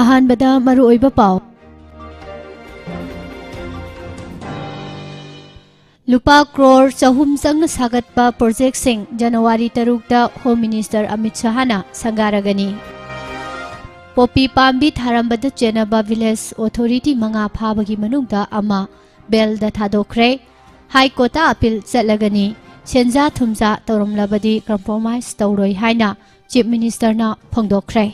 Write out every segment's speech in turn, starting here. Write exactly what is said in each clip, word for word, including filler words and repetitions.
ꯑꯍꯥꯟꯕꯗ ꯃꯔꯨꯑꯣꯏꯕ ꯄꯥꯎ꯫ ꯂꯨꯄꯥ ꯀ꯭ꯔꯣꯔ ꯆꯍꯨꯝ ꯆꯪꯅ ꯁꯥꯒꯠꯄ ꯄ꯭ꯔꯣꯖꯦꯛꯁꯤꯡ ꯖꯅꯋꯥꯔꯤ ꯇꯔꯨꯛꯇ ꯍꯣꯝ ꯃꯤꯅꯤꯁꯇꯔ ꯑꯃꯤꯠ ꯁꯍꯥꯅ ꯁꯪꯒꯥꯔꯒꯅꯤ꯫ ꯄꯣꯄꯤ ꯄꯥꯝꯕꯤ ꯊꯥꯔꯝꯕꯗ ꯆꯦꯟꯅꯕ ꯚꯤꯂꯦꯖ ꯑꯣꯊꯣꯔꯤꯇꯤ ꯃꯉꯥ ꯐꯥꯕꯒꯤ ꯃꯅꯨꯡꯗ ꯑꯃ ꯕꯦꯜꯗ ꯊꯥꯗꯣꯛꯈ꯭ꯔꯦ꯫ ꯍꯥꯏ ꯀꯣꯔꯠꯇ ꯑꯄꯤꯜ ꯆꯠꯂꯒꯅꯤ꯫ ꯁꯦꯟꯖꯥ ꯊꯨꯝꯖꯥ ꯇꯧꯔꯝꯂꯕꯗꯤ ꯀꯝꯄ꯭ꯔꯣꯃꯥꯏꯁ ꯇꯧꯔꯣꯏ ꯍꯥꯏꯅ ꯆꯤꯐ ꯃꯤꯅꯤꯁꯇꯔꯅ ꯐꯣꯡꯗꯣꯛꯈ꯭ꯔꯦ꯫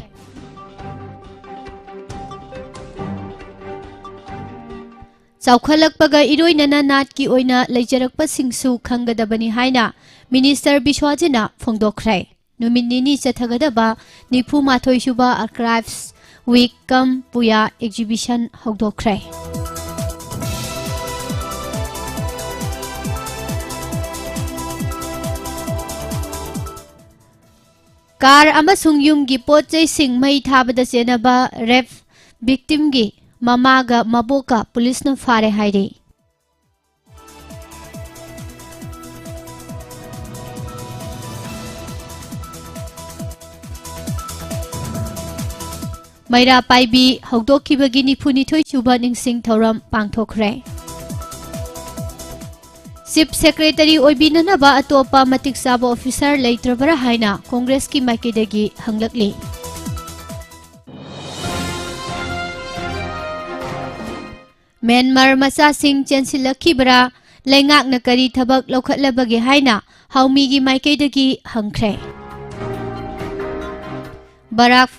ꯆꯥꯎꯈꯠꯂꯛꯄꯒ ꯏꯔꯣꯏꯅꯅ ꯅꯥꯠꯀꯤ ꯑꯣꯏꯅ ꯂꯩꯖꯔꯛꯄꯁꯤꯡꯁꯨ ꯈꯪꯒꯗꯕꯅꯤ ꯍꯥꯏꯅ ꯃꯤꯅꯤꯁꯇꯔ ꯕꯤꯁ꯭ꯋꯥꯖꯤꯅ ꯐꯣꯡꯗꯣꯛꯈ꯭ꯔꯦ꯫ ꯅꯨꯃꯤꯠ ꯅꯤꯅꯤ ꯆꯠꯊꯒꯗꯕ ꯅꯤꯐꯨ ꯃꯥꯊꯣꯏ ꯁꯨꯕ ꯑꯥꯔꯀꯥꯏꯚꯁ ꯋꯤꯛ ꯀꯝ ꯄꯨꯌꯥ ꯑꯦꯛꯖꯤꯕꯤꯁꯟ ꯍꯧꯗꯣꯛꯈ꯭ꯔꯦ꯫ ꯀꯥꯔ ꯑꯃꯁꯨꯡ ꯌꯨꯝꯒꯤ ꯄꯣꯠ ꯆꯩꯁꯤꯡ ꯃꯩ ꯊꯥꯕꯗ ꯆꯦꯟꯅꯕ ꯔꯦꯞ ꯚꯤꯛꯇꯤꯝꯒꯤ ꯃꯃꯥꯒ ꯃꯕꯣꯛꯀ ꯄꯨꯂꯤꯁꯅ ꯐꯥꯔꯦ ꯍꯥꯏꯔꯤ꯫ ꯃꯩꯔꯥ ꯄꯥꯏꯕꯤ ꯍꯧꯗꯣꯛꯈꯤꯕꯒꯤ ꯅꯤꯐꯨꯅꯤꯊꯣꯏ ꯁꯨꯕ ꯅꯤꯡꯁꯤꯡ ꯊꯧꯔꯝ ꯄꯥꯡꯊꯣꯛꯈ꯭ꯔꯦ꯫ ꯆꯤꯐ ꯁꯦꯀ꯭ꯔꯦꯇꯔꯤ ꯑꯣꯏꯕꯤꯅꯅꯕ ꯑꯇꯣꯞꯄ ꯃꯇꯤꯛ ꯆꯥꯕ ꯑꯣꯐꯤꯁꯥꯔ ꯂꯩꯇ꯭ꯔꯕꯔꯥ ꯍꯥꯏꯅ ꯀꯣꯡꯒ꯭ꯔꯦꯁꯀꯤ ꯃꯥꯏꯀꯩꯗꯒꯤ ꯍꯪꯂꯛꯂꯤ꯫ ꯃ꯭ꯌꯥꯟꯃꯥꯔ ꯃꯆꯥꯁꯤꯡ ꯆꯦꯟꯁꯤꯜꯂꯛꯈꯤꯕ꯭ꯔꯥ? ꯂꯩꯉꯥꯛꯅ ꯀꯔꯤ ꯊꯕꯛ ꯂꯧꯈꯠꯂꯕꯒꯦ ꯍꯥꯏꯅ ꯍꯥꯎꯃꯤꯒꯤ ꯃꯥꯏꯀꯩꯗꯒꯤ ꯍꯪꯈ꯭ꯔꯦ꯫ ꯕꯔꯥꯛ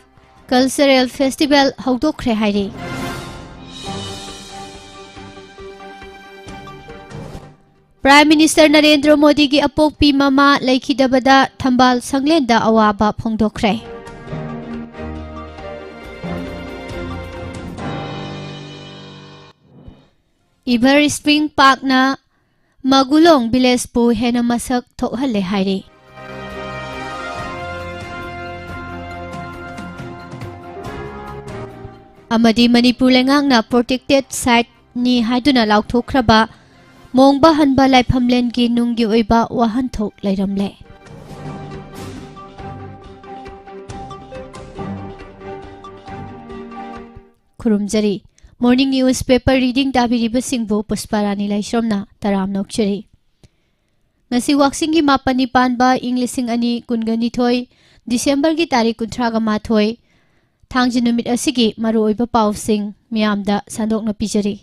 ꯀꯜꯆꯔꯦꯜ ꯐꯦꯁꯇꯤꯚꯦꯜ ꯍꯧꯗꯣꯛꯈ꯭ꯔꯦ ꯍꯥꯏꯔꯤ꯫ ꯄ꯭ꯔꯥꯏꯝ ꯃꯤꯅꯤꯁꯇꯔ ꯅꯔꯦꯟꯗ꯭ꯔ ꯃꯣꯗꯤꯒꯤ ꯑꯄꯣꯛꯄꯤ ꯃꯃꯥ ꯂꯩꯈꯤꯗꯕꯗ ꯊꯝꯕꯥꯜ ꯁꯪꯂꯦꯟꯗ ꯑꯋꯥꯕ ꯐꯣꯡꯗꯣꯛꯈ꯭ꯔꯦ꯫ ꯏꯚꯔ ꯁ꯭ꯄ꯭ꯔꯤꯡ ꯄꯥꯔꯛꯅ ꯃꯒꯨꯂꯣꯡ ꯚꯤꯂꯦꯖꯄꯨ ꯍꯦꯟꯅ ꯃꯁꯛ ꯊꯣꯛꯍꯜꯂꯦ ꯍꯥꯏꯔꯤ꯫ ꯑꯃꯗꯤ ꯃꯅꯤꯄꯨꯔ ꯂꯩꯉꯥꯛꯅ ꯄ꯭ꯔꯣꯇꯦꯛꯇꯦꯗ ꯁꯥꯏꯠꯅꯤ ꯍꯥꯏꯗꯨꯅ ꯂꯥꯎꯊꯣꯛꯈ꯭ꯔꯕ ꯃꯣꯡꯕ ꯍꯟꯕ ꯂꯥꯏꯐꯝꯂꯦꯟꯒꯤ ꯅꯨꯡꯒꯤ ꯑꯣꯏꯕ ꯋꯥꯍꯟꯊꯣꯛ ꯂꯩꯔꯝꯂꯦ꯫ ꯈꯨꯔꯨꯝꯖꯔꯤ꯫ Morning News Paper Reading ꯇꯥꯕꯤꯔꯤꯕꯁꯤꯡꯕꯨ ꯄꯨꯁꯄꯥꯔꯥꯅꯤ ꯂꯥꯏꯁ꯭ꯔꯝꯅ ꯇꯔꯥꯝꯅ ꯑꯣꯛꯆꯔꯤ꯫ ꯉꯁꯤ ꯋꯥꯛꯆꯤꯡꯒꯤ ꯃꯥꯄꯟꯅꯤ ꯄꯥꯟꯕ ꯏꯪ ꯂꯤꯁꯤꯡ ꯑꯅꯤ ꯀꯨꯟꯒ ꯅꯤꯊꯣꯏ, ꯗꯤꯁꯦꯝꯕꯔꯒꯤ ꯇꯥꯔꯤꯛ ꯀꯨꯟꯊ꯭ꯔꯥꯒ ꯃꯥꯊꯣꯏ, ꯊꯥꯡꯖ ꯅꯨꯃꯤꯠ ꯑꯁꯤꯒꯤ ꯃꯔꯨꯑꯣꯏꯕ ꯄꯥꯎꯁꯤꯡ ꯃꯤꯌꯥꯝꯗ ꯁꯟꯗꯣꯛꯅ ꯄꯤꯖꯔꯤ꯫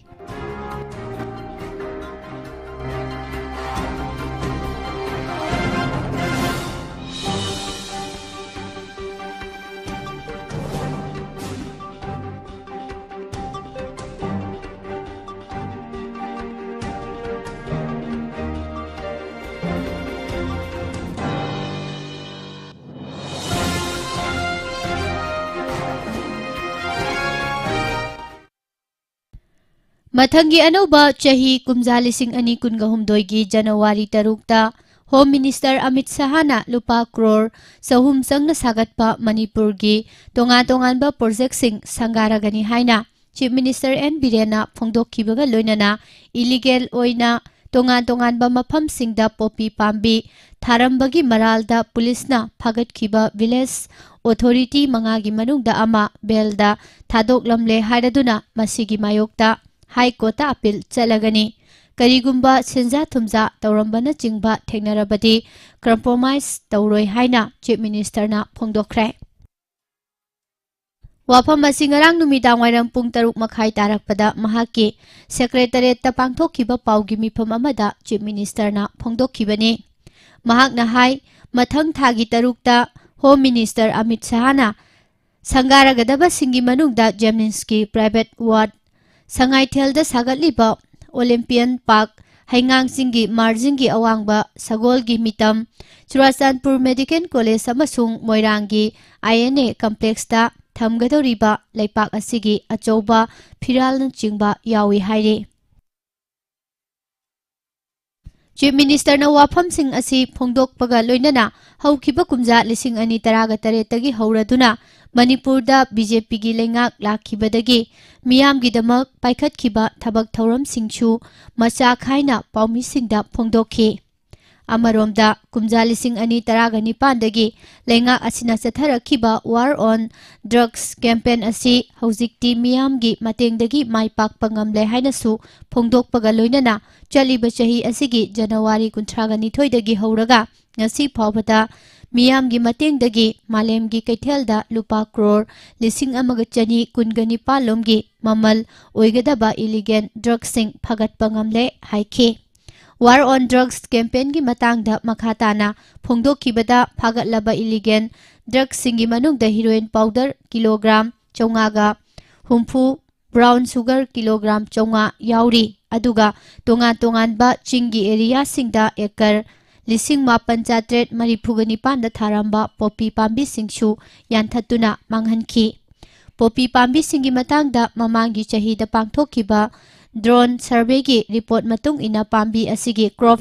ꯃꯊꯪꯒꯤ ꯑꯅꯧꯕ ꯆꯍꯤ ꯀꯨꯝꯖꯥ ꯂꯤꯁꯤꯡ ꯑꯅꯤ ꯀꯨꯟꯒ ꯍꯨꯝꯗꯣꯏꯒꯤ ꯖꯅꯋꯥꯔꯤ ꯇꯔꯨꯛꯇ Home Minister ꯑꯃꯤꯠ ꯁꯍꯥꯅ ꯂꯨꯄꯥ ꯀ꯭ꯔꯣꯔ ꯆꯍꯨꯝ ꯆꯪꯅ ꯁꯥꯒꯠꯄ ꯃꯅꯤꯄꯨꯔꯒꯤ ꯇꯣꯉꯥꯟ ꯇꯣꯉꯥꯟꯕ ꯄ꯭ꯔꯣꯖꯦꯛꯁꯤꯡ ꯁꯪꯒꯥꯔꯒꯅꯤ ꯍꯥꯏꯅ Chief Minister ꯑꯦꯟ ꯕꯤꯔꯦꯟꯅ ꯐꯣꯡꯗꯣꯛꯈꯤꯕꯒ ꯂꯣꯏꯅꯅ ꯏꯂꯤꯒꯦꯜ ꯑꯣꯏꯅ ꯇꯣꯉꯥꯟ ꯇꯣꯉꯥꯟꯕ ꯃꯐꯝꯁꯤꯡꯗ ꯄꯣꯄꯤ ꯄꯥꯝꯕꯤ ꯊꯥꯔꯝꯕꯒꯤ ꯃꯔꯥꯜꯗ ꯄꯨꯂꯤꯁꯅ ꯐꯥꯒꯠꯈꯤꯕ ꯚꯤꯂꯦꯖ ꯑꯣꯊꯣꯔꯤꯇꯤ ꯃꯉꯥꯒꯤ ꯃꯅꯨꯡꯗ ꯑꯃ ꯕꯦꯜꯗ ꯊꯥꯗꯣꯛꯂꯝꯂꯦ ꯍꯥꯏꯔꯗꯨꯅ ꯃꯁꯤꯒꯤ ꯃꯥꯌꯣꯛꯇ ꯍꯥꯏ ꯀꯣꯔꯠꯇ ꯑꯄꯤꯜ ꯆꯠꯂꯒꯅꯤ꯫ ꯀꯔꯤꯒꯨꯝꯕ ꯁꯦꯟꯖꯥ ꯊꯨꯝꯖꯥ ꯇꯧꯔꯝꯕꯅꯆꯤꯡꯕ ꯊꯦꯡꯅꯔꯕꯗꯤ ꯀꯝꯄ꯭ꯔꯣꯃꯥꯏꯖ ꯇꯧꯔꯣꯏ ꯍꯥꯏꯅ Chief Ministerꯅ ꯐꯣꯡꯗꯣꯛꯈ꯭ꯔꯦ꯫ ꯋꯥꯐꯝ ꯑꯁꯤ ꯉꯔꯥꯡ ꯅꯨꯃꯤꯗꯥꯡꯋꯥꯏꯔꯝ ꯄꯨꯡ ꯇꯔꯨꯛ ꯃꯈꯥꯏ ꯇꯥꯔꯛꯄꯗ ꯃꯍꯥꯛꯀꯤ Secretariatꯇ ꯄꯥꯡꯊꯣꯛꯈꯤꯕ ꯄꯥꯎꯒꯤ ꯃꯤꯐꯝ ꯑꯃꯗ Chief Ministerꯅ ꯐꯣꯡꯗꯣꯛꯈꯤꯕꯅꯤ꯫ ꯃꯍꯥꯛꯅ ꯍꯥꯏ, ꯃꯊꯪ ꯊꯥꯒꯤ ꯇꯔꯨꯛꯇ Home Minister ꯑꯃꯤꯠ ꯁꯍꯥꯅ ꯁꯪꯒꯥꯔꯒꯗꯕꯁꯤꯡꯒꯤ ꯃꯅꯨꯡꯗ JNIMSꯀꯤ private ward, ꯁꯉꯥꯏꯊꯦꯜꯗ ꯁꯥꯒꯠꯂꯤꯕ Olympian Park, ꯍꯩꯉꯥꯡ ꯆꯤꯡꯒꯤ ꯃꯥꯔꯖꯤꯡꯒꯤ ꯑꯋꯥꯡꯕ ꯁꯒꯣꯜꯒꯤ ꯃꯤꯇꯝ, ꯆꯨꯔꯥꯆꯥꯟꯄꯨꯔ Medical College ꯑꯃꯁꯨꯡ ꯃꯣꯏꯔꯥꯡꯒꯤ INA complexꯇ ꯊꯝꯒꯗꯧꯔꯤꯕ ꯂꯩꯄꯥꯛ ꯑꯁꯤꯒꯤ ꯑꯆꯧꯕ ꯐꯤꯔꯥꯜꯅꯆꯤꯡꯕ ꯌꯥꯎꯏ ꯍꯥꯏꯔꯤ꯫ Chief Ministerꯅ ꯋꯥꯐꯝꯁꯤꯡ ꯑꯁꯤ ꯐꯣꯡꯗꯣꯛꯄꯒ ꯂꯣꯏꯅꯅ ꯍꯧꯈꯤꯕ ꯀꯨꯝꯖꯥ ꯂꯤꯁꯤꯡ ꯑꯅꯤ ꯇꯔꯥꯒ ꯇꯔꯦꯠꯇꯒꯤ ꯍꯧꯔꯗꯨꯅ ꯃꯅꯤꯄꯨꯔꯗ BJPꯒꯤ ꯂꯩꯉꯥꯛ ꯂꯥꯛꯈꯤꯕꯗꯒꯤ ꯃꯤꯌꯥꯝꯒꯤꯗꯃꯛ ꯄꯥꯏꯈꯠꯈꯤꯕ ꯊꯕꯛ ꯊꯧꯔꯝꯁꯤꯡꯁꯨ ꯃꯆꯥ ꯈꯥꯏꯅ ꯄꯥꯎꯃꯤꯁꯤꯡꯗ ꯐꯣꯡꯗꯣꯛꯈꯤ꯫ ꯑꯃꯔꯣꯝꯗ, ꯀꯨꯝꯖꯥ ꯂꯤꯁꯤꯡ ꯑꯅꯤ ꯇꯔꯥꯒ ꯅꯤꯄꯥꯟꯗꯒꯤ ꯂꯩꯉꯥꯛ ꯑꯁꯤꯅ ꯆꯠꯊꯔꯛꯈꯤꯕ War on Drugs campaign ꯑꯁꯤ ꯍꯧꯖꯤꯛꯇꯤ ꯃꯤꯌꯥꯝꯒꯤ ꯃꯇꯦꯡꯗꯒꯤ ꯃꯥꯏ ꯄꯥꯛꯄ ꯉꯝꯂꯦ ꯍꯥꯏꯅꯁꯨ ꯐꯣꯡꯗꯣꯛꯄꯒ ꯂꯣꯏꯅꯅ, ꯆꯠꯂꯤꯕ ꯆꯍꯤ ꯑꯁꯤꯒꯤ ꯖꯅꯋꯥꯔꯤ ꯀꯨꯟꯊ꯭ꯔꯥꯒ ꯅꯤꯊꯣꯏꯗꯒꯤ ꯍꯧꯔꯒ ꯉꯁꯤ ꯐꯥꯎꯕꯗ ꯃꯤꯌꯥꯝꯒꯤ ꯃꯇꯦꯡꯗꯒꯤ ꯃꯥꯂꯦꯝꯒꯤ ꯀꯩꯊꯦꯜꯗ ꯂꯨꯄꯥ ꯀ꯭ꯔꯣꯔ ꯂꯤꯁꯤꯡ ꯑꯃꯒ ꯆꯅꯤ ꯀꯨꯟꯒ ꯅꯤꯄꯥꯜ ꯂꯣꯝꯒꯤ ꯃꯃꯜ ꯑꯣꯏꯒꯗꯕ illegal drugꯁꯤꯡ ꯐꯒꯠꯄ ꯉꯝꯂꯦ ꯍꯥꯏꯈꯤ꯫ War on Drugs campaignꯒꯤ ꯃꯇꯥꯡꯗ ꯃꯈꯥ ꯇꯥꯅ ꯐꯣꯡꯗꯣꯛꯈꯤꯕꯗ, ꯐꯥꯒꯠꯂꯕ illegal drugꯁꯤꯡꯒꯤ ꯃꯅꯨꯡꯗ heroin powder ꯀꯤꯂꯣꯒ꯭ꯔꯥꯝ ꯆꯥꯝꯃꯉꯥꯒ ꯍꯨꯝꯐꯨ, brown sugar ꯀꯤꯂꯣꯒ꯭ꯔꯥꯝ ꯆꯥꯝꯃꯉꯥ ꯌꯥꯎꯔꯤ꯫ ꯑꯗꯨꯒ ꯇꯣꯉꯥꯟ ꯇꯣꯉꯥꯟꯕ ꯆꯤꯡꯒꯤ areaꯁꯤꯡꯗ acre ꯂꯤꯁꯤꯡ ꯃꯥꯄꯟ ꯆꯥꯇ꯭ꯔꯦꯠ ꯃꯔꯤꯐꯨꯒ ꯅꯤꯄꯥꯟꯗ ꯊꯥꯔꯝꯕ poppy ꯄꯥꯝꯕꯤꯁꯤꯡꯁꯨ ꯌꯥꯟꯊꯠꯇꯨꯅ ꯃꯥꯡꯍꯟꯈꯤ꯫ Poppy ꯄꯥꯝꯕꯤꯁꯤꯡꯒꯤ ꯃꯇꯥꯡꯗ ꯃꯃꯥꯡꯒꯤ ꯆꯍꯤꯗ ꯄꯥꯡꯊꯣꯛꯈꯤꯕ drone surveyꯒꯤ report ꯃꯇꯨꯡ ꯏꯟꯅ, ꯄꯥꯝꯕꯤ ꯑꯁꯤꯒꯤ crop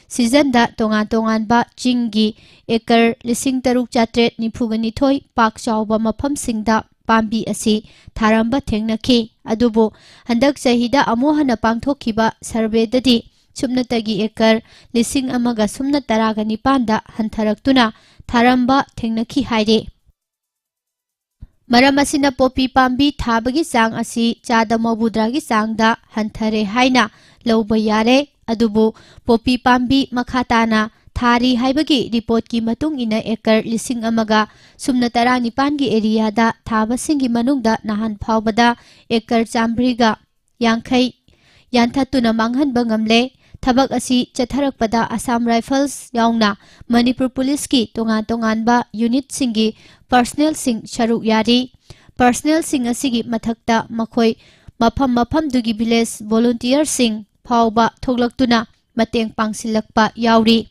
seasonꯗ ꯇꯣꯉꯥꯟ ꯇꯣꯉꯥꯟꯕ ꯆꯤꯡꯒꯤ acre ꯂꯤꯁꯤꯡ ꯇꯔꯨꯛ ꯆꯥꯇ꯭ꯔꯦꯠ ꯅꯤꯐꯨꯒ ꯅꯤꯊꯣꯏ ꯄꯥꯛ ꯆꯥꯎꯕ ꯃꯐꯝꯁꯤꯡꯗ ꯄꯥꯝꯕꯤ ꯑꯁꯤ ꯊꯥꯔꯝꯕ ꯊꯦꯡꯅꯈꯤ꯫ ꯑꯗꯨꯕꯨ ꯍꯟꯗꯛ ꯆꯍꯤꯗ ꯑꯃꯨꯛ ꯍꯟꯅ ꯄꯥꯡꯊꯣꯛꯈꯤꯕ surveyꯗꯗꯤ ꯁꯨꯞꯅꯇꯒꯤ acre ꯂꯤꯁꯤꯡ ꯑꯃꯒ ꯁꯨꯞꯅ ꯇꯔꯥꯒ ꯅꯤꯄꯥꯟꯗ ꯍꯟꯊꯔꯛꯇꯨꯅ ꯊꯥꯔꯝꯕ ꯊꯦꯡꯅꯈꯤ ꯍꯥꯏꯔꯤ꯫ ꯃꯔꯝ ꯑꯁꯤꯅ poppy ꯄꯥꯝꯕꯤ ꯊꯥꯕꯒꯤ ꯆꯥꯡ ꯑꯁꯤ ꯆꯥꯗ ꯃꯧꯕꯨꯗ꯭ꯔꯥꯒꯤ ꯆꯥꯡꯗ ꯍꯟꯊꯔꯦ ꯍꯥꯏꯅ ꯂꯧꯕ ꯌꯥꯔꯦ꯫ ꯑꯗꯨꯕꯨ poppy ꯄꯥꯝꯕꯤ ꯃꯈꯥ ꯇꯥꯅ ꯊꯥꯔꯤ ꯍꯥꯏꯕꯒꯤ reportꯀꯤ ꯃꯇꯨꯡ ꯏꯟꯅ, acre ꯂꯤꯁꯤꯡ ꯑꯃꯒ ꯁꯨꯞꯅ ꯇꯔꯥꯅꯤꯄꯥꯟꯒꯤ areaꯗ ꯊꯥꯕꯁꯤꯡꯒꯤ ꯃꯅꯨꯡꯗ ꯅꯍꯥꯟ ꯐꯥꯎꯕꯗ acre ꯆꯥꯝꯃꯔꯤꯒ ꯌꯥꯡꯈꯩ ꯌꯥꯟꯊꯠꯇꯨꯅ ꯃꯥꯡꯍꯟꯕ ꯉꯝꯂꯦ꯫ ꯊꯕꯛ ꯑꯁꯤ ꯆꯠꯊꯔꯛꯄꯗ Assam Rifles ꯌꯥꯎꯅ ꯃꯅꯤꯄꯨꯔ ꯄꯨꯂꯤꯁꯀꯤ ꯇꯣꯉꯥꯟ ꯇꯣꯉꯥꯟꯕ unitꯁꯤꯡꯒꯤ personnelꯁꯤꯡ ꯁꯔꯨꯛ ꯌꯥꯔꯤ꯫ Personnelꯁꯤꯡ ꯑꯁꯤꯒꯤ ꯃꯊꯛꯇ ꯃꯈꯣꯏ ꯃꯐꯝ ꯃꯐꯝꯗꯨꯒꯤ village volunteerꯁꯤꯡ ꯐꯥꯎꯕ ꯊꯣꯛꯂꯛꯇꯨꯅ ꯃꯇꯦꯡ ꯄꯥꯡꯁꯤꯜꯂꯛꯄ ꯌꯥꯎꯔꯤ꯫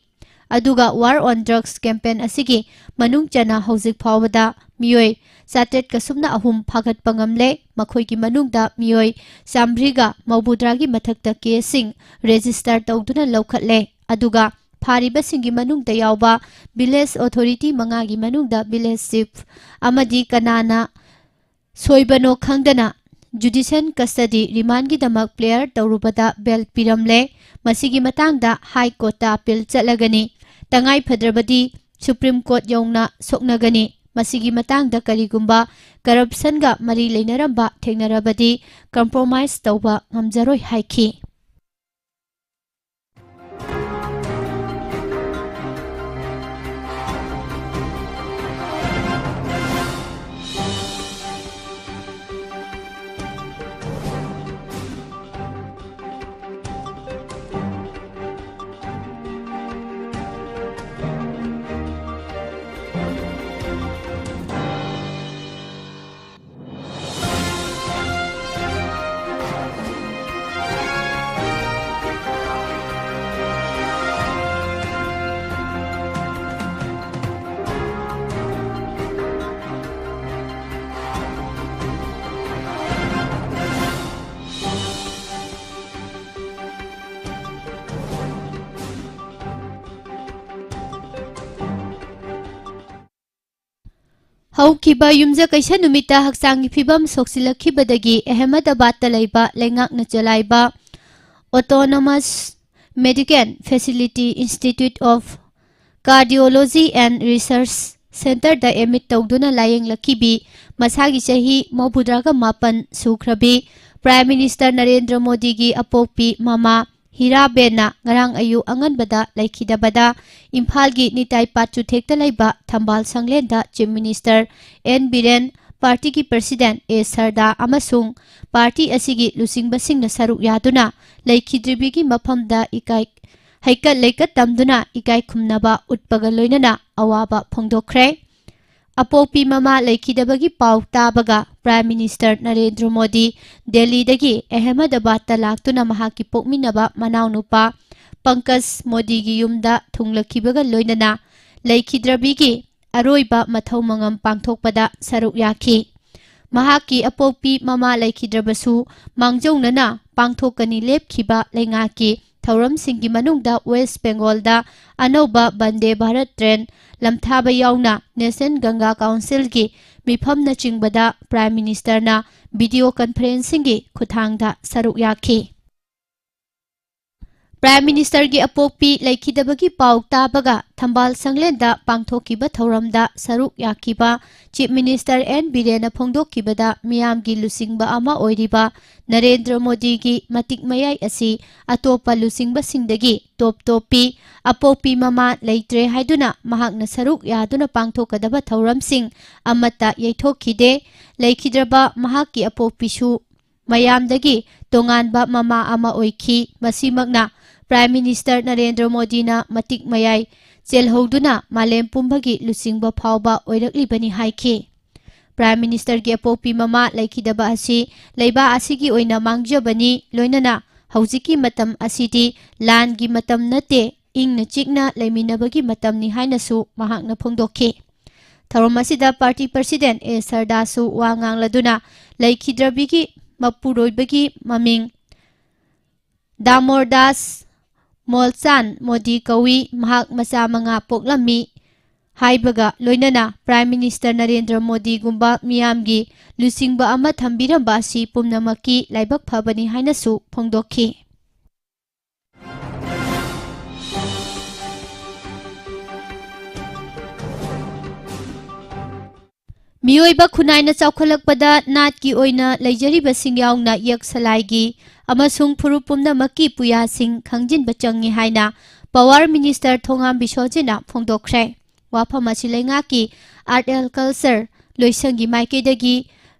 ꯑꯗꯨꯒ War on Drugs campaign ꯑꯁꯤꯒꯤ ꯃꯅꯨꯡ ꯆꯟꯅ ꯍꯧꯖꯤꯛ ꯐꯥꯎꯕꯗ ꯃꯤꯑꯣꯏ ꯆꯥꯇ꯭ꯔꯦꯠꯀ ꯁꯨꯞꯅ ꯑꯍꯨꯝ ꯐꯥꯒꯠꯄ ꯉꯝꯂꯦ꯫ ꯃꯈꯣꯏꯒꯤ ꯃꯅꯨꯡꯗ ꯃꯤꯑꯣꯏ ꯆꯥꯝꯃꯔꯤꯒ ꯃꯧꯕꯨꯗ꯭ꯔꯥꯒꯤ ꯃꯊꯛꯇ caseꯁꯤꯡ register ꯇꯧꯗꯨꯅ ꯂꯧꯈꯠꯂꯦ꯫ ꯑꯗꯨꯒ ꯐꯥꯔꯤꯕꯁꯤꯡꯒꯤ ꯃꯅꯨꯡꯗ ꯌꯥꯎꯕ village authority ꯃꯉꯥꯒꯤ ꯃꯅꯨꯡꯗ village chief ꯑꯃꯗꯤ ꯀꯅꯥꯅ ꯁꯣꯏꯕꯅꯣ ꯈꯪꯗꯅ judicial custody remandꯒꯤꯗꯃꯛ clear ꯇꯧꯔꯨꯕꯗ bail ꯄꯤꯔꯝꯂꯦ꯫ ꯃꯁꯤꯒꯤ ꯃꯇꯥꯡꯗ ꯍꯥꯏ ꯀꯣꯔꯠꯇ ꯑꯄꯤꯜ ꯆꯠꯂꯒꯅꯤ꯫ ꯇꯉꯥꯏ ꯐꯗ꯭ꯔꯕꯗꯤ ꯁꯨꯄ꯭ꯔꯤꯝ ꯀꯣꯔꯠ ꯌꯧꯅ ꯁꯣꯛꯅꯒꯅꯤ꯫ ꯃꯁꯤꯒꯤ ꯃꯇꯥꯡꯗ ꯀꯔꯤꯒꯨꯝꯕ ꯀꯔꯞꯁꯟꯒ ꯃꯔꯤ ꯂꯩꯅꯔꯝꯕ ꯊꯦꯡꯅꯔꯕꯗꯤ ꯀꯝꯄ꯭ꯔꯣꯃꯥꯏꯁ ꯇꯧꯕ ꯉꯝꯖꯔꯣꯏ ꯍꯥꯏꯈꯤ꯫ ꯍꯧꯈꯤꯕ ꯌꯨꯝꯖꯀꯩꯁ ꯅꯨꯃꯤꯠꯇ ꯍꯛꯆꯥꯡꯒꯤ ꯐꯤꯕꯝ ꯁꯣꯛꯆꯤꯜꯂꯛꯈꯤꯕꯗꯒꯤ ꯑꯍꯃꯗꯕꯥꯗꯇ ꯂꯩꯕ ꯂꯩꯉꯥꯛꯅ ꯆꯂꯥꯏꯕ Autonomous Medical Facility Institute of Cardiology and Research Centreꯗ ꯑꯦꯗꯃꯤꯠ ꯇꯧꯗꯨꯅ ꯂꯥꯌꯦꯡꯂꯛꯈꯤꯕꯤ, ꯃꯁꯥꯒꯤ ꯆꯍꯤ ꯃꯧꯗ꯭ꯔꯥꯒ ꯃꯥꯄꯟ ꯁꯨꯈ꯭ꯔꯕꯤ, ꯄ꯭ꯔꯥꯏꯝ ꯃꯤꯅꯤꯁꯇꯔ ꯅꯔꯦꯟꯗ꯭ꯔ ꯃꯣꯗꯤꯒꯤ ꯑꯄꯣꯛꯄꯤ ꯃꯃꯥ ꯍꯤꯔꯥꯕꯦꯟꯅ ꯉꯔꯥꯡ ꯑꯌꯨꯛ ꯑꯉꯟꯕꯗ ꯂꯩꯈꯤꯗꯕꯗ ꯏꯝꯐꯥꯜꯒꯤ ꯅꯤꯇꯥꯏ ꯄꯥꯠ ꯆꯨꯊꯦꯛꯇ ꯂꯩꯕ ꯊꯝꯕꯥꯜ ꯁꯪꯂꯦꯟꯗ ꯆꯤꯐ ꯃꯤꯅꯤꯁꯇꯔ ꯑꯦꯟ ꯕꯤꯔꯦꯟ, ꯄꯥꯔꯇꯤꯒꯤ ꯄ꯭ꯔꯁꯤꯗꯦꯟꯠ ꯑꯦ ꯁꯔꯗꯥ ꯑꯃꯁꯨꯡ ꯄꯥꯔꯇꯤ ꯑꯁꯤꯒꯤ ꯂꯨꯆꯤꯡꯕꯁꯤꯡꯅ ꯁꯔꯨꯛ ꯌꯥꯗꯨꯅ ꯂꯩꯈꯤꯗ꯭ꯔꯤꯕꯤꯒꯤ ꯃꯐꯝꯗ ꯏꯀꯥꯏ, ꯍꯩꯀꯠ ꯂꯩꯀꯠ ꯇꯝꯗꯨꯅ ꯏꯀꯥꯏ ꯈꯨꯝꯅꯕ ꯎꯠꯄꯒ ꯂꯣꯏꯅꯅ ꯑꯋꯥꯕ ꯐꯣꯡꯗꯣꯛꯈ꯭ꯔꯦ꯫ ꯑꯄꯣꯛꯄꯤ ꯃꯃꯥ ꯂꯩꯈꯤꯗꯕꯒꯤ ꯄꯥꯎ ꯇꯥꯕꯒ ꯄ꯭ꯔꯥꯏꯝ ꯃꯤꯅꯤꯁꯇꯔ ꯅꯔꯦꯟꯗ꯭ꯔ ꯃꯣꯗꯤ ꯗꯦꯜꯂꯤꯗꯒꯤ ꯑꯍꯃꯗꯕꯥꯗꯇ ꯂꯥꯛꯇꯨꯅ ꯃꯍꯥꯛꯀꯤ ꯄꯣꯛꯃꯤꯟꯅꯕ ꯃꯅꯥꯎꯅꯨꯄꯥ ꯄꯪꯀꯖ ꯃꯣꯗꯤꯒꯤ ꯌꯨꯝꯗ ꯊꯨꯡꯂꯈꯤꯕꯒ ꯂꯣꯏꯅꯅ ꯂꯩꯈꯤꯗ꯭ꯔꯕꯤꯒꯤ ꯑꯔꯣꯏꯕ ꯃꯊꯧ ꯃꯉꯝ ꯄꯥꯡꯊꯣꯛꯄꯗ ꯁꯔꯨꯛ ꯌꯥꯈꯤ꯫ ꯃꯍꯥꯛꯀꯤ ꯑꯄꯣꯛꯄꯤ ꯃꯃꯥ ꯂꯩꯈꯤꯗ꯭ꯔꯕꯁꯨ ꯃꯥꯡꯖꯧꯅꯅ ꯄꯥꯡꯊꯣꯛꯀꯅꯤ ꯂꯦꯞꯈꯤꯕ ꯂꯩꯉꯥꯛꯀꯤ ꯊꯧꯔꯝꯁꯤꯡꯒꯤ ꯃꯅꯨꯡꯗ ꯋꯦꯁ ꯕꯦꯡꯒꯣꯜꯗ ꯑꯅꯧꯕ ꯕꯟꯗꯦ ꯚꯥꯔꯠ ꯇ꯭ꯔꯦꯟ ꯂꯝꯊꯥꯕ ꯌꯥꯎꯅ ꯅꯦꯁꯅꯦꯜ ꯒꯪꯒꯥ ꯀꯥꯎꯟꯁꯤꯜꯒꯤ ꯃꯤꯐꯝꯅꯆꯤꯡꯕꯗ ꯄ꯭ꯔꯥꯏꯝ ꯃꯤꯅꯤꯁꯇꯔꯅ ꯚꯤꯗꯤꯑꯣ ꯀꯟꯐꯔꯦꯟꯁꯤꯡꯒꯤ ꯈꯨꯠꯊꯥꯡꯗ ꯁꯔꯨꯛ ꯌꯥꯈꯤ꯫ ꯄ꯭ꯔꯥꯏꯝ ꯃꯤꯅꯤꯁꯇꯔꯒꯤ ꯑꯄꯣꯛꯄꯤ ꯂꯩꯈꯤꯗꯕꯒꯤ ꯄꯥꯎ ꯇꯥꯕꯒ ꯊꯝꯕꯥꯜ ꯁꯪꯂꯦꯟꯗ ꯄꯥꯡꯊꯣꯛꯈꯤꯕ ꯊꯧꯔꯝꯗ ꯁꯔꯨꯛ ꯌꯥꯈꯤꯕ ꯆꯤꯐ ꯃꯤꯅꯤꯁꯇꯔ ꯑꯦꯟ ꯕꯤꯔꯦꯟꯅ ꯐꯣꯡꯗꯣꯛꯈꯤꯕꯗ ꯃꯤꯌꯥꯝꯒꯤ ꯂꯨꯆꯤꯡꯕ ꯑꯃ ꯑꯣꯏꯔꯤꯕ ꯅꯔꯦꯟꯗ꯭ꯔ ꯃꯣꯗꯤꯒꯤ ꯃꯇꯤꯛ ꯃꯌꯥꯏ ꯑꯁꯤ ꯑꯇꯣꯞꯄ ꯂꯨꯆꯤꯡꯕꯁꯤꯡꯗꯒꯤ ꯇꯣꯞ ꯇꯣꯞꯄꯤ꯫ ꯑꯄꯣꯛꯄꯤ ꯃꯃꯥ ꯂꯩꯇ꯭ꯔꯦ ꯍꯥꯏꯗꯨꯅ ꯃꯍꯥꯛꯅ ꯁꯔꯨꯛ ꯌꯥꯗꯨꯅ ꯄꯥꯡꯊꯣꯛꯀꯗꯕ ꯊꯧꯔꯝꯁꯤꯡ ꯑꯃꯠꯇ ꯌꯩꯊꯣꯛꯈꯤꯗꯦ꯫ ꯂꯩꯈꯤꯗ꯭ꯔꯕ ꯃꯍꯥꯛꯀꯤ ꯑꯄꯣꯛꯄꯤꯁꯨ ꯃꯌꯥꯝꯗꯒꯤ ꯇꯣꯉꯥꯟꯕ ꯃꯃꯥ ꯑꯃ ꯑꯣꯏꯈꯤ꯫ ꯃꯁꯤꯃꯛꯅ ꯄ꯭ꯔꯥꯏꯝ ꯃꯤꯅꯤꯁꯇꯔ ꯅꯔꯦꯟꯗ꯭ꯔ ꯃꯣꯗꯤꯅ ꯃꯇꯤꯛ ꯃꯌꯥꯏ ꯆꯦꯜꯍꯧꯗꯨꯅ ꯃꯥꯂꯦꯝ ꯄꯨꯝꯕꯒꯤ ꯂꯨꯆꯤꯡꯕ ꯐꯥꯎꯕ ꯑꯣꯏꯔꯛꯂꯤꯕꯅꯤ ꯍꯥꯏꯈꯤ꯫ ꯄ꯭ꯔꯥꯏꯝ ꯃꯤꯅꯤꯁꯇꯔꯒꯤ ꯑꯄꯣꯛꯄꯤ ꯃꯃꯥ ꯂꯩꯈꯤꯗꯕ ꯑꯁꯤ ꯂꯩꯕꯥꯛ ꯑꯁꯤꯒꯤ ꯑꯣꯏꯅ ꯃꯥꯡꯖꯕꯅꯤ, ꯂꯣꯏꯅꯅ ꯍꯧꯖꯤꯛꯀꯤ ꯃꯇꯝ ꯑꯁꯤꯗꯤ ꯂꯥꯟꯒꯤ ꯃꯇꯝ ꯅꯠꯇꯦ, ꯏꯪꯅ ꯆꯤꯛꯅ ꯂꯩꯃꯤꯟꯅꯕꯒꯤ ꯃꯇꯝꯅꯤ ꯍꯥꯏꯅꯁꯨ ꯃꯍꯥꯛꯅ ꯐꯣꯡꯗꯣꯛꯈꯤ꯫ ꯊꯧꯔꯝ ꯑꯁꯤꯗ ꯄꯥꯔꯇꯤ ꯄ꯭ꯔꯁꯤꯗꯦꯟ ꯑꯦ ꯁꯔꯗꯥꯁꯨ ꯋꯥ ꯉꯥꯡꯂꯗꯨꯅ ꯂꯩꯈꯤꯗ꯭ꯔꯕꯤꯒꯤ ꯃꯄꯨꯔꯣꯏꯕꯒꯤ ꯃꯃꯤꯡ ꯗꯥꯃꯣꯔꯗꯥꯁ ꯃꯣꯜꯆꯥꯟ ꯃꯣꯗꯤ ꯀꯧꯏ, ꯃꯍꯥꯛ ꯃꯆꯥ ꯃꯉꯥ ꯄꯣꯛꯂꯝꯃꯤ ꯍꯥꯏꯕꯒ ꯂꯣꯏꯅꯅ ꯄ꯭ꯔꯥꯏꯝ ꯃꯤꯅꯤꯁꯇꯔ ꯅꯔꯦꯟꯗ꯭ꯔ ꯃꯣꯗꯤꯒꯨꯝꯕ ꯃꯤꯌꯥꯝꯒꯤ ꯂꯨꯆꯤꯡꯕ ꯑꯃ ꯊꯝꯕꯤꯔꯝꯕ ꯑꯁꯤ ꯄꯨꯝꯅꯃꯛꯀꯤ ꯂꯥꯏꯕꯛ ꯐꯕꯅꯤ ꯍꯥꯏꯅꯁꯨ ꯐꯣꯡꯗꯣꯛꯈꯤ꯫ ꯃꯤꯑꯣꯏꯕ ꯈꯨꯟꯅꯥꯏꯅ ꯆꯥꯎꯈꯠꯂꯛꯄꯗ ꯅꯥꯠꯀꯤ ꯑꯣꯏꯅ ꯂꯩꯖꯔꯤꯕꯁꯤꯡ ꯌꯥꯎꯅ ꯌꯦꯛ ꯁꯂꯥꯏꯒꯤ ꯑꯃꯁꯨꯡ ꯐꯨꯔꯨꯞ ꯄꯨꯝꯅꯃꯛꯀꯤ ꯄꯨꯌꯥꯁꯤꯡ ꯈꯪꯖꯤꯟꯕ ꯆꯪꯉꯤ ꯍꯥꯏꯅ ꯄꯋꯥꯔ ꯃꯤꯅꯤꯁꯇꯔ ꯊꯣꯉꯥꯝ ꯕꯤꯁꯣꯖꯤꯠꯅ ꯐꯣꯡꯗꯣꯛꯈ꯭ꯔꯦ꯫ ꯋꯥꯐꯝ ꯑꯁꯤ ꯂꯩꯉꯥꯛꯀꯤ ꯑꯥꯔꯠ ꯑꯦꯟ ꯀꯜꯆꯔ ꯂꯣꯏꯁꯪꯒꯤ ꯃꯥꯏꯀꯩꯗꯒꯤ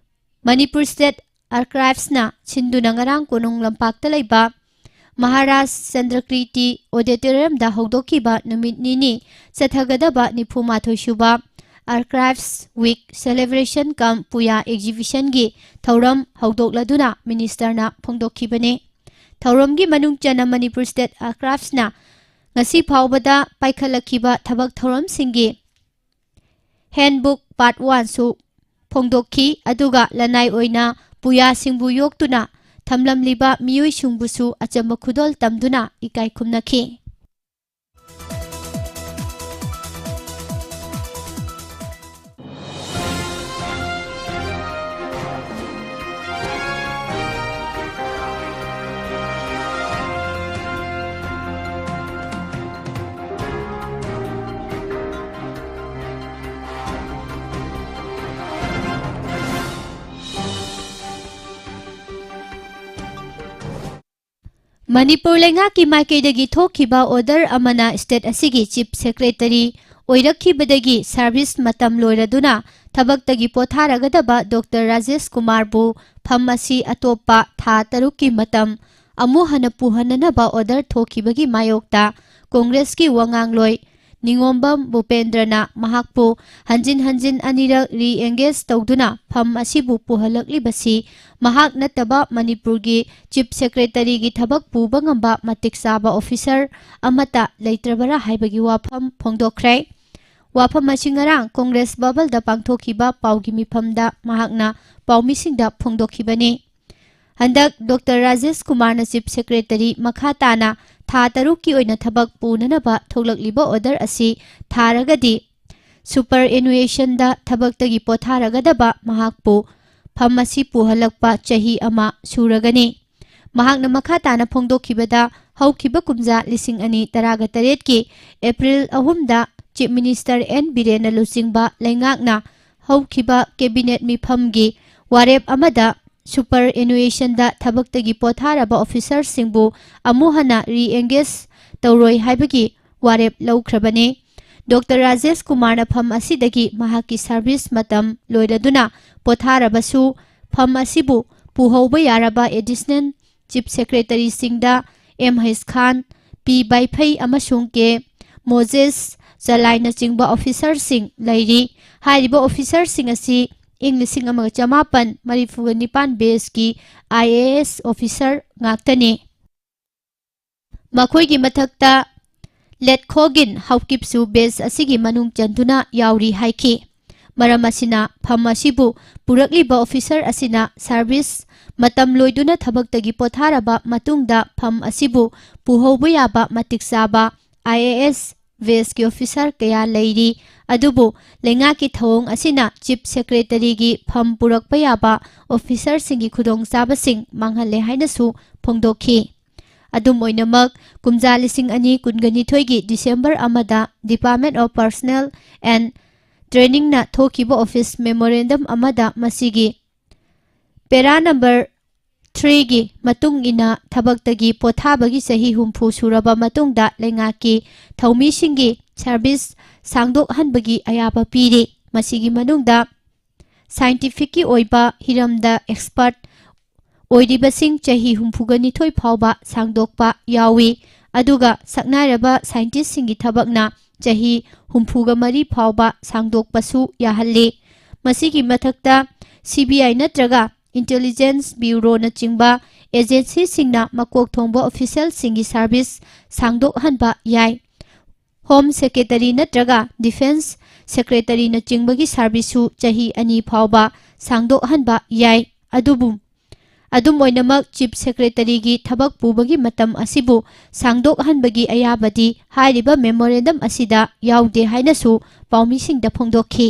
ꯃꯅꯤꯄꯨꯔ ꯁ꯭ꯇꯦꯠ ꯑꯥꯔꯀꯥꯏꯚꯁꯅ ꯁꯤꯟꯗꯨꯅ ꯉꯔꯥꯡ ꯀꯣꯅꯨꯡ ꯂꯝꯄꯥꯛꯇ ꯂꯩꯕ ꯃꯍꯥꯔꯥꯖ ꯆꯟꯗ꯭ꯔꯀ꯭ꯔꯤꯇꯤ ꯑꯣꯗꯤꯇꯣꯔꯤꯌꯝꯗ ꯍꯧꯗꯣꯛꯈꯤꯕ ꯅꯨꯃꯤꯠ ꯅꯤꯅꯤ ꯆꯠꯊꯒꯗꯕ ꯅꯤꯐꯨ ꯃꯥꯊꯣꯏ ꯁꯨꯕ ꯑꯥꯔꯀꯥꯏꯚꯁ ꯋꯤꯛ ꯁꯦꯂꯦꯕ꯭ꯔꯦꯁꯟ ꯀꯝ ꯄꯨꯌꯥ ꯑꯦꯛꯖꯤꯕꯤꯁꯟꯒꯤ ꯊꯧꯔꯝ ꯍꯧꯗꯣꯛꯂꯗꯨꯅ ꯃꯤꯅꯤꯁꯇꯔꯅ ꯐꯣꯡꯗꯣꯛꯈꯤꯕꯅꯤ꯫ ꯊꯧꯔꯝꯒꯤ ꯃꯅꯨꯡ ꯆꯟꯅ ꯃꯅꯤꯄꯨꯔ ꯁ꯭ꯇꯦꯠ ꯑꯥꯔꯀꯥꯏꯚꯁꯅ ꯉꯁꯤ ꯐꯥꯎꯕꯗ ꯄꯥꯏꯈꯠꯂꯛꯈꯤꯕ ꯊꯕꯛ ꯊꯧꯔꯝꯁꯤꯡꯒꯤ ꯍꯦꯟꯕꯨꯛ ꯄꯥꯔꯠ ꯋꯥꯟꯁꯨ ꯐꯣꯡꯗꯣꯛꯈꯤ, ꯑꯗꯨꯒ ꯂꯅꯥꯏ ꯑꯣꯏꯅ ꯄꯨꯌꯥꯁꯤꯡꯕꯨ ꯌꯣꯛꯇꯨꯅ ꯊꯝꯂꯝꯂꯤꯕ ꯃꯤꯑꯣꯏꯁꯤꯡꯕꯨꯁꯨ ꯑꯆꯝꯕ ꯈꯨꯗꯣꯜ ꯇꯝꯗꯨꯅ ꯏꯀꯥꯏ ꯈꯨꯝꯅꯈꯤ꯫ ꯃꯅꯤꯄꯨꯔ ꯂꯩꯉꯥꯛꯀꯤ ꯃꯥꯏꯀꯩꯗꯒꯤ ꯊꯣꯛꯈꯤꯕ order ꯑꯃꯅ state ꯑꯁꯤꯒꯤ Chief Secretary ꯑꯣꯏꯔꯛꯈꯤꯕꯗꯒꯤ service ꯃꯇꯝ ꯂꯣꯏꯔꯗꯨꯅ ꯊꯕꯛꯇꯒꯤ ꯄꯣꯊꯥꯔꯒꯗꯕ ꯗꯣꯛꯇꯔ ꯔꯥꯖꯦꯁ ꯀꯨꯃꯥꯔꯕꯨ ꯐꯝ ꯑꯁꯤ ꯑꯇꯣꯞꯄ ꯊꯥ ꯇꯔꯨꯛꯀꯤ ꯃꯇꯝ ꯑꯃꯨꯛ ꯍꯟꯅ ꯄꯨꯍꯟꯅꯅꯕ order ꯊꯣꯛꯈꯤꯕꯒꯤ ꯃꯥꯌꯣꯛꯇ ꯀꯣꯡꯒ꯭ꯔꯦꯁꯀꯤ ꯋꯥꯉꯥꯡꯂꯣꯏ ꯅꯤꯉꯣꯝꯕꯝ ꯚꯨꯄꯦꯟꯗ꯭ꯔꯅ ꯃꯍꯥꯛꯄꯨ ꯍꯟꯖꯤꯟ ꯍꯟꯖꯤꯟ ꯑꯅꯤꯔꯛ re-engage ꯇꯧꯗꯨꯅ ꯐꯝ ꯑꯁꯤꯕꯨ ꯄꯨꯍꯜꯂꯛꯂꯤꯕꯁꯤ ꯃꯍꯥꯛ ꯅꯠꯇꯕ ꯃꯅꯤꯄꯨꯔꯒꯤ Chief Secretaryꯒꯤ ꯊꯕꯛ ꯄꯨꯕ ꯉꯝꯕ ꯃꯇꯤꯛ ꯆꯥꯕ officer ꯑꯃꯠꯇ ꯂꯩꯇ꯭ꯔꯕꯔꯥ ꯍꯥꯏꯕꯒꯤ ꯋꯥꯐꯝ ꯐꯣꯡꯗꯣꯛꯈ꯭ꯔꯦ꯫ ꯋꯥꯐꯝ ꯑꯁꯤ ꯉꯔꯥꯡ ꯀꯣꯡꯒ꯭ꯔꯦꯁ ꯚꯕꯟꯗ ꯄꯥꯡꯊꯣꯛꯈꯤꯕ ꯄꯥꯎꯒꯤ ꯃꯤꯐꯝꯗ ꯃꯍꯥꯛꯅ ꯄꯥꯎꯃꯤꯁꯤꯡꯗ ꯐꯣꯡꯗꯣꯛꯈꯤꯕꯅꯤ꯫ ꯍꯟꯗꯛ ꯗꯣꯛꯇꯔ ꯔꯥꯖꯦꯁ ꯀꯨꯃꯥꯔꯅ Chief Secretary ꯃꯈꯥ ꯇꯥꯅ ꯊꯥ ꯇꯔꯨꯛꯀꯤ ꯑꯣꯏꯅ ꯊꯕꯛ ꯄꯨꯅꯅꯕ ꯊꯣꯛꯂꯛꯂꯤꯕ order ꯑꯁꯤ ꯊꯥꯔꯒꯗꯤ superannuationꯗ ꯊꯕꯛꯇꯒꯤ ꯄꯣꯊꯥꯔꯒꯗꯕ ꯃꯍꯥꯛꯄꯨ ꯐꯝ ꯑꯁꯤ ꯄꯨꯍꯜꯂꯛꯄ ꯆꯍꯤ ꯑꯃ ꯁꯨꯔꯒꯅꯤ꯫ ꯃꯍꯥꯛꯅ ꯃꯈꯥ ꯇꯥꯅ ꯐꯣꯡꯗꯣꯛꯈꯤꯕꯗ, ꯍꯧꯈꯤꯕ ꯀꯨꯝꯖꯥ ꯂꯤꯁꯤꯡ ꯑꯅꯤ ꯇꯔꯥꯒ ꯇꯔꯦꯠꯀꯤ April ꯑꯍꯨꯝꯗ Chief Minister ꯑꯦꯟ ꯕꯤꯔꯦꯟꯅ ꯂꯨꯆꯤꯡꯕ ꯂꯩꯉꯥꯛꯅ ꯍꯧꯈꯤꯕ cabinet ꯃꯤꯐꯝꯒꯤ ꯋꯥꯔꯦꯞ ꯑꯃꯗ superannuationꯗ ꯊꯕꯛꯇꯒꯤ ꯄꯣꯊꯥꯔꯕ officerꯁꯤꯡꯕꯨ ꯑꯃꯨꯛ ꯍꯟꯅ re-engage ꯇꯧꯔꯣꯏ ꯍꯥꯏꯕꯒꯤ ꯋꯥꯔꯦꯞ ꯂꯧꯈ꯭ꯔꯕꯅꯤ꯫ ꯗꯣꯛꯇꯔ ꯔꯥꯖꯦꯁ ꯀꯨꯃꯥꯔꯅ ꯐꯝ ꯑꯁꯤꯗꯒꯤ ꯃꯍꯥꯛꯀꯤ service ꯃꯇꯝ ꯂꯣꯏꯔꯗꯨꯅ ꯄꯣꯊꯥꯔꯕꯁꯨ, ꯐꯝ ꯑꯁꯤꯕꯨ ꯄꯨꯍꯧꯕ ꯌꯥꯔꯕ Additional Chief Secretaryꯁꯤꯡꯗ ꯑꯦꯝ ꯍꯩꯁ ꯈꯥꯟ, ꯄꯤ ꯕꯥꯏꯐꯩ ꯑꯃꯁꯨꯡ ꯀꯦ ꯃꯣꯖꯦꯁ ꯆꯂꯥꯏꯅꯆꯤꯡꯕ officerꯁꯤꯡ ꯂꯩꯔꯤ꯫ ꯍꯥꯏꯔꯤꯕ officerꯁꯤꯡ ꯑꯁꯤ ꯏꯪ ꯂꯤꯁꯤꯡ ꯑꯃꯒ ꯆꯃꯥꯄꯟ ꯃꯔꯤꯐꯨꯒ ꯅꯤꯄꯥꯟ batchꯀꯤ I A S officer ꯉꯥꯛꯇꯅꯤ꯫ ꯃꯈꯣꯏꯒꯤ ꯃꯊꯛꯇ ꯂꯦꯠꯈꯣꯒꯤꯟ ꯍꯥꯎꯀꯤꯞꯁꯨ batch ꯑꯁꯤꯒꯤ ꯃꯅꯨꯡ ꯆꯟꯗꯨꯅ ꯌꯥꯎꯔꯤ ꯍꯥꯏꯈꯤ꯫ ꯃꯔꯝ ꯑꯁꯤꯅ ꯐꯝ ꯑꯁꯤꯕꯨ ꯄꯨꯔꯛꯂꯤꯕ officer ꯑꯁꯤꯅ service ꯃꯇꯝ ꯂꯣꯏꯗꯨꯅ ꯊꯕꯛꯇꯒꯤ ꯄꯣꯊꯥꯔꯕ ꯃꯇꯨꯡꯗ ꯐꯝ ꯑꯁꯤꯕꯨ ꯄꯨꯍꯧꯕ ꯌꯥꯕ ꯃꯇꯤꯛ ꯆꯥꯕ I A S batchꯀꯤ officer ꯀꯌꯥ ꯂꯩꯔꯤ, ꯑꯗꯨꯕꯨ ꯂꯩꯉꯥꯛꯀꯤ ꯊꯧꯑꯣꯡ ꯑꯁꯤꯅ Chief Secretaryꯒꯤ ꯐꯝ ꯄꯨꯔꯛꯄ ꯌꯥꯕ officerꯁꯤꯡꯒꯤ ꯈꯨꯗꯣꯡꯆꯥꯕꯁꯤꯡ ꯃꯥꯡꯍꯜꯂꯦ ꯍꯥꯏꯅꯁꯨ ꯐꯣꯡꯗꯣꯛꯈꯤ꯫ ꯑꯗꯨꯝ ꯑꯣꯏꯅꯃꯛ, ꯀꯨꯝꯖꯥ ꯂꯤꯁꯤꯡ ꯑꯅꯤ ꯀꯨꯟꯒ ꯅꯤꯊꯣꯏꯒꯤ December ꯑꯃꯗ Department of Personnel and Trainingꯅ ꯊꯣꯛꯈꯤꯕ office memorandum ꯑꯃꯗ ꯃꯁꯤꯒꯤ para number ꯊ꯭ꯔꯤꯒꯤ ꯃꯇꯨꯡ ꯏꯟꯅ ꯊꯕꯛꯇꯒꯤ ꯄꯣꯊꯥꯕꯒꯤ ꯆꯍꯤ ꯍꯨꯝꯐꯨ ꯁꯨꯔꯕ ꯃꯇꯨꯡꯗ ꯂꯩꯉꯥꯛꯀꯤ ꯊꯧꯃꯤꯁꯤꯡꯒꯤ ꯁꯔꯚꯤꯁ ꯁꯥꯡꯗꯣꯛꯍꯟꯕꯒꯤ ꯑꯌꯥꯕ ꯄꯤꯔꯤ꯫ ꯃꯁꯤꯒꯤ ꯃꯅꯨꯡꯗ ꯁꯥꯏꯟꯇꯤꯐꯤꯛꯀꯤ ꯑꯣꯏꯕ ꯍꯤꯔꯝꯗ ꯑꯦꯛꯁꯄꯔꯠ ꯑꯣꯏꯔꯤꯕꯁꯤꯡ ꯆꯍꯤ ꯍꯨꯝꯐꯨꯒ ꯅꯤꯊꯣꯏ ꯐꯥꯎꯕ ꯁꯥꯡꯗꯣꯛꯄ ꯌꯥꯎꯏ, ꯑꯗꯨꯒ ꯁꯛꯅꯥꯏꯔꯕ ꯁꯥꯏꯟꯇꯤꯁꯁꯤꯡꯒꯤ ꯊꯕꯛꯅ ꯆꯍꯤ ꯍꯨꯝꯐꯨꯒ ꯃꯔꯤ ꯐꯥꯎꯕ ꯁꯥꯡꯗꯣꯛꯄꯁꯨ ꯌꯥꯍꯜꯂꯤ꯫ ꯃꯁꯤꯒꯤ ꯃꯊꯛꯇ ꯁꯤ ꯕꯤ ꯑꯥꯏ ꯅꯠꯇ꯭ꯔꯒ ꯏꯟꯇꯦꯂꯤꯖꯦꯟꯁ ꯕ꯭ꯌꯨꯔꯣꯅꯆꯤꯡꯕ ꯑꯦꯖꯦꯟꯁꯤꯁꯤꯡꯅ ꯃꯀꯣꯛ ꯊꯣꯡꯕ ꯑꯣꯐꯤꯁꯤꯌꯦꯜꯁꯤꯡꯒꯤ ꯁꯥꯔꯚꯤꯁ ꯁꯥꯡꯗꯣꯛꯍꯟꯕ ꯌꯥꯏ꯫ ꯍꯣꯝ ꯁꯦꯀ꯭ꯔꯦꯇꯔꯤ ꯅꯠꯇ꯭ꯔꯒ ꯗꯤꯐꯦꯟꯁ ꯁꯦꯀ꯭ꯔꯦꯇꯔꯤꯅꯆꯤꯡꯕꯒꯤ ꯁꯥꯔꯚꯤꯁꯁꯨ ꯆꯍꯤ ꯑꯅꯤ ꯐꯥꯎꯕ ꯁꯥꯡꯗꯣꯛꯍꯟꯕ ꯌꯥꯏ꯫ ꯑꯗꯨꯕꯨ, ꯑꯗꯨꯝ ꯑꯣꯏꯅꯃꯛ, ꯆꯤꯐ ꯁꯦꯀ꯭ꯔꯦꯇꯔꯤꯒꯤ ꯊꯕꯛ ꯄꯨꯕꯒꯤ ꯃꯇꯝ ꯑꯁꯤꯕꯨ ꯁꯥꯡꯗꯣꯛꯍꯟꯕꯒꯤ ꯑꯌꯥꯕꯗꯤ ꯍꯥꯏꯔꯤꯕ ꯃꯦꯃꯣꯔꯦꯟꯗꯝ ꯑꯁꯤꯗ ꯌꯥꯎꯗꯦ ꯍꯥꯏꯅꯁꯨ ꯄꯥꯎꯃꯤꯁꯤꯡꯗ ꯐꯣꯡꯗꯣꯛꯈꯤ꯫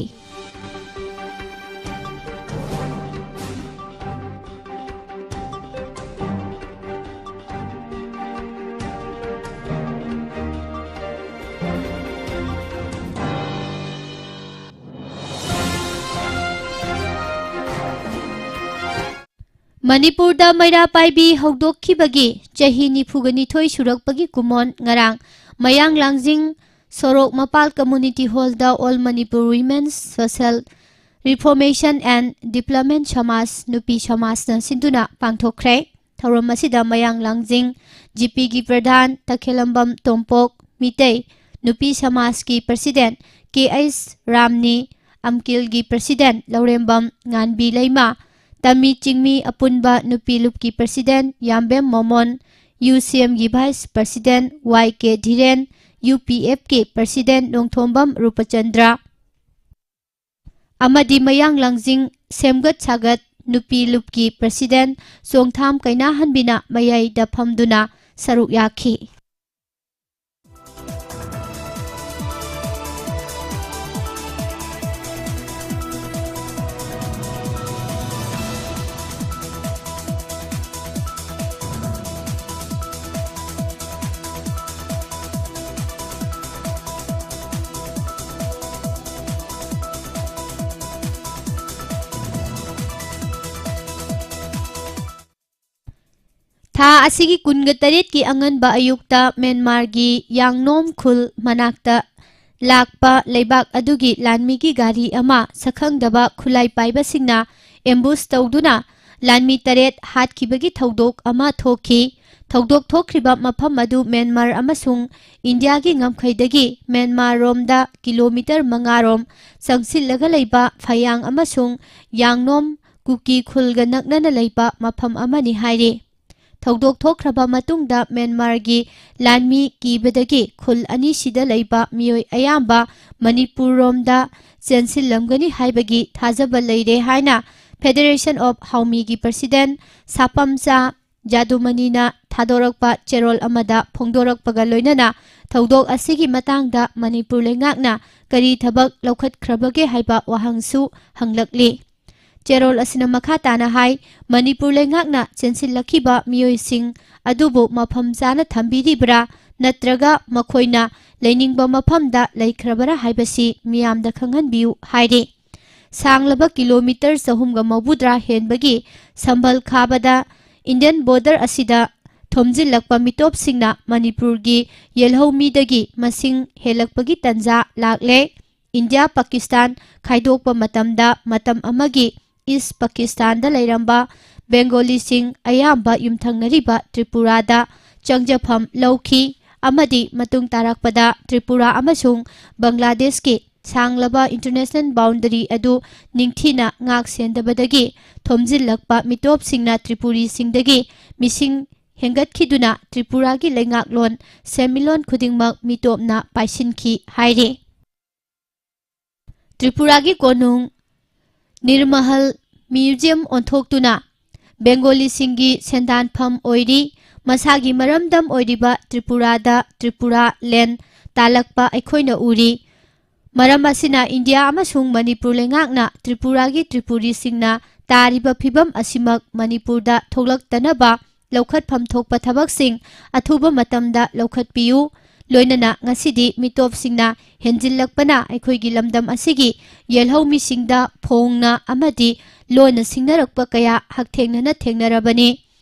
ꯃꯅꯤꯄꯨꯔꯗ ꯃꯩꯔꯥ ꯄꯥꯏꯕꯤ ꯍꯧꯗꯣꯛꯈꯤꯕꯒꯤ ꯆꯍꯤ ꯅꯤꯐꯨꯒ ꯅꯤꯊꯣꯏ ꯁꯨꯔꯛꯄꯒꯤ ꯀꯨꯝꯑꯣꯟ ꯉꯔꯥꯡ ꯃꯌꯥꯡ ꯂꯥꯡꯖꯤꯡ ꯁꯣꯔꯣꯛ ꯃꯄꯥꯜ ꯀꯝꯃꯨꯅꯤꯇꯤ ꯍꯣꯜꯗ All Manipur Women's Social Reformation and Development ꯁꯃꯥꯖ ꯅꯨꯄꯤ ꯁꯃꯥꯖꯅ ꯁꯤꯟꯗꯨꯅ ꯄꯥꯡꯊꯣꯛꯈ꯭ꯔꯦ꯫ ꯊꯧꯔꯝ ꯑꯁꯤꯗ ꯃꯌꯥꯡ ꯂꯥꯡꯖꯤꯡ ꯖꯤ ꯄꯤꯒꯤ ꯄ꯭ꯔꯙꯥꯟ ꯇꯈꯦꯂꯝꯕꯝ ꯇꯣꯝꯄꯣꯛ, ꯃꯤꯇꯩ ꯅꯨꯄꯤ ꯁꯃꯥꯖꯀꯤ ꯄ꯭ꯔꯁꯤꯗꯦꯟ ꯀꯦ ꯑꯩꯆ ꯔꯥꯝꯅꯤ, ꯑꯝꯀꯤꯜꯒꯤ ꯄ꯭ꯔꯁꯤꯗꯦꯟ ꯂꯧꯔꯦꯝꯕꯝ ꯉꯥꯟꯕꯤ ꯂꯩꯃ, ꯇꯃꯤ ꯆꯤꯡꯃꯤ ꯑꯄꯨꯟꯕ ꯅꯨꯄꯤ ꯂꯨꯞꯀꯤ ꯄ꯭ꯔꯁꯤꯗꯦꯟ ꯌꯥꯝꯕꯦꯝ ꯃꯣꯃꯣꯟ, ꯌꯨ ꯁꯤ ꯑꯦꯝꯒꯤ ꯚꯥꯏꯁ ꯄ꯭ꯔꯁꯤꯗꯦꯟ ꯋꯥꯏ ꯀꯦ ꯙꯤꯔꯦꯟ, ꯌꯨ ꯄꯤ ꯑꯦꯐꯀꯤ ꯄ꯭ꯔꯁꯤꯗꯦꯟ ꯅꯣꯡꯊꯣꯝꯕꯝ ꯔꯨꯄꯆꯟꯗ꯭ꯔ ꯑꯃꯗꯤ ꯃꯌꯥꯡ ꯂꯥꯡꯖꯤꯡ ꯁꯦꯝꯒꯠ ꯁꯥꯒꯠ ꯅꯨꯄꯤ ꯂꯨꯞꯀꯤ ꯄ꯭ꯔꯁꯤꯗꯦꯟ ꯆꯣꯡꯊꯥꯝ ꯀꯩꯅꯥꯍꯟꯕꯤꯅ ꯃꯌꯥꯏꯗ ꯐꯝꯗꯨꯅ ꯁꯔꯨꯛ ꯌꯥꯈꯤ꯫ ꯊꯥ ꯑꯁꯤꯒꯤ ꯀꯨꯟꯒ ꯇꯔꯦꯠꯀꯤ ꯑꯉꯟꯕ ꯑꯌꯨꯛꯇ ꯃ꯭ꯌꯥꯟꯃꯥꯔꯒꯤ ꯌꯥꯡꯅꯣꯝ ꯈꯨꯜ ꯃꯅꯥꯛꯇ ꯂꯥꯛꯄ ꯂꯩꯕꯥꯛ ꯑꯗꯨꯒꯤ ꯂꯥꯟꯃꯤꯒꯤ ꯒꯥꯔꯤ ꯑꯃ ꯁꯛꯈꯪꯗꯕ ꯈꯨꯠꯂꯥꯏ ꯄꯥꯏꯕꯁꯤꯡꯅ ꯑꯦꯝꯕꯨꯁ ꯇꯧꯗꯨꯅ ꯂꯥꯟꯃꯤ ꯇꯔꯦꯠ ꯍꯥꯠꯈꯤꯕꯒꯤ ꯊꯧꯗꯣꯛ ꯑꯃ ꯊꯣꯛꯈꯤ꯫ ꯊꯧꯗꯣꯛ ꯊꯣꯛꯈ꯭ꯔꯤꯕ ꯃꯐꯝ ꯑꯗꯨ ꯃ꯭ꯌꯥꯟꯃꯥꯔ ꯑꯃꯁꯨꯡ ꯏꯟꯗꯤꯌꯥꯒꯤ ꯉꯝꯈꯩꯗꯒꯤ ꯃ꯭ꯌꯥꯟꯃꯥꯔ ꯔꯣꯝꯗ ꯀꯤꯂꯣꯃꯤꯇꯔ ꯃꯉꯥ ꯔꯣꯝ ꯆꯪꯁꯤꯜꯂꯒ ꯂꯩꯕ ꯐꯌꯥꯡ ꯑꯃꯁꯨꯡ ꯌꯥꯡꯅꯣꯝ ꯀꯨꯀꯤ ꯈꯨꯜꯒ ꯅꯛꯅꯅ ꯂꯩꯕ ꯃꯐꯝ ꯑꯃꯅꯤ ꯍꯥꯏꯔꯤ꯫ ꯊꯧꯗꯣꯛ ꯊꯣꯛꯈ꯭ꯔꯕ ꯃꯇꯨꯡꯗ ꯃ꯭ꯌꯥꯟꯃꯥꯔꯒꯤ ꯂꯥꯟꯃꯤ ꯀꯤꯕꯗꯒꯤ ꯈꯨꯜ ꯑꯅꯤꯁꯤꯗ ꯂꯩꯕ ꯃꯤꯑꯣꯏ ꯑꯌꯥꯝꯕ ꯃꯅꯤꯄꯨꯔ ꯔꯣꯝꯗ ꯆꯦꯟꯁꯤꯜꯂꯝꯒꯅꯤ ꯍꯥꯏꯕꯒꯤ ꯊꯥꯖꯕ ꯂꯩꯔꯦ ꯍꯥꯏꯅ Federation of ꯍꯥꯎꯃꯤꯒꯤ president ꯁꯥꯄꯝꯆꯥ ꯖꯥꯗꯨꯃꯅꯤꯅ ꯊꯥꯗꯣꯔꯛꯄ ꯆꯦꯔꯣꯜ ꯑꯃꯗ ꯐꯣꯡꯗꯣꯔꯛꯄꯒ ꯂꯣꯏꯅꯅ ꯊꯧꯗꯣꯛ ꯑꯁꯤꯒꯤ ꯃꯇꯥꯡꯗ ꯃꯅꯤꯄꯨꯔ ꯂꯩꯉꯥꯛꯅ ꯀꯔꯤ ꯊꯕꯛ ꯂꯧꯈꯠꯈ꯭ꯔꯕꯒꯦ ꯍꯥꯏꯕ ꯋꯥꯍꯪꯁꯨ ꯍꯪꯂꯛꯂꯤ꯫ ꯆꯦꯔꯣꯜ ꯑꯁꯤꯅ ꯃꯈꯥ ꯇꯥꯅ ꯍꯥꯏ, ꯃꯅꯤꯄꯨꯔ ꯂꯩꯉꯥꯛꯅ ꯆꯦꯟꯁꯤꯜꯂꯛꯈꯤꯕ ꯃꯤꯑꯣꯏꯁꯤꯡ ꯑꯗꯨꯕꯨ ꯃꯐꯝ ꯆꯥꯅ ꯊꯝꯕꯤꯔꯤꯕ꯭ꯔꯥ ꯅꯠꯇ꯭ꯔꯒ ꯃꯈꯣꯏꯅ ꯂꯩꯅꯤꯡꯕ ꯃꯐꯝꯗ ꯂꯩꯈ꯭ꯔꯕꯔꯥ ꯍꯥꯏꯕꯁꯤ ꯃꯤꯌꯥꯝꯗ ꯈꯪꯍꯟꯕꯤꯌꯨ ꯍꯥꯏꯔꯤ꯫ ꯁꯥꯡꯂꯕ ꯀꯤꯂꯣꯃꯤꯇꯔ ꯆꯍꯨꯝꯒ ꯃꯧꯗ꯭ꯔꯥ ꯍꯦꯟꯕꯒꯤ ꯁꯝꯕꯜ ꯈꯥꯕꯗ Indian border ꯑꯁꯤꯗ ꯊꯣꯝꯖꯤꯜꯂꯛꯄ ꯃꯤꯇꯣꯞꯁꯤꯡꯅ ꯃꯅꯤꯄꯨꯔꯒꯤ ꯌꯦꯜꯍꯧꯃꯤꯗꯒꯤ ꯃꯁꯤꯡ ꯍꯦꯜꯂꯛꯄꯒꯤ ꯇꯟꯖꯥ ꯂꯥꯛꯂꯦ꯫ ꯏꯟꯗꯤꯌꯥ ꯄꯥꯀꯤꯁꯇꯥꯟ ꯈꯥꯏꯗꯣꯛꯄ ꯃꯇꯝꯗ ꯃꯇꯝ ꯑꯃꯒꯤ ꯏꯁ ꯄꯥꯀꯤꯁꯇꯥꯟꯗ ꯂꯩꯔꯝꯕ ꯕꯦꯡꯒꯣꯂꯤꯁꯤꯡ ꯑꯌꯥꯝꯕ ꯌꯨꯝꯊꯪꯅꯔꯤꯕ ꯇ꯭ꯔꯤꯄꯨꯔꯥꯗ ꯆꯪꯖꯐꯝ ꯂꯧꯈꯤ ꯑꯃꯗꯤ ꯃꯇꯨꯡ ꯇꯥꯔꯛꯄꯗ ꯇ꯭ꯔꯤꯄꯨꯔꯥ ꯑꯃꯁꯨꯡ ꯕꯪꯒ꯭ꯂꯥꯗꯦꯁꯀꯤ ꯁꯥꯡꯂꯕ international boundary ꯑꯗꯨ ꯅꯤꯡꯊꯤꯅ ꯉꯥꯛ ꯁꯦꯟꯗꯕꯗꯒꯤ ꯊꯣꯝꯖꯤꯜꯂꯛꯄ ꯃꯤꯇꯣꯞꯁꯤꯡꯅ ꯇ꯭ꯔꯤꯄꯨꯔꯤꯁꯤꯡꯗꯒꯤ ꯃꯤꯁꯤꯡ ꯍꯦꯟꯒꯠꯈꯤꯗꯨꯅ ꯇ꯭ꯔꯤꯄꯨꯔꯥꯒꯤ ꯂꯩꯉꯥꯛꯂꯣꯟ ꯁꯦꯟꯃꯤꯠꯂꯣꯟ ꯈꯨꯗꯤꯡꯃꯛ ꯃꯤꯇꯣꯞꯅ ꯄꯥꯏꯁꯤꯟꯈꯤ ꯍꯥꯏꯔꯤ꯫ ꯇ꯭ꯔꯤꯄꯨꯔꯥꯒꯤ ꯀꯣꯅꯨꯡ ꯅꯤꯔꯃꯍꯜ museum ꯑꯣꯟꯊꯣꯛꯇꯨꯅ ꯕꯦꯡꯒꯣꯂꯤꯁꯤꯡꯒꯤ ꯁꯦꯟꯗꯥꯟꯐꯝ ꯑꯣꯏꯔꯤ꯫ ꯃꯁꯥꯒꯤ ꯃꯔꯝꯗꯝ ꯑꯣꯏꯔꯤꯕ ꯇ꯭ꯔꯤꯄꯨꯔꯥꯗ ꯇ꯭ꯔꯤꯄꯨꯔꯥ land ꯇꯥꯜꯂꯛꯄ ꯑꯩꯈꯣꯏꯅ ꯎꯔꯤ꯫ ꯃꯔꯝ ꯑꯁꯤꯅ ꯏꯟꯗꯤꯌꯥ ꯑꯃꯁꯨꯡ ꯃꯅꯤꯄꯨꯔ ꯂꯩꯉꯥꯛꯅ ꯇ꯭ꯔꯤꯄꯨꯔꯥꯒꯤ ꯇ꯭ꯔꯤꯄꯨꯔꯤꯁꯤꯡꯅ ꯇꯥꯔꯤꯕ ꯐꯤꯚꯝ ꯑꯁꯤꯃꯛ ꯃꯅꯤꯄꯨꯔꯗ ꯊꯣꯛꯂꯛꯇꯅꯕ ꯂꯧꯈꯠꯐꯝ ꯊꯣꯛꯄ ꯊꯕꯛꯁꯤꯡ ꯑꯊꯨꯕ ꯃꯇꯝꯗ ꯂꯧꯈꯠꯄꯤꯌꯨ꯫ ꯂꯣꯏꯅꯅ ꯉꯁꯤꯗꯤ ꯃꯤꯇꯣꯞꯁꯤꯡꯅ ꯍꯦꯟꯖꯤꯜꯂꯛꯄꯅ ꯑꯩꯈꯣꯏꯒꯤ ꯂꯝꯗꯝ ꯑꯁꯤꯒꯤ ꯌꯦꯜꯍꯧꯃꯤꯁꯤꯡꯗ ꯐꯣꯡꯅ ꯑꯃꯗꯤ ꯂꯣꯟꯅ ꯁꯤꯡꯅꯔꯛꯄ ꯀꯌꯥ ꯍꯛꯊꯦꯡꯅꯅ ꯊꯦꯡꯅꯔꯕꯅꯤ꯫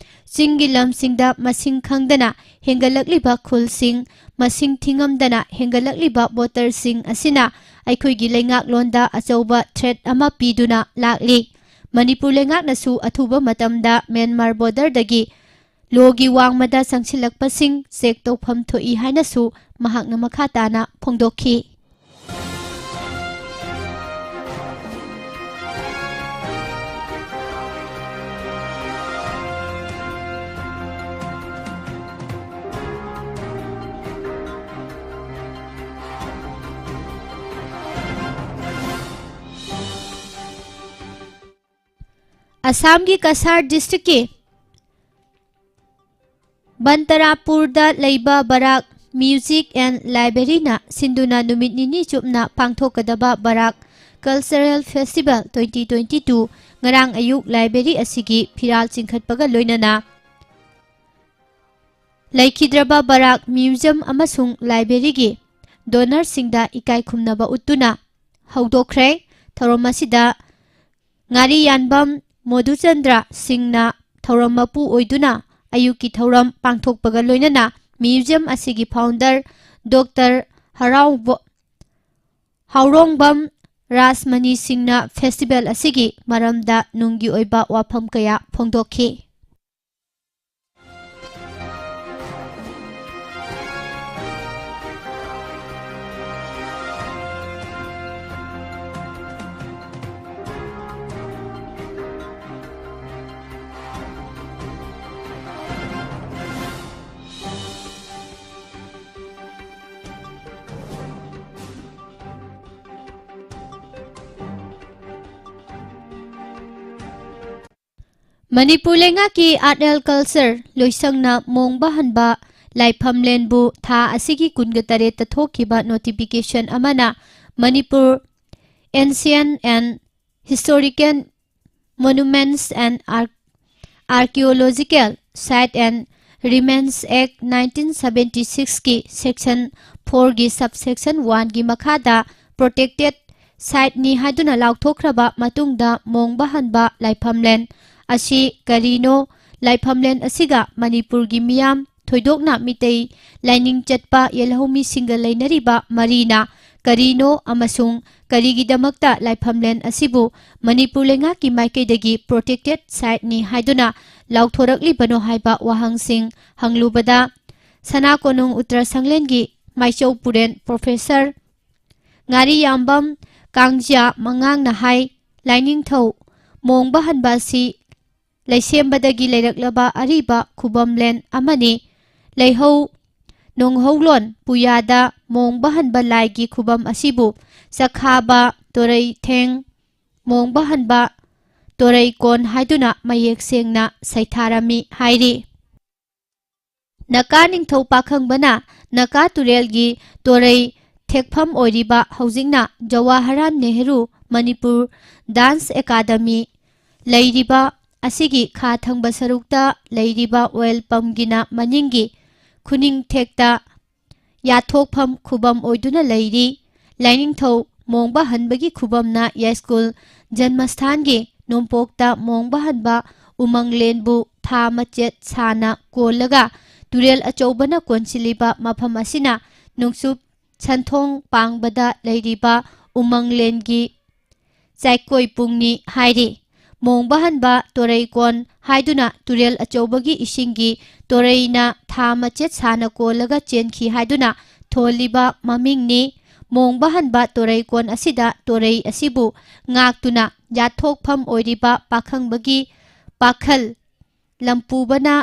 ꯆꯤꯡꯒꯤ ꯂꯝꯁꯤꯡꯗ ꯃꯁꯤꯡ ꯈꯪꯗꯅ ꯍꯦꯟꯒꯠꯂꯛꯂꯤꯕ ꯈꯨꯜꯁꯤꯡ, ꯃꯁꯤꯡ ꯊꯤꯉꯝꯗꯅ ꯍꯦꯟꯒꯠꯂꯛꯂꯤꯕ ꯚꯣꯇꯔꯁꯤꯡ ꯑꯁꯤꯅ ꯑꯩꯈꯣꯏꯒꯤ ꯂꯩꯉꯥꯛꯂꯣꯟꯗ ꯑꯆꯧꯕ ꯊ꯭ꯔꯦꯠ ꯑꯃ ꯄꯤꯗꯨꯅ ꯂꯥꯛꯂꯤ꯫ ꯃꯅꯤꯄꯨꯔ ꯂꯩꯉꯥꯛꯅꯁꯨ ꯑꯊꯨꯕ ꯃꯇꯝꯗ ꯃ꯭ꯌꯥꯟꯃꯥꯔ ꯕꯣꯔꯗꯔꯗꯒꯤ ꯂꯣꯒꯤ ꯋꯥꯡꯃꯗ ꯆꯪꯁꯤꯜꯂꯛꯄꯁꯤꯡ ꯆꯦꯛ ꯇꯧꯐꯝ ꯊꯣꯛꯏ ꯍꯥꯏꯅꯁꯨ ꯃꯍꯥꯛꯅ ꯃꯈꯥ ꯇꯥꯅ ꯐꯣꯡꯗꯣꯛꯈꯤ꯫ ꯑꯁꯥꯝꯒꯤ ꯀꯁꯥꯔ ꯗꯤꯁꯇ꯭ꯔꯤꯛꯀꯤ ꯕꯟꯇꯔꯥꯄꯨꯔꯗ ꯂꯩꯕ ꯕꯔꯥꯛ ꯃ꯭ꯌꯨꯖꯤꯛ ꯑꯦꯟ ꯂꯥꯏꯕ꯭ꯔꯦꯔꯤꯅ ꯁꯤꯟꯗꯨꯅ ꯅꯨꯃꯤꯠ ꯅꯤꯅꯤ ꯆꯨꯞꯅ ꯄꯥꯡꯊꯣꯛꯀꯗꯕ Barak cultural festival twenty twenty two ꯉꯔꯥꯡ ꯑꯌꯨꯛ ꯂꯥꯏꯕ꯭ꯔꯦꯔꯤ ꯑꯁꯤꯒꯤ ꯐꯤꯔꯥꯜ ꯆꯤꯡꯈꯠꯄꯒ ꯂꯣꯏꯅꯅ ꯂꯩꯈꯤꯗ꯭ꯔꯕ ꯕꯔꯥꯛ ꯃ꯭ꯌꯨꯖꯤꯌꯝ ꯑꯃꯁꯨꯡ ꯂꯥꯏꯕ꯭ꯔꯦꯔꯤꯒꯤ ꯗꯣꯅꯔꯁꯤꯡꯗ ꯏꯀꯥꯏ ꯈꯨꯝꯅꯕ ꯎꯠꯇꯨꯅ ꯍꯧꯗꯣꯛꯈ꯭ꯔꯦ꯫ ꯊꯧꯔꯝ ꯑꯁꯤꯗ ꯉꯥꯔꯤꯌꯥꯟꯕꯝ ꯃꯣꯙꯨꯆꯟꯗ꯭ꯔ ꯁꯤꯡꯅ ꯊꯧꯔꯝ ꯃꯄꯨ ꯑꯣꯏꯗꯨꯅ ꯑꯌꯨꯛꯀꯤ ꯊꯧꯔꯝ ꯄꯥꯡꯊꯣꯛꯄꯒ ꯂꯣꯏꯅꯅ ꯃ꯭ꯌꯨꯖꯤꯌꯝ ꯑꯁꯤꯒꯤ ꯐꯥꯎꯟꯗꯔ ꯗꯣꯛꯇꯔ ꯍꯔꯥꯎꯕ-, ꯍꯥꯎꯔꯣꯡꯕꯝ ꯔꯥꯖꯃꯅꯤ ꯁꯤꯡꯅ ꯐꯦꯁꯇꯤꯚꯦꯜ ꯑꯁꯤꯒꯤ ꯃꯔꯝꯗ ꯅꯨꯡꯒꯤ ꯑꯣꯏꯕ ꯋꯥꯐꯝ ꯀꯌꯥ ꯐꯣꯡꯗꯣꯛꯈꯤ꯫ ꯃꯅꯤꯄꯨꯔ ꯂꯩꯉꯥꯛꯀꯤ Art and Culture ꯂꯣꯏꯁꯪꯅ ꯃꯣꯡꯕ ꯍꯟꯕ ꯂꯥꯏꯐꯝꯂꯦꯟꯕꯨ ꯊꯥ ꯑꯁꯤꯒꯤ ꯀꯨꯟꯒ ꯇꯔꯦꯠꯇ ꯊꯣꯛꯈꯤꯕ notification ꯑꯃꯅ Manipur Ancient and Historical Monuments and Ar-, Archaeological Site and Remains Act nineteen seventy six ꯀꯤ section four ꯒꯤ subsection one ꯒꯤ ꯃꯈꯥꯗ protected site ꯅꯤ ꯍꯥꯏꯗꯨꯅ ꯂꯥꯎꯊꯣꯛꯈ꯭ꯔꯕ ꯃꯇꯨꯡꯗ ꯃꯣꯡꯕ ꯍꯟꯕ ꯂꯥꯏꯐꯝꯂꯦꯟ ꯑꯁꯤ ꯀꯔꯤꯅꯣ, ꯂꯥꯏꯐꯝꯂꯦꯟ ꯑꯁꯤꯒ ꯃꯅꯤꯄꯨꯔꯒꯤ ꯃꯤꯌꯥꯝ, ꯊꯣꯏꯗꯣꯛꯅ ꯃꯤꯇꯩ ꯂꯥꯏꯅꯤꯡ ꯆꯠꯄ ꯌꯦꯜꯍꯧꯃꯤꯁꯤꯡꯒ ꯂꯩꯅꯔꯤꯕ ꯃꯔꯤꯅ ꯀꯔꯤꯅꯣ ꯑꯃꯁꯨꯡ ꯀꯔꯤꯒꯤꯗꯃꯛꯇ ꯂꯥꯏꯐꯝꯂꯦꯟ ꯑꯁꯤꯕꯨ ꯃꯅꯤꯄꯨꯔ ꯂꯩꯉꯥꯛꯀꯤ ꯃꯥꯏꯀꯩꯗꯒꯤ protected siteꯅꯤ ꯍꯥꯏꯗꯨꯅ ꯂꯥꯎꯊꯣꯔꯛꯂꯤꯕꯅꯣ ꯍꯥꯏꯕ ꯋꯥꯍꯪꯁꯤꯡ ꯍꯪꯂꯨꯕꯗ, ꯁꯅꯥ ꯀꯣꯅꯨꯡ ꯎꯇꯔ ꯁꯪꯂꯦꯟꯒꯤ ꯃꯥꯏꯆꯧ ꯄꯨꯔꯦꯟ ꯄ꯭ꯔꯣꯐꯦꯁꯔ ꯉꯥꯔꯤꯌꯥꯝꯕꯝ ꯀꯥꯡꯖꯤꯌꯥ ꯃꯉꯥꯡꯅ ꯍꯥꯏ, ꯂꯥꯏꯅꯤꯡꯊꯧ ꯃꯣꯡꯕ ꯍꯟꯕ ꯑꯁꯤ ꯂꯩꯁꯦꯝꯕꯗꯒꯤ ꯂꯩꯔꯛꯂꯕ ꯑꯔꯤꯕ ꯈꯨꯕꯝꯂꯦꯟ ꯑꯃꯅꯤ꯫ ꯂꯩꯍꯧ ꯅꯣꯡꯍꯧꯂꯣꯟ ꯄꯨꯌꯥꯗ ꯃꯣꯡꯕ ꯍꯟꯕ ꯂꯥꯏꯒꯤ ꯈꯨꯕꯝ ꯑꯁꯤꯕꯨ ꯆꯈꯥꯕ ꯇꯣꯔꯩꯊꯦꯡ ꯃꯣꯡꯕ ꯍꯟꯕ ꯇꯣꯔꯩꯀꯣꯟ ꯍꯥꯏꯗꯨꯅ ꯃꯌꯦꯛ ꯁꯦꯡꯅ ꯁꯩꯊꯥꯔꯝꯃꯤ ꯍꯥꯏꯔꯤ꯫ ꯅꯀꯥ ꯅꯤꯡꯊꯧ ꯄꯥꯈꯪꯕꯅ ꯅꯀꯥ ꯇꯨꯔꯦꯜꯒꯤ ꯇꯣꯔꯩ ꯊꯦꯛꯐꯝ ꯑꯣꯏꯔꯤꯕ ꯍꯧꯖꯤꯛꯅ ꯖꯋꯥꯍꯔꯂꯥꯜ ꯅꯦꯍꯔꯨ ꯃꯅꯤꯄꯨꯔ ꯗꯥꯟꯁ ꯑꯦꯀꯥꯗꯃꯤ ꯂꯩꯔꯤꯕ ꯑꯁꯤꯒꯤ ꯈꯥ ꯊꯪꯕ ꯁꯔꯨꯛꯇ ꯂꯩꯔꯤꯕ ꯑꯣꯏꯜ ꯄꯝꯒꯤꯅ ꯃꯅꯤꯡꯒꯤ ꯈꯨꯅꯤꯡꯊꯦꯛꯇ ꯌꯥꯊꯣꯛꯐꯝ ꯈꯨꯕꯝ ꯑꯣꯏꯗꯨꯅ ꯂꯩꯔꯤ꯫ ꯂꯥꯏꯅꯤꯡꯊꯧ ꯃꯣꯡꯕ ꯍꯟꯕꯒꯤ ꯈꯨꯕꯝꯅ ꯌꯥꯏꯁ꯭ꯀꯨꯜ ꯖꯟꯃꯁꯊꯥꯟꯒꯤ ꯅꯣꯡꯄꯣꯛꯇ ꯃꯣꯡꯕ ꯍꯟꯕ ꯎꯃꯪꯂꯦꯟꯕꯨ ꯊꯥ ꯃꯆꯦꯠ ꯁꯥꯅ ꯀꯣꯜꯂꯒ ꯇꯨꯔꯦꯜ ꯑꯆꯧꯕꯅ ꯀꯣꯟꯁꯤꯜꯂꯤꯕ ꯃꯐꯝ ꯑꯁꯤꯅ ꯅꯣꯡꯆꯨꯞ ꯁꯟꯊꯣꯡ ꯄꯥꯡꯕꯗ ꯂꯩꯔꯤꯕ ꯎꯃꯪꯂꯦꯟꯒꯤ ꯆꯥꯏꯀꯣꯏ ꯄꯨꯡꯅꯤ ꯍꯥꯏꯔꯤ꯫ ꯃꯣꯡꯕ ꯍꯟꯕ ꯇꯣꯔꯩꯀꯣꯟ ꯍꯥꯏꯗꯨꯅ ꯇꯨꯔꯦꯜ ꯑꯆꯧꯕꯒꯤ ꯏꯁꯤꯡꯒꯤ ꯇꯣꯔꯩꯅ ꯊꯥ ꯃꯆꯦꯠ ꯁꯥꯅ ꯀꯣꯜꯂꯒ ꯆꯦꯟꯈꯤ ꯍꯥꯏꯗꯨꯅ ꯊꯣꯜꯂꯤꯕ ꯃꯃꯤꯡꯅꯤ꯫ ꯃꯣꯡꯕ ꯍꯟꯕ ꯇꯣꯔꯩꯀꯣꯟ ꯑꯁꯤꯗ ꯇꯣꯔꯩ ꯑꯁꯤꯕꯨ ꯉꯥꯛꯇꯨꯅ ꯌꯥꯊꯣꯛꯐꯝ ꯑꯣꯏꯔꯤꯕ ꯄꯥꯈꯪꯕꯒꯤ ꯄꯥꯈꯜ ꯂꯝꯄꯨꯕꯅ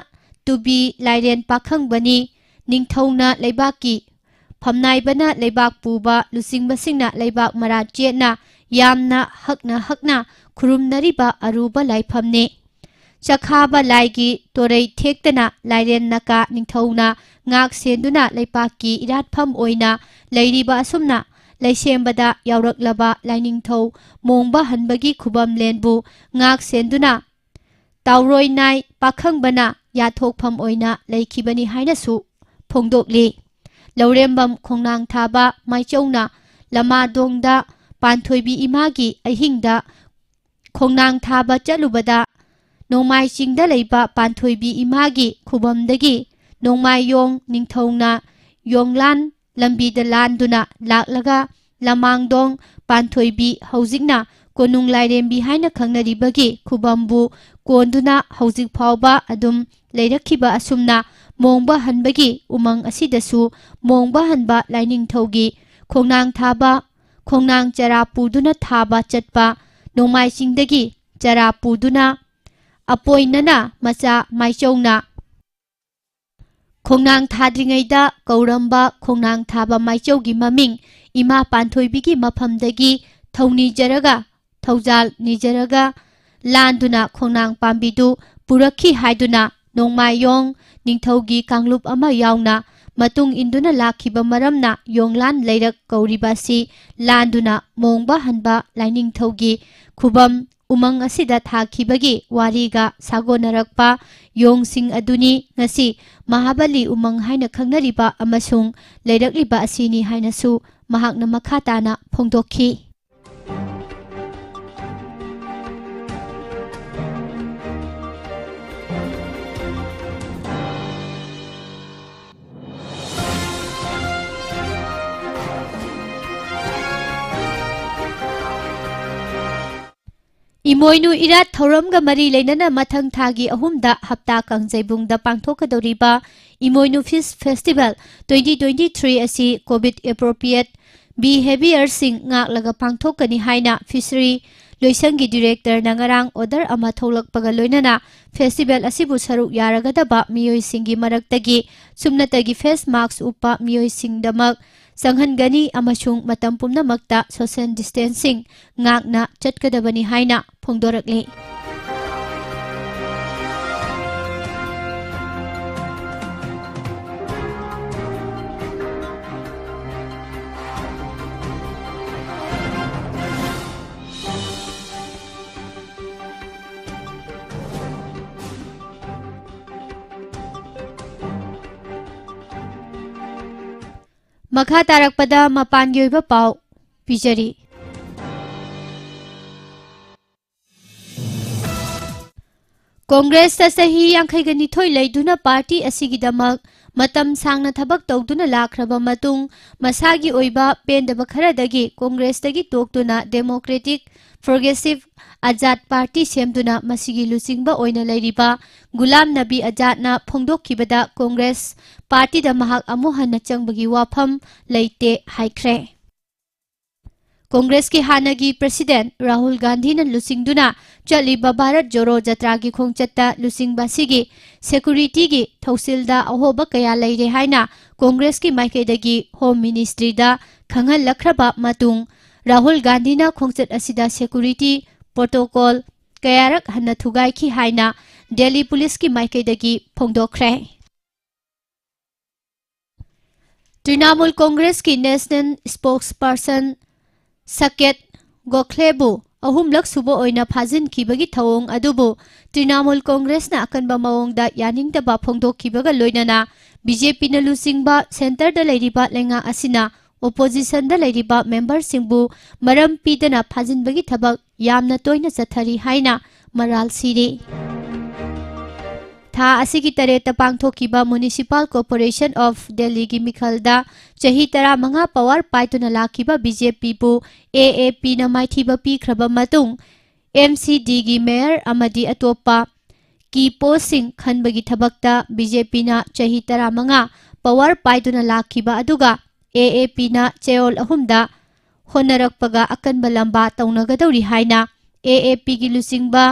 ꯇꯨꯕꯤ ꯂꯥꯏꯔꯦꯟ ꯄꯥꯈꯪꯕꯅꯤ꯫ ꯅꯤꯡꯊꯧꯅ ꯂꯩꯕꯥꯛꯀꯤ ꯐꯝꯅꯥꯏꯕꯅ ꯂꯩꯕꯥꯛ ꯄꯨꯕ ꯂꯨꯆꯤꯡꯕꯁꯤꯡꯅ ꯂꯩꯕꯥꯛ ꯃꯔꯥ ꯆꯦꯠꯅ ꯌꯥꯝꯅ ꯍꯛꯅ ꯍꯛꯅ ꯈꯨꯔꯨꯝꯅꯔꯤꯕ ꯑꯔꯨꯕ ꯂꯥꯏꯐꯝꯅꯤ꯫ ꯆꯈꯥꯕ ꯂꯥꯏꯒꯤ ꯇꯣꯔꯩ ꯊꯦꯛꯇꯅ ꯂꯥꯏꯔꯦꯟ ꯅꯀꯥ ꯅꯤꯡꯊꯧꯅ ꯉꯥꯛ ꯁꯦꯟꯗꯨꯅ ꯂꯩꯄꯥꯛꯀꯤ ꯏꯔꯥꯠꯐꯝ ꯑꯣꯏꯅ ꯂꯩꯔꯤꯕ ꯑꯁꯨꯝꯅ ꯂꯩꯁꯦꯝꯕꯗ ꯌꯥꯎꯔꯛꯂꯕ ꯂꯥꯏꯅꯤꯡꯊꯧ ꯃꯣꯡꯕ ꯍꯟꯕꯒꯤ ꯈꯨꯕꯝꯂꯦꯟꯕꯨ ꯉꯥꯛ ꯁꯦꯟꯗꯨꯅ ꯇꯥꯎꯔꯣꯏ ꯅꯥꯏ ꯄꯥꯈꯪꯕꯅ ꯌꯥꯊꯣꯛꯐꯝ ꯑꯣꯏꯅ ꯂꯩꯈꯤꯕꯅꯤ ꯍꯥꯏꯅꯁꯨ ꯐꯣꯡꯗꯣꯛꯂꯤ꯫ ꯂꯧꯔꯦꯝꯕꯝ ꯈꯣꯡꯅꯥꯡ ꯊꯥꯕ ꯃꯥꯏꯆꯧꯅ ꯂꯃꯥꯗꯣꯡꯗ ꯄꯥꯟꯊꯣꯏꯕꯤ ꯏꯃꯥꯒꯤ ꯑꯍꯤꯡꯗ ꯈꯣꯡꯅꯥꯡ ꯊꯥꯕ ꯆꯠꯂꯨꯕꯗ ꯅꯣꯡꯃꯥꯏ ꯆꯤꯡꯗ ꯂꯩꯕ ꯄꯥꯟꯊꯣꯏꯕꯤ ꯏꯃꯥꯒꯤ ꯈꯨꯕꯝꯗꯒꯤ ꯅꯣꯡꯃꯥꯏꯌꯣꯡ ꯅꯤꯡꯊꯧꯅ ꯌꯣꯡꯂꯥꯟ ꯂꯝꯕꯤꯗ ꯂꯥꯟꯗꯨꯅ ꯂꯥꯛꯂꯒ ꯂꯃꯥꯡꯗꯣꯡ ꯄꯥꯟꯊꯣꯏꯕꯤ, ꯍꯧꯖꯤꯛꯅ ꯀꯣꯅꯨꯡ ꯂꯥꯏꯔꯦꯝꯕꯤ ꯍꯥꯏꯅ ꯈꯪꯅꯔꯤꯕꯒꯤ ꯈꯨꯕꯝꯕꯨ ꯀꯣꯟꯗꯨꯅ ꯍꯧꯖꯤꯛ ꯐꯥꯎꯕ ꯑꯗꯨꯝ ꯂꯩꯔꯛꯈꯤꯕ ꯑꯁꯨꯝꯅ ꯃꯣꯡꯕ ꯍꯟꯕꯒꯤ ꯎꯃꯪ ꯑꯁꯤꯗꯁꯨ ꯃꯣꯡꯕ ꯍꯟꯕ ꯂꯥꯏꯅꯤꯡꯊꯧꯒꯤ ꯈꯣꯡꯅꯥꯡ ꯊꯥꯕ, ꯈꯣꯡꯅꯥꯡ ꯆꯔꯥ ꯄꯨꯗꯨꯅ ꯊꯥꯕ ꯆꯠꯄ, ꯅꯣꯡꯃꯥꯏ ꯆꯤꯡꯗꯒꯤ ꯆꯔꯥ ꯄꯨꯗꯨꯅ ꯑꯄꯣꯏꯅꯅ ꯃꯆꯥ ꯃꯥꯏꯆꯧꯅ ꯈꯣꯡꯅꯥꯡ ꯊꯥꯗ꯭ꯔꯤꯉꯩꯗ ꯀꯧꯔꯝꯕ ꯈꯣꯡꯅꯥꯡ ꯊꯥꯕ ꯃꯥꯏꯆꯧꯒꯤ ꯃꯃꯤꯡ ꯏꯃꯥ ꯄꯥꯟꯊꯣꯏꯕꯤꯒꯤ ꯃꯐꯝꯗꯒꯤ ꯊꯧꯅꯤꯖꯔꯒ, ꯊꯧꯖꯥꯜ ꯅꯤꯖꯔꯒ ꯂꯥꯟꯗꯨꯅ ꯈꯣꯡꯅꯥꯡ ꯄꯥꯝꯕꯤꯗꯨ ꯄꯨꯔꯛꯈꯤ ꯍꯥꯏꯗꯨꯅ ꯅꯣꯡꯃꯥꯏꯌꯣꯡ ꯅꯤꯡꯊꯧꯒꯤ ꯀꯥꯡꯂꯨꯞ ꯑꯃ ꯌꯥꯎꯅ ꯃꯇꯨꯡ ꯏꯟꯗꯨꯅ ꯂꯥꯛꯈꯤꯕ ꯃꯔꯝꯅ ꯌꯣꯡꯂꯥꯟ ꯂꯩꯔꯛ ꯀꯧꯔꯤꯕ ꯑꯁꯤ ꯂꯥꯟꯗꯨꯅ ꯃꯣꯡꯕ ꯍꯟꯕ ꯂꯥꯏꯅꯤꯡꯊꯧꯒꯤ ꯈꯨꯕꯝ ꯎꯃꯪ ꯑꯁꯤꯗ ꯊꯥꯈꯤꯕꯒꯤ ꯋꯥꯔꯤꯒ ꯁꯥꯒꯣꯟꯅꯔꯛꯄ ꯌꯣꯡꯁꯤꯡ ꯑꯗꯨꯅꯤ ꯉꯁꯤ ꯃꯍꯥꯕꯂꯤ ꯎꯃꯪ ꯍꯥꯏꯅ ꯈꯪꯅꯔꯤꯕ ꯑꯃꯁꯨꯡ ꯂꯩꯔꯛꯂꯤꯕ ꯑꯁꯤꯅꯤ ꯍꯥꯏꯅꯁꯨ ꯃꯍꯥꯛꯅ ꯃꯈꯥ ꯇꯥꯅ ꯐꯣꯡꯗꯣꯛꯈꯤ꯫ ꯏꯃꯣꯏꯅꯨ ꯏꯔꯥꯠ ꯊꯧꯔꯝꯒ ꯃꯔꯤ ꯂꯩꯅꯅ ꯃꯊꯪ ꯊꯥꯒꯤ ꯑꯍꯨꯝꯗ ꯍꯞꯇꯥ ꯀꯥꯡꯖꯩꯕꯨꯡꯗ ꯄꯥꯡꯊꯣꯛꯀꯗꯧꯔꯤꯕ ꯏꯃꯣꯏꯅꯨ ꯐꯤꯁ ꯐꯦꯁꯇꯤꯚꯦꯜ twenty twenty-three ꯑꯁꯤ COVID appropriate behaviourꯁꯤꯡ ꯉꯥꯛꯂꯒ ꯄꯥꯡꯊꯣꯛꯀꯅꯤ ꯍꯥꯏꯅ ꯐꯤꯁꯔꯤ ꯂꯣꯏꯁꯪꯒꯤ ꯗꯤꯔꯦꯛꯇꯔꯅ ꯉꯔꯥꯡ ꯑꯣꯔꯗꯔ ꯑꯃ ꯊꯣꯛꯂꯛꯄꯒ ꯂꯣꯏꯅꯅ ꯐꯦꯁꯇꯤꯚꯦꯜ ꯑꯁꯤꯕꯨ ꯁꯔꯨꯛ ꯌꯥꯔꯒꯗꯕ ꯃꯤꯑꯣꯏꯁꯤꯡꯒꯤ ꯃꯔꯛꯇꯒꯤ ꯁꯨꯞꯅꯇꯒꯤ ꯐꯦꯁ ꯃꯥꯛꯁ ꯎꯞꯄ ꯃꯤꯑꯣꯏꯁꯤꯡꯗꯃꯛ ꯆꯪꯍꯟꯒꯅꯤ ꯑꯃꯁꯨꯡ ꯃꯇꯝ ꯄꯨꯝꯅꯃꯛꯇ social distancing ꯉꯥꯛꯅ ꯆꯠꯀꯗꯕꯅꯤ ꯍꯥꯏꯅ ꯐꯣꯡꯗꯣꯔꯛꯂꯤ꯫ ꯃꯈꯥ ꯇꯥꯔꯛꯄꯗ ꯃꯄꯥꯟꯒꯤ ꯑꯣꯏꯕ ꯄꯥꯎ ꯄꯤꯖꯔꯤ꯫ ꯀꯣꯡꯒ꯭ꯔꯦꯁꯇ ꯆꯍꯤ ꯌꯥꯡꯈꯩꯒ ꯅꯤꯊꯣꯏ ꯂꯩꯗꯨꯅ ꯄꯥꯔꯇꯤ ꯑꯁꯤꯒꯤꯗꯃꯛ ꯃꯇꯝ ꯁꯥꯡꯅ ꯊꯕꯛ ꯇꯧꯗꯨꯅ ꯂꯥꯛꯈ꯭ꯔꯕ ꯃꯇꯨꯡ, ꯃꯁꯥꯒꯤ ꯑꯣꯏꯕ ꯄꯦꯟꯗꯕ ꯈꯔꯗꯒꯤ ꯀꯣꯡꯒ꯭ꯔꯦꯁꯇꯒꯤ ꯇꯣꯛꯇꯨꯅ ꯗꯦꯃꯣꯀ꯭ꯔꯦꯇꯤꯛ ꯄ꯭ꯔꯣꯒ꯭ꯔꯦꯁꯤꯚ ꯑꯖꯥꯗ ꯄꯥꯔꯇꯤ ꯁꯦꯝꯗꯨꯅ ꯃꯁꯤꯒꯤ ꯂꯨꯆꯤꯡꯕ ꯑꯣꯏꯅ ꯂꯩꯔꯤꯕ ꯒꯨꯂꯥꯝ ꯅꯕꯤ ꯑꯖꯥꯗꯅ ꯐꯣꯡꯗꯣꯛꯈꯤꯕꯗ, ꯀꯣꯡꯒ꯭ꯔꯦꯁ ꯄꯥꯔꯇꯤꯗ ꯃꯍꯥꯛ ꯑꯃꯨꯛ ꯍꯟꯅ ꯆꯪꯕꯒꯤ ꯋꯥꯐꯝ ꯂꯩꯇꯦ ꯍꯥꯏꯈ꯭ꯔꯦ꯫ ꯀꯣꯡꯒ꯭ꯔꯦꯁꯀꯤ ꯍꯥꯟꯅꯒꯤ ꯄ꯭ꯔꯁꯤꯗꯦꯟꯠ ꯔꯥꯍꯨꯜ ꯒꯥꯟꯙꯤꯅ ꯂꯨꯆꯤꯡꯗꯨꯅ ꯆꯠꯂꯤꯕ ꯚꯥꯔꯠ ꯖꯣꯔꯣ ꯖꯇ꯭ꯔꯥꯒꯤ ꯈꯣꯡꯆꯠꯇ ꯂꯨꯆꯤꯡꯕ ꯑꯁꯤꯒꯤ ꯁꯦꯀꯨꯔꯤꯇꯤꯒꯤ ꯊꯧꯁꯤꯜꯗ ꯑꯍꯣꯕ ꯀꯌꯥ ꯂꯩꯔꯦ ꯍꯥꯏꯅ ꯀꯣꯡꯒ꯭ꯔꯦꯁꯀꯤ ꯃꯥꯏꯀꯩꯗꯒꯤ ꯍꯣꯝ ꯃꯤꯅꯤꯁꯇ꯭ꯔꯤꯗ ꯈꯪꯍꯜꯂꯛꯈ꯭ꯔꯕ ꯃꯇꯨꯡ, ꯔꯥꯍꯨꯜ ꯒꯥꯟꯙꯤꯅ ꯈꯣꯡꯆꯠ ꯑꯁꯤꯗ ꯁꯦꯀꯨꯔꯤꯇꯤ ꯄ꯭ꯔꯣꯇꯣꯀꯣꯜ ꯀꯌꯥꯔꯛ ꯍꯟꯅ ꯊꯨꯒꯥꯏꯈꯤ ꯍꯥꯏꯅ ꯗꯦꯜꯂꯤ ꯄꯨꯂꯤꯁꯀꯤ ꯃꯥꯏꯀꯩꯗꯒꯤ ꯐꯣꯡꯗꯣꯛꯈ꯭ꯔꯦ꯫ ꯇ꯭ꯔꯤꯅꯥꯃꯨꯜ ꯀꯣꯡꯒ꯭ꯔꯦꯁꯀꯤ ꯅꯦꯁꯅꯦꯜ ꯁ꯭ꯄꯣꯛꯁꯄꯔꯁꯟ ꯁꯀꯦꯠ ꯒꯣꯈꯂꯦꯕꯨ ꯑꯍꯨꯝꯂꯛ ꯁꯨꯕ ꯑꯣꯏꯅ ꯐꯥꯖꯤꯟꯈꯤꯕꯒꯤ ꯊꯧꯑꯣꯡ ꯑꯗꯨꯕꯨ ꯇ꯭ꯔꯤꯅꯥꯃꯨꯜ ꯀꯣꯡꯒ꯭ꯔꯦꯁꯅ ꯑꯀꯟꯕ ꯃꯑꯣꯡꯗ ꯌꯥꯅꯤꯡꯗꯕ ꯐꯣꯡꯗꯣꯛꯈꯤꯕꯒ ꯂꯣꯏꯅꯅ ꯕꯤ ꯖꯦ ꯄꯤꯅ ꯂꯨꯆꯤꯡꯕ ꯁꯦꯟꯇꯔꯗ ꯂꯩꯔꯤꯕ ꯂꯩꯉꯥꯛ ꯑꯁꯤꯅ ꯑꯣꯄꯣꯖꯤꯁꯟꯗ ꯂꯩꯔꯤꯕ ꯃꯦꯝꯕꯔꯁꯤꯡꯕꯨ ꯃꯔꯝ ꯄꯤꯗꯅ ꯐꯥꯖꯤꯟꯕꯒꯤ ꯊꯕꯛ ꯌꯥꯝꯅ ꯇꯣꯏꯅ ꯆꯠꯊꯔꯤ ꯍꯥꯏꯅ ꯃꯔꯥꯜ ꯁꯤꯔꯤ꯫ ꯊꯥ ꯑꯁꯤꯒꯤ ꯇꯔꯦꯠꯇ ꯄꯥꯡꯊꯣꯛꯈꯤꯕ ꯃ꯭ꯌꯨꯅꯤꯁꯤꯄꯥꯜ ꯀꯣꯔꯄꯣꯔꯦꯁꯟ ꯑꯣꯐ ꯗꯦꯜꯂꯤꯒꯤ ꯃꯤꯈꯜꯗ ꯆꯍꯤ ꯇꯔꯥꯃꯉꯥ ꯄꯋꯥꯔ ꯄꯥꯏꯗꯨꯅ ꯂꯥꯛꯈꯤꯕ ꯕꯤ ꯖꯦ ꯄꯤꯕꯨ ꯑꯦ ꯑꯦ ꯄꯤꯅ ꯃꯥꯏꯊꯤꯕ ꯄꯤꯈ꯭ꯔꯕ ꯃꯇꯨꯡ, ꯑꯦꯝ ꯁꯤ ꯗꯤꯒꯤ ꯃꯦꯌꯔ ꯑꯃꯗꯤ ꯑꯇꯣꯞꯄ ꯀꯤ ꯄꯣꯁꯁꯤꯡ ꯈꯟꯕꯒꯤ ꯊꯕꯛꯇ ꯕꯤ ꯖꯦ ꯄꯤꯅ ꯆꯍꯤ ꯇꯔꯥꯃꯉꯥ ꯄꯋꯥꯔ ꯄꯥꯏꯗꯨꯅ ꯂꯥꯛꯈꯤꯕ ꯑꯗꯨꯒ ꯑꯦ ꯑꯦ ꯄꯤꯅ ꯆꯌꯣꯜ ꯑꯍꯨꯝꯗ ꯍꯣꯠꯅꯔꯛꯄꯒ ꯑꯀꯟꯕ ꯂꯝꯕꯥ ꯇꯧꯅꯒꯗꯧꯔꯤ ꯍꯥꯏꯅ ꯑꯦ ꯑꯦ ꯄꯤꯒꯤ ꯂꯨꯆꯤꯡꯕ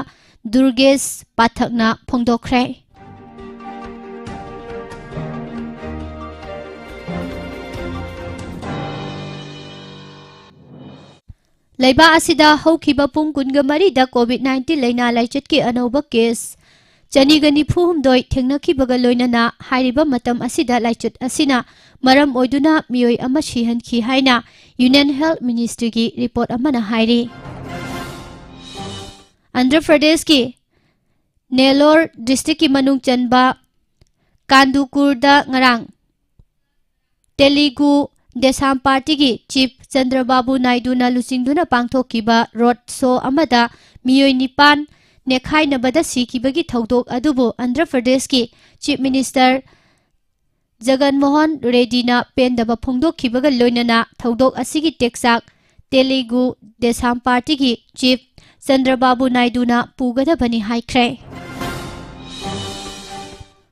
ꯗꯨꯔꯒꯦꯁ ꯄꯥꯊꯛꯅ ꯐꯣꯡꯗꯣꯛꯈ꯭ꯔꯦ꯫ ꯂꯩꯕꯥꯛ ꯑꯁꯤꯗ ꯍꯧꯈꯤꯕ ꯄꯨꯡ ꯀꯨꯟꯒ ꯃꯔꯤꯗ ꯀꯣꯚꯤꯗ ꯅꯥꯏꯟꯇꯤꯟ ꯂꯥꯏꯅꯥ ꯂꯥꯏꯆꯠꯀꯤ ꯑꯅꯧꯕ ꯀꯦꯁ ꯆꯅꯤꯒ ꯅꯤꯐꯨ ꯍꯨꯝꯗꯣꯏ ꯊꯦꯡꯅꯈꯤꯕꯒ ꯂꯣꯏꯅꯅ ꯍꯥꯏꯔꯤꯕ ꯃꯇꯝ ꯑꯁꯤꯗ ꯂꯥꯏꯆꯠ ꯑꯁꯤꯅ ꯃꯔꯝ ꯑꯣꯏꯗꯨꯅ ꯃꯤꯑꯣꯏ ꯑꯃ ꯁꯤꯍꯟꯈꯤ ꯍꯥꯏꯅ ꯌꯨꯅꯤꯌꯟ ꯍꯦꯜꯊ ꯃꯤꯅꯤꯁꯇ꯭ꯔꯤꯒꯤ ꯔꯤꯄꯣꯔꯠ ꯑꯃꯅ ꯍꯥꯏꯔꯤ꯫ ꯑꯟꯙ꯭ꯔ ꯄ꯭ꯔꯗꯦꯁꯀꯤ ꯅꯦꯂꯣꯔ ꯗꯤꯁꯇ꯭ꯔꯤꯛꯀꯤ ꯃꯅꯨꯡ ꯆꯟꯕ ꯀꯥꯟꯗꯨꯀꯨꯔꯗ ꯉꯔꯥꯡ ꯇꯦꯂꯤꯒꯨ ꯗꯦꯁꯥꯝ ꯄꯥꯔꯇꯤꯒꯤ ꯆꯤꯐ ꯆꯟꯗ꯭ꯔꯕꯥꯕꯨ ꯅꯥꯏꯗꯨꯅ ꯂꯨꯆꯤꯡꯗꯨꯅ ꯄꯥꯡꯊꯣꯛꯈꯤꯕ ꯔꯣꯗ ꯁꯣ ꯑꯃꯗ ꯃꯤꯑꯣꯏ ꯅꯤꯄꯥꯟ ꯅꯦꯠꯈꯥꯏꯅꯕꯗ ꯁꯤꯈꯤꯕꯒꯤ ꯊꯧꯗꯣꯛ ꯑꯗꯨꯕꯨ ꯑꯟꯙ꯭ꯔ ꯄ꯭ꯔꯗꯦꯁꯀꯤ Chief Minister ꯖꯒꯟ ꯃꯣꯍꯟ ꯔꯦꯗꯤꯅ ꯄꯦꯟꯗꯕ ꯐꯣꯡꯗꯣꯛꯈꯤꯕꯒ ꯂꯣꯏꯅꯅ ꯊꯧꯗꯣꯛ ꯑꯁꯤꯒꯤ ꯇꯦꯛꯆꯥꯛ ꯇꯦꯂꯤꯒꯨ ꯗꯦꯁꯥꯝ ꯄꯥꯔꯇꯤꯒꯤ Chief ꯆꯟꯗ꯭ꯔꯕꯥꯕꯨ ꯅꯥꯏꯗꯨꯅ ꯄꯨꯒꯗꯕꯅꯤ ꯍꯥꯏꯈ꯭ꯔꯦ꯫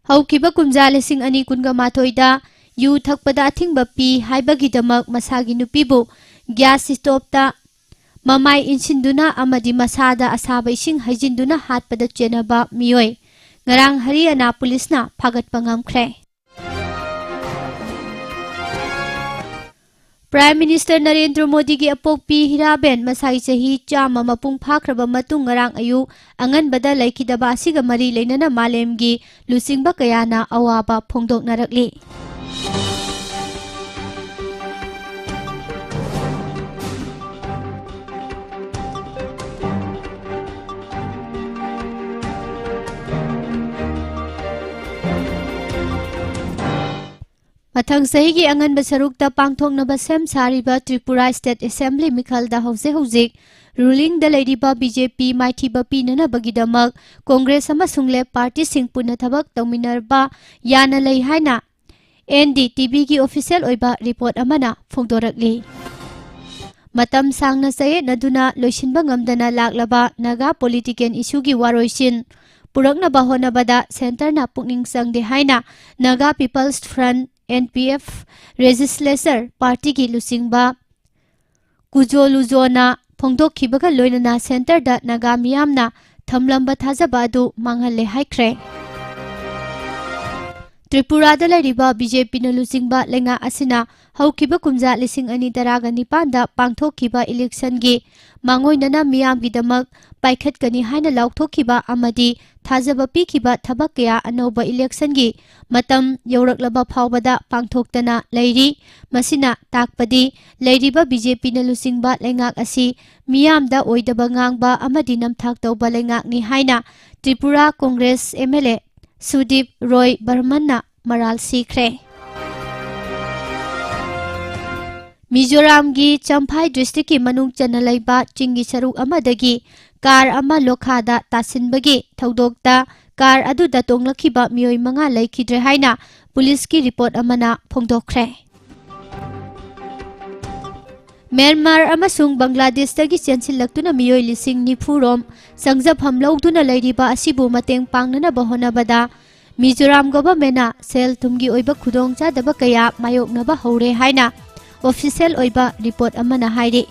ꯍꯧꯈꯤꯕ ꯀꯨꯝꯖꯥ ꯂꯤꯁꯤꯡ ꯑꯅꯤ ꯀꯨꯟꯒ ꯃꯥꯊꯣꯏꯗ ꯌꯨ ꯊꯛꯄꯗ ꯑꯊꯤꯡꯕ ꯄꯤ ꯍꯥꯏꯕꯒꯤꯗꯃꯛ ꯃꯁꯥꯒꯤ ꯅꯨꯄꯤꯕꯨ gas stove ꯇ ꯃꯃꯥꯏ ꯏꯟꯁꯤꯟꯗꯨꯅ ꯑꯃꯗꯤ ꯃꯁꯥꯗ ꯑꯁꯥꯕ ꯏꯁꯤꯡ ꯍꯩꯖꯤꯟꯗꯨꯅ ꯍꯥꯠꯄꯗ ꯆꯦꯟꯅꯕ ꯃꯤꯑꯣꯏ ꯉꯔꯥꯡ ꯍꯔꯤꯌꯥꯅꯥ ꯄꯨꯂꯤꯁꯅ ꯐꯥꯒꯠꯄ ꯉꯝꯈ꯭ꯔꯦ꯫ Prime Minister ꯅꯔꯦꯟꯗ꯭ꯔ ꯃꯣꯗꯤꯒꯤ ꯑꯄꯣꯛꯄꯤ ꯍꯤꯔꯥꯕꯦꯟ ꯃꯁꯥꯒꯤ ꯆꯍꯤ ꯆꯥꯝꯃ ꯃꯄꯨꯡ ꯐꯥꯈ꯭ꯔꯕ ꯃꯇꯨꯡ ꯉꯔꯥꯡ ꯑꯌꯨꯛ ꯑꯉꯟꯕꯗ ꯂꯩꯈꯤꯗꯕ ꯑꯁꯤꯒ ꯃꯔꯤ ꯂꯩꯅꯅ ꯃꯥꯂꯦꯝꯒꯤ ꯂꯨꯆꯤꯡꯕ ꯀꯌꯥꯅ ꯑꯋꯥꯕ ꯐꯣꯡꯗꯣꯛꯅꯔꯛꯂꯤ꯫ ꯃꯊꯪ ꯆꯍꯤꯒꯤ ꯑꯉꯟꯕ ꯁꯔꯨꯛꯇ ꯄꯥꯡꯊꯣꯛꯅꯕ ꯁꯦꯝ ꯁꯥꯔꯤꯕ Tripura State Assembly ꯃꯤꯈꯜꯗ ꯍꯧꯖꯤꯛ ꯍꯧꯖꯤꯛ ruling ꯗ ꯂꯩꯔꯤꯕ B J P ꯃꯥꯏꯊꯤꯕ ꯄꯤꯅꯅꯕꯒꯤꯗꯃꯛ Congress ꯑꯃꯁꯨꯡ Left party ꯁꯤꯡ ꯄꯨꯟꯅ ꯊꯕꯛ ꯇꯧꯃꯤꯟꯅꯕ ꯌꯥꯅ ꯂꯩ ꯍꯥꯏꯅ N D T V ꯒꯤ official ꯑꯣꯏꯕ report ꯑꯃꯅ ꯐꯣꯡꯗꯣꯔꯛꯂꯤ꯫ ꯃꯇꯝ ꯁꯥꯡꯅ ꯆꯌꯦꯠꯅꯗꯨꯅ ꯂꯣꯏꯁꯤꯟꯕ ꯉꯝꯗꯅ ꯂꯥꯛꯂꯕ ꯅꯥꯒꯥ political issue ꯒꯤ ꯋꯥꯔꯣꯏꯁꯤꯟ ꯄꯨꯔꯛꯅꯕ ꯍꯣꯠꯅꯕꯗ centre ꯅ ꯄꯨꯛꯅꯤꯡ ꯆꯪꯗꯦ ꯍꯥꯏꯅ Naga People's Front, N P F, Legislature party ꯒꯤ ꯂꯨꯆꯤꯡꯕ ꯀꯨꯖꯣ ꯂꯨꯖꯣꯅ ꯐꯣꯡꯗꯣꯛꯈꯤꯕꯒ ꯂꯣꯏꯅꯅ centre ꯗ ꯅꯥꯒꯥ ꯃꯤꯌꯥꯝꯅ ꯊꯝꯂꯝꯕ ꯊꯥꯖꯕ ꯑꯗꯨ ꯃꯥꯡꯍꯜꯂꯦ ꯍꯥꯏꯈ꯭ꯔꯦ꯫ ꯇ꯭ꯔꯤꯄꯨꯔꯥꯗ ꯂꯩꯔꯤꯕ B J P ꯅ ꯂꯨꯆꯤꯡꯕ ꯂꯩꯉꯥꯛ ꯑꯁꯤꯅ ꯍꯧꯈꯤꯕ ꯀꯨꯝꯖꯥ ꯂꯤꯁꯤꯡ ꯑꯅꯤ ꯇꯔꯥꯒ ꯅꯤꯄꯥꯟꯗ ꯄꯥꯡꯊꯣꯛꯈꯤꯕ election ꯒꯤ ꯃꯥꯡꯑꯣꯏꯅꯅ ꯃꯤꯌꯥꯝꯒꯤꯗꯃꯛ ꯄꯥꯏꯈꯠꯀꯅꯤ ꯍꯥꯏꯅ ꯂꯥꯎꯊꯣꯛꯈꯤꯕ ꯑꯃꯗꯤ ꯊꯥꯖꯕ ꯄꯤꯈꯤꯕ ꯊꯕꯛ ꯀꯌꯥ ꯑꯅꯧꯕ election ꯒꯤ ꯃꯇꯝ ꯌꯧꯔꯛꯂꯕ ꯐꯥꯎꯕꯗ ꯄꯥꯡꯊꯣꯛꯇꯅ ꯂꯩꯔꯤ꯫ ꯃꯁꯤꯅ ꯇꯥꯛꯄꯗꯤ ꯂꯩꯔꯤꯕ B J P ꯅ ꯂꯨꯆꯤꯡꯕ ꯂꯩꯉꯥꯛ ꯑꯁꯤ ꯃꯤꯌꯥꯝꯗ ꯑꯣꯏꯗꯕ ꯉꯥꯡꯕ ꯑꯃꯗꯤ ꯅꯝꯊꯥꯛ ꯇꯧꯕ ꯂꯩꯉꯥꯛꯅꯤ ꯍꯥꯏꯅ Tripura Congress M L A ꯁꯨꯗꯤꯞ ꯔꯣꯏ ꯕꯔꯃꯟꯅ ꯃꯔꯥꯜ ꯁꯤꯈ꯭ꯔꯦ꯫ ꯃꯤꯖꯣꯔꯥꯝꯒꯤ ꯆꯝꯐꯥꯏ district ꯀꯤ ꯃꯅꯨꯡ ꯆꯟꯅ ꯂꯩꯕ ꯆꯤꯡꯒꯤ ꯁꯔꯨꯛ ꯑꯃꯗꯒꯤ ꯀꯥꯔ ꯑꯃ ꯂꯣꯈꯥꯗ ꯇꯥꯁꯤꯟꯕꯒꯤ ꯊꯧꯗꯣꯛꯇ ꯀꯥꯔ ꯑꯗꯨꯗ ꯇꯣꯡꯂꯛꯈꯤꯕ ꯃꯤꯑꯣꯏ ꯃꯉꯥ ꯂꯩꯈꯤꯗ꯭ꯔꯦ ꯍꯥꯏꯅ ꯄꯨꯂꯤꯁꯀꯤ ꯔꯤꯄꯣꯔꯠ ꯑꯃꯅ ꯐꯣꯡꯗꯣꯛꯈ꯭ꯔꯦ꯫ ꯃ꯭ꯌꯥꯟꯃꯥꯔ ꯑꯃꯁꯨꯡ ꯕꯪꯒ꯭ꯂꯥꯗꯦꯁꯇꯒꯤ ꯆꯦꯟꯁꯤꯜꯂꯛꯇꯨꯅ ꯃꯤꯑꯣꯏ ꯂꯤꯁꯤꯡ ꯅꯤꯐꯨ ꯔꯣꯝ ꯆꯪꯖꯐꯝ ꯂꯧꯗꯨꯅ ꯂꯩꯔꯤꯕ ꯑꯁꯤꯕꯨ ꯃꯇꯦꯡ ꯄꯥꯡꯅꯅꯕ ꯍꯣꯠꯅꯕꯗ ꯃꯤꯖꯣꯔꯥꯝ ꯒꯣꯚꯔꯟꯃꯦꯟꯠꯅ ꯁꯦꯜ ꯊꯨꯝꯒꯤ ꯑꯣꯏꯕ ꯈꯨꯗꯣꯡꯆꯥꯗꯕ ꯀꯌꯥ ꯃꯥꯌꯣꯛꯅꯕ ꯍꯧꯔꯦ ꯍꯥꯏꯅ ꯑꯣꯐꯤꯁꯤꯌꯦꯜ ꯑꯣꯏꯕ ꯔꯤꯄꯣꯔꯠ ꯑꯃꯅ ꯍꯥꯏꯔꯤ꯫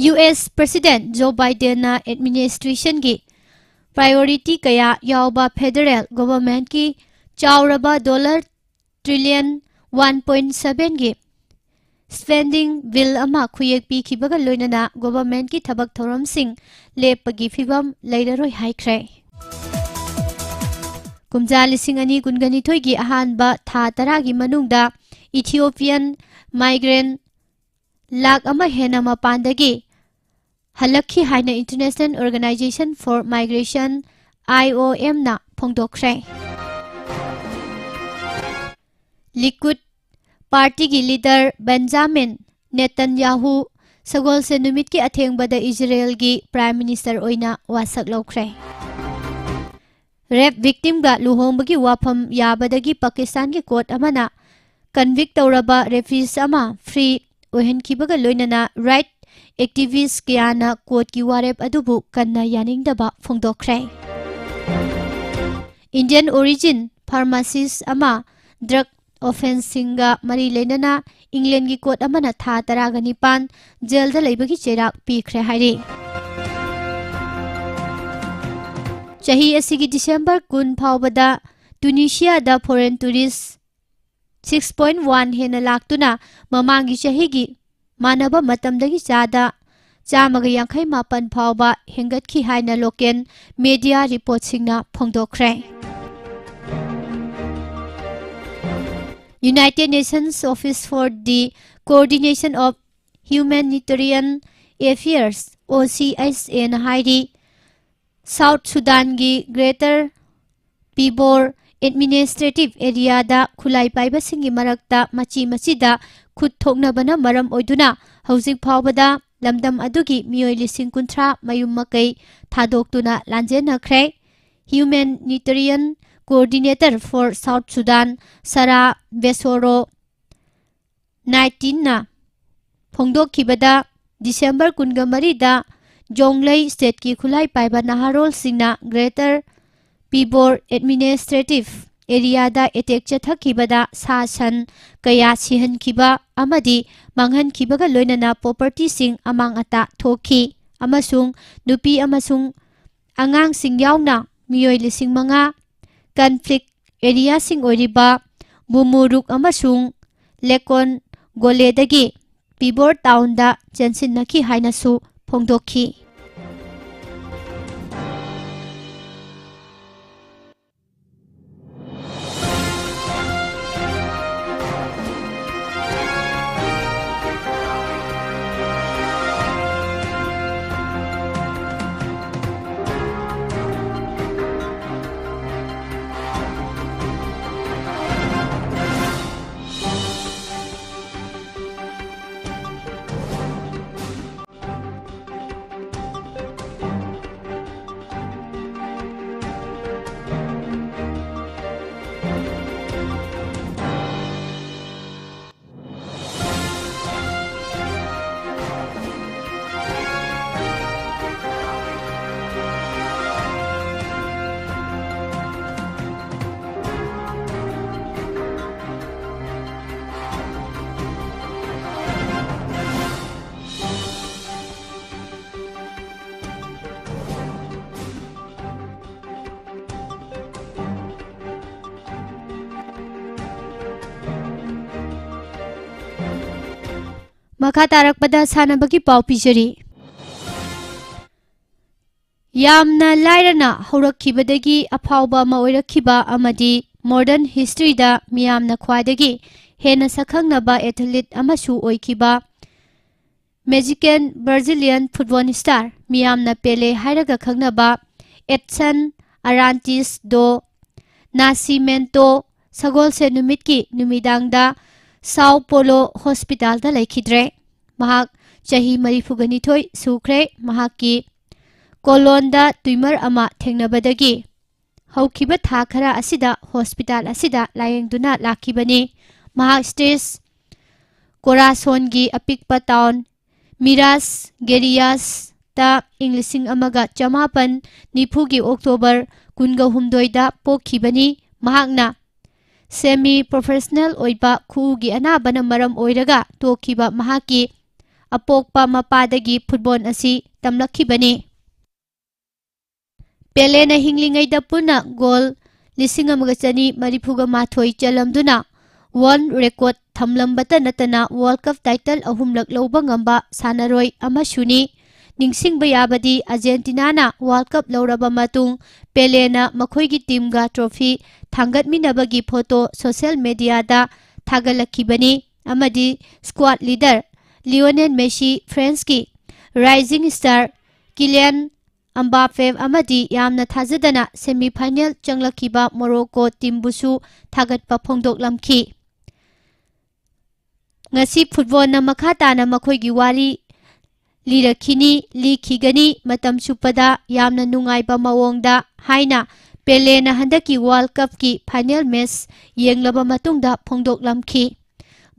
ꯌꯨ ꯑꯦꯁ ꯄ꯭ꯔꯦꯁꯤꯗꯦꯟꯠ ꯖꯣ ꯕꯥꯏꯗꯦꯟꯅ ꯑꯦꯗꯃꯤꯅꯤꯁꯇ꯭ꯔꯦꯁꯟꯒꯤ ꯄ꯭ꯔꯥꯏꯑꯣꯔꯤꯇꯤ ꯀꯌꯥ ꯌꯥꯎꯕ ꯐꯦꯗꯔꯦꯜ ꯒꯣꯚꯔꯟꯃꯦꯟꯠꯀꯤ ꯆꯥꯎꯔꯕ ꯗꯣꯂꯔ ꯇ꯭ꯔꯤꯂꯤꯌꯟ ꯋꯥꯟ ꯄꯣꯏꯟꯠ ꯁꯚꯦꯟꯒꯤ ꯁ꯭ꯄꯦꯟꯗꯤꯡ ꯕꯤꯜ ꯑꯃ ꯈꯨꯌꯦꯛ ꯄꯤꯈꯤꯕꯒ ꯂꯣꯏꯅꯅ ꯒꯣꯚꯔꯟꯃꯦꯟꯠꯀꯤ ꯊꯕꯛ ꯊꯧꯔꯝꯁꯤꯡ ꯂꯦꯞꯄꯒꯤ ꯐꯤꯚꯝ ꯂꯩꯔꯔꯣꯏ ꯍꯥꯏꯈ꯭ꯔꯦ꯫ ꯀꯨꯝꯖꯥ ꯂꯤꯁꯤꯡ ꯑꯅꯤ ꯀꯨꯟꯒ ꯅꯤꯊꯣꯏꯒꯤ ꯑꯍꯥꯟꯕ ꯊꯥ ꯇꯔꯥꯒꯤ ꯃꯅꯨꯡꯗ ꯏꯊꯤꯑꯣꯄꯤꯌꯥꯟ ꯃꯥꯏꯒ꯭ꯔꯦꯟꯠ ꯂꯥꯈ ꯑꯃ ꯍꯦꯟꯅ ꯃꯄꯥꯟꯗꯒꯤ ꯍꯜꯂꯛꯈꯤ ꯍꯥꯏꯅ International Organization for Migration, I O M ꯅ ꯐꯣꯡꯗꯣꯛꯈ꯭ꯔꯦ꯫ ꯂꯤꯀꯨꯗ ꯄꯥꯔꯇꯤꯒꯤ ꯂꯤꯗꯔ ꯕꯦꯟꯖꯥꯃꯤꯟ ꯅꯦꯇꯟꯌꯥꯍꯨ ꯁꯒꯣꯜꯁꯦꯟ ꯅꯨꯃꯤꯠꯀꯤ ꯑꯊꯦꯡꯕꯗ ꯏꯖꯔꯦꯜꯒꯤ ꯄ꯭ꯔꯥꯏꯝ ꯃꯤꯅꯤꯁꯇꯔ ꯑꯣꯏꯅ ꯋꯥꯁꯛ ꯂꯧꯈ꯭ꯔꯦ꯫ ꯔꯦꯞ ꯚꯤꯛꯇꯤꯝꯒ ꯂꯨꯍꯣꯡꯕꯒꯤ ꯋꯥꯐꯝ ꯌꯥꯕꯗꯒꯤ ꯄꯥꯀꯤꯁꯇꯥꯟꯒꯤ ꯀꯣꯔꯠ ꯑꯃꯅ ꯀꯟꯚꯤꯛ ꯇꯧꯔꯕ ꯔꯦꯄꯤꯁ ꯑꯃ ꯐ꯭ꯔꯤ ꯑꯣꯏꯍꯟꯈꯤꯕꯒ ꯂꯣꯏꯅꯅ ꯔꯥꯏꯠ ꯑꯦꯛꯇꯤꯚꯤꯁ ꯀꯌꯥꯅ ꯀꯣꯔꯠꯀꯤ ꯋꯥꯔꯦꯞ ꯑꯗꯨꯕꯨ ꯀꯟꯅ ꯌꯥꯅꯤꯡꯗꯕ ꯐꯣꯡꯗꯣꯛꯈ꯭ꯔꯦ꯫ ꯏꯟꯗꯤꯌꯟ ꯑꯣꯔꯤꯖꯤꯟ ꯐꯥꯔꯃꯥꯁꯤꯁ ꯑꯃ ꯗ꯭ꯔꯒ ꯑꯣꯐꯦꯟꯁꯁꯤꯡꯒ ꯃꯔꯤ ꯂꯩꯅꯅ ꯏꯪꯂꯦꯟꯒꯤ ꯀꯣꯔꯠ ꯑꯃꯅ ꯊꯥ ꯇꯔꯥꯒ ꯅꯤꯄꯥꯟ ꯖꯦꯜꯗ ꯂꯩꯕꯒꯤ ꯆꯩꯔꯥꯛ ꯄꯤꯈ꯭ꯔꯦ ꯍꯥꯏꯔꯤ꯫ ꯆꯍꯤ ꯑꯁꯤꯒꯤ ꯗꯤꯁꯦꯝꯕꯔ ꯀꯨꯟ ꯐꯥꯎꯕꯗ ꯇꯨꯅꯤꯁꯤꯌꯥꯗ foreign tourist six point one ꯍꯦꯟꯅ ꯂꯥꯛꯇꯨꯅ ꯃꯃꯥꯡꯒꯤ ꯆꯍꯤꯒꯤ ꯃꯥꯟꯅꯕ ꯃꯇꯝꯗꯒꯤ ꯆꯥꯗ ꯆꯥꯝꯃꯒ ꯌꯥꯡꯈꯩ ꯃꯥꯄꯟ ꯐꯥꯎꯕ ꯍꯦꯟꯒꯠꯈꯤ ꯍꯥꯏꯅ ꯂꯣꯀꯦꯜ ꯃꯦꯗꯤꯌꯥ ꯔꯤꯄꯣꯔꯠꯁꯤꯡꯅ ꯐꯣꯡꯗꯣꯛꯈ꯭ꯔꯦ꯫ United Nations Office for the Coordination of Humanitarian Affairs, O C H A ꯅ ꯍꯥꯏꯔꯤ, ꯁꯥꯎꯠ ꯁꯨꯗꯥꯟꯒꯤ ꯒ꯭ꯔꯦꯇꯔ ꯄꯤꯕꯣꯔ ꯑꯦꯗꯃꯤꯅꯤꯁꯇ꯭ꯔꯦꯇꯤꯚ ꯑꯦꯔꯤꯌꯥꯗ ꯈꯨꯠꯂꯥꯏ ꯄꯥꯏꯕꯁꯤꯡꯒꯤ ꯃꯔꯛꯇ ꯃꯆꯤ ꯃꯆꯤꯗ ꯈꯨꯠ ꯊꯣꯛꯅꯕꯅ ꯃꯔꯝ ꯑꯣꯏꯗꯨꯅ ꯍꯧꯖꯤꯛ ꯐꯥꯎꯕꯗ ꯂꯝꯗꯝ ꯑꯗꯨꯒꯤ ꯃꯤꯑꯣꯏ ꯂꯤꯁꯤꯡ ꯀꯨꯟꯊ꯭ꯔꯥ ꯃꯌꯨꯝ ꯃꯀꯩ ꯊꯥꯗꯣꯛꯇꯨꯅ ꯂꯥꯟꯖꯦꯟꯅꯈ꯭ꯔꯦ꯫ Humanitarian Coordinator for South Sudan, ꯁꯔꯥ ꯕꯦꯁꯣꯔꯣ ꯅꯥꯏꯟꯇꯤꯟꯅ ꯐꯣꯡꯗꯣꯛꯈꯤꯕꯗ, ꯗꯤꯁꯦꯝꯕꯔ ꯀꯨꯟꯃꯔꯤꯗ ꯖꯣꯡꯂꯩ ꯁ꯭ꯇꯦꯠꯀꯤ ꯈꯨꯠꯂꯥꯏ ꯄꯥꯏꯕ ꯅꯍꯥꯔꯣꯜꯁꯤꯡꯅ ꯒ꯭ꯔꯦꯇꯔ ꯄꯤꯕꯣꯔ ꯑꯦꯗꯃꯤꯅꯤꯁꯇ꯭ꯔꯦꯇꯤꯚ ꯑꯦꯔꯤꯌꯥꯗ ꯑꯦꯇꯦꯛ ꯆꯠꯊꯈꯤꯕꯗ ꯁꯥ ꯁꯟ ꯀꯌꯥ ꯁꯤꯍꯟꯈꯤꯕ ꯑꯃꯗꯤ ꯃꯥꯡꯍꯟꯈꯤꯕꯒ ꯂꯣꯏꯅꯅ ꯄ꯭ꯔꯣꯄꯔꯇꯤꯁꯤꯡ ꯑꯃꯥꯡ ꯑꯇꯥ ꯊꯣꯛꯈꯤ ꯑꯃꯁꯨꯡ ꯅꯨꯄꯤ ꯑꯃꯁꯨꯡ ꯑꯉꯥꯡꯁꯤꯡ ꯌꯥꯎꯅ ꯃꯤꯑꯣꯏ ꯂꯤꯁꯤꯡ ꯃꯉꯥ ꯀꯟꯐ꯭ꯂꯤꯛ ꯑꯦꯔꯤꯌꯥꯁꯤꯡ ꯑꯣꯏꯔꯤꯕ ꯕꯨꯃꯨꯔꯨꯛ ꯑꯃꯁꯨꯡ ꯂꯦꯀꯣꯟ ꯒꯣꯂꯦꯗꯒꯤ ꯄꯤꯕꯣꯔ ꯇꯥꯎꯟꯗ ꯆꯦꯟꯁꯤꯟꯅꯈꯤ ꯍꯥꯏꯅꯁꯨ ꯐꯣꯡꯗꯣꯛꯈꯤ꯫ ꯃꯈꯥ ꯇꯥꯔꯛꯄꯗ ꯁꯥꯟꯅꯕꯒꯤ ꯄꯥꯎ ꯄꯤꯖꯔꯤ꯫ ꯌꯥꯝꯅ ꯂꯥꯏꯔꯅ ꯍꯧꯔꯛꯈꯤꯕꯗꯒꯤ ꯑꯐꯥꯎꯕ ꯑꯃ ꯑꯣꯏꯔꯛꯈꯤꯕ ꯑꯃꯗꯤ ꯃꯣꯗꯔꯟ ꯍꯤꯁꯇ꯭ꯔꯤꯗ ꯃꯤꯌꯥꯝꯅ ꯈ꯭ꯋꯥꯏꯗꯒꯤ ꯍꯦꯟꯅ ꯁꯛꯈꯪꯅꯕ ꯑꯦꯊꯂꯤꯠ ꯑꯃꯁꯨ ꯑꯣꯏꯈꯤꯕ ꯃꯦꯖꯤꯀꯦꯟ ꯕ꯭ꯔꯥꯖꯤꯂꯤꯌꯟ ꯐꯨꯠꯕꯣꯜ ꯁ꯭ꯇꯥꯔ, ꯃꯤꯌꯥꯝꯅ ꯄꯦꯂꯦ ꯍꯥꯏꯔꯒ ꯈꯪꯅꯕ ꯑꯦꯗꯁꯟ ꯑꯔꯥꯟꯇꯤꯁ ꯗꯣ ꯅꯥꯁꯤꯃꯦꯟꯇꯣ ꯁꯒꯣꯜꯁꯦꯟ ꯅꯨꯃꯤꯠꯀꯤ ꯅꯨꯃꯤꯗꯥꯡꯗ ꯁꯥꯎ ꯄꯣꯂꯣ ꯍꯣꯁꯄꯤꯇꯥꯜꯗ ꯂꯩꯈꯤꯗ꯭ꯔꯦ꯫ ꯃꯍꯥꯛ ꯆꯍꯤ ꯃꯔꯤꯐꯨꯒ ꯅꯤꯊꯣꯏ ꯁꯨꯈ꯭ꯔꯦ꯫ ꯃꯍꯥꯛꯀꯤ ꯀꯣꯂꯣꯟꯗ ꯇ꯭ꯌꯨꯃꯔ ꯑꯃ ꯊꯦꯡꯅꯕꯗꯒꯤ ꯍꯧꯈꯤꯕ ꯊꯥ ꯈꯔ ꯑꯁꯤꯗ ꯍꯣꯁꯄꯤꯇꯥꯜ ꯑꯁꯤꯗ ꯂꯥꯌꯦꯡꯗꯨꯅ ꯂꯥꯛꯈꯤꯕꯅꯤ꯫ ꯃꯍꯥꯛ ꯁ꯭ꯇꯦꯖ ꯀꯣꯔꯥꯁꯣꯟꯒꯤ ꯑꯄꯤꯛꯄ ꯇꯥꯎꯟ ꯃꯤꯔꯥꯁ ꯒꯦꯔꯤꯌꯥꯁꯇ ꯏꯪ ꯂꯤꯁꯤꯡ ꯑꯃꯒ ꯆꯃꯥꯄꯟ ꯅꯤꯐꯨꯒꯤ ꯑꯣꯛꯇꯣꯕꯔ ꯀꯨꯟꯒ ꯍꯨꯝꯗꯣꯏꯗ ꯄꯣꯛꯈꯤꯕꯅꯤ꯫ ꯃꯍꯥꯛꯅ ꯁꯦꯃꯤ ꯄ꯭ꯔꯣꯐꯦꯁꯅꯦꯜ ꯑꯣꯏꯕ ꯈꯨꯎꯒꯤ ꯑꯅꯥꯕꯅ ꯃꯔꯝ ꯑꯣꯏꯔꯒ ꯇꯣꯛꯈꯤꯕ ꯃꯍꯥꯛꯀꯤ ꯑꯄꯣꯛꯄ ꯃꯄꯥꯗꯒꯤ ꯐꯨꯠꯕꯣꯜ ꯑꯁꯤ ꯇꯝꯂꯛꯈꯤꯕꯅꯤ꯫ ꯄꯦꯂꯦꯅ ꯍꯤꯡꯂꯤꯉꯩꯗ ꯄꯨꯟꯅ ꯒꯣꯜ ꯂꯤꯁꯤꯡ ꯑꯃꯒ ꯆꯅꯤ ꯃꯔꯤꯐꯨꯒ ꯃꯥꯊꯣꯏ ꯆꯜꯂꯝꯗꯨꯅ ꯋꯥꯔꯜ ꯔꯦꯀꯣꯔꯗ ꯊꯝꯂꯝꯕꯇ ꯅꯠꯇꯅ ꯋꯥꯔꯜ ꯀꯞ ꯇꯥꯏꯇꯜ ꯑꯍꯨꯝꯂꯛ ꯂꯧꯕ ꯉꯝꯕ ꯁꯥꯟꯅꯔꯣꯏ ꯑꯃꯁꯨꯅꯤ꯫ ꯅꯤꯡꯁꯤꯡꯕ ꯌꯥꯕꯗꯤ ꯑꯥꯔꯖꯦꯟꯇꯤꯅꯥꯅ ꯋꯥꯔꯜ ꯀꯞ ꯂꯧꯔꯕ ꯃꯇꯨꯡ ꯄꯦꯂꯦꯅ ꯃꯈꯣꯏꯒꯤ ꯇꯤꯝꯒ ꯇ꯭ꯔꯣꯐꯤ ꯊꯥꯡꯒꯠꯃꯤꯟꯅꯕꯒꯤ ꯐꯣꯇꯣ ꯁꯣꯁꯤꯌꯦꯜ ꯃꯦꯗꯤꯌꯥꯗ ꯊꯥꯒꯠꯂꯛꯈꯤꯕꯅꯤ ꯑꯃꯗꯤ ꯁ꯭ꯀ꯭ꯋꯥꯗ ꯂꯤꯗꯔ ꯂꯤꯑꯣꯅꯦꯜ ꯃꯦꯁꯤ, ꯐ꯭ꯔꯦꯟꯁꯀꯤ ꯔꯥꯏꯖꯤꯡ ꯁ꯭ꯇꯥꯔ ꯀꯤꯂꯤꯌꯥꯟ ꯑꯝꯕꯥꯄꯦ ꯑꯃꯗꯤ ꯌꯥꯝꯅ ꯊꯥꯖꯗꯅ ꯁꯦꯃꯤꯐꯥꯏꯅꯦꯜ ꯆꯪꯂꯛꯈꯤꯕ ꯃꯣꯔꯣꯀꯣ ꯇꯤꯝꯕꯨꯁꯨ ꯊꯥꯒꯠꯄ ꯐꯣꯡꯗꯣꯛꯂꯝꯈꯤ꯫ ꯉꯁꯤ ꯐꯨꯠꯕꯣꯜꯅ ꯃꯈꯥ ꯇꯥꯅ ꯃꯈꯣꯏꯒꯤ ꯋꯥꯔꯤ ꯂꯤꯔꯛꯈꯤꯅꯤ, ꯂꯤꯈꯤꯒꯅꯤ, ꯃꯇꯝ ꯆꯨꯞꯄꯗ ꯌꯥꯝꯅ ꯅꯨꯡꯉꯥꯏꯕ ꯃꯑꯣꯡꯗ ꯍꯥꯏꯅ ꯄꯦꯂꯦꯅ ꯍꯟꯗꯛꯀꯤ ꯋꯥꯔꯜ ꯀꯞꯀꯤ ꯐꯥꯏꯅꯦꯜ ꯃꯦꯆ ꯌꯦꯡꯂꯕ ꯃꯇꯨꯡꯗ ꯐꯣꯡꯗꯣꯛꯂꯝꯈꯤ꯫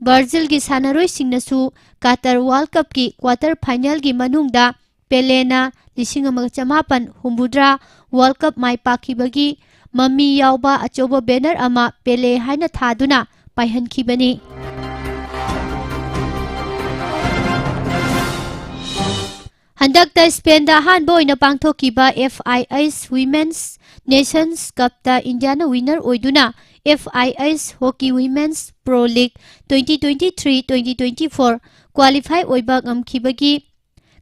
ꯕ꯭ꯔꯥꯖꯤꯜꯒꯤ ꯁꯥꯟꯅꯔꯣꯏꯁꯤꯡꯅꯁꯨ ꯀꯇꯔ ꯋꯥꯔꯜ ꯀꯞꯀꯤ ꯀ꯭ꯋꯥꯇꯔ ꯐꯥꯏꯅꯦꯜꯒꯤ ꯃꯅꯨꯡꯗ ꯄꯦꯂꯦꯅ ꯂꯤꯁꯤꯡ ꯑꯃꯒ ꯆꯃꯥꯄꯟ ꯍꯨꯝꯐꯨꯇꯔꯥ ꯋꯥꯔꯜ ꯀꯞ ꯃꯥꯏ ꯄꯥꯛꯈꯤꯕꯒꯤ ꯃꯃꯤ ꯌꯥꯎꯕ ꯑꯆꯧꯕ ꯕꯦꯅꯔ ꯑꯃ ꯄꯦꯂꯦ ꯍꯥꯏꯅ ꯊꯥꯗꯨꯅ ꯄꯥꯏꯍꯟꯈꯤꯕꯅꯤ꯫ ꯍꯟꯗꯛꯇ ꯁ꯭ꯄꯦꯟꯗ ꯑꯍꯥꯟꯕ ꯑꯣꯏꯅ ꯄꯥꯡꯊꯣꯛꯈꯤꯕ F I H Women's Nations Cupꯇ ꯏꯟꯗꯤꯌꯥꯅ ꯋꯤꯅꯔ ꯑꯣꯏꯗꯨꯅ F I H Hockey Women's Pro League twenty twenty-three twenty twenty-four qualify ꯑꯣꯏꯕ ꯉꯝꯈꯤꯕꯒꯤ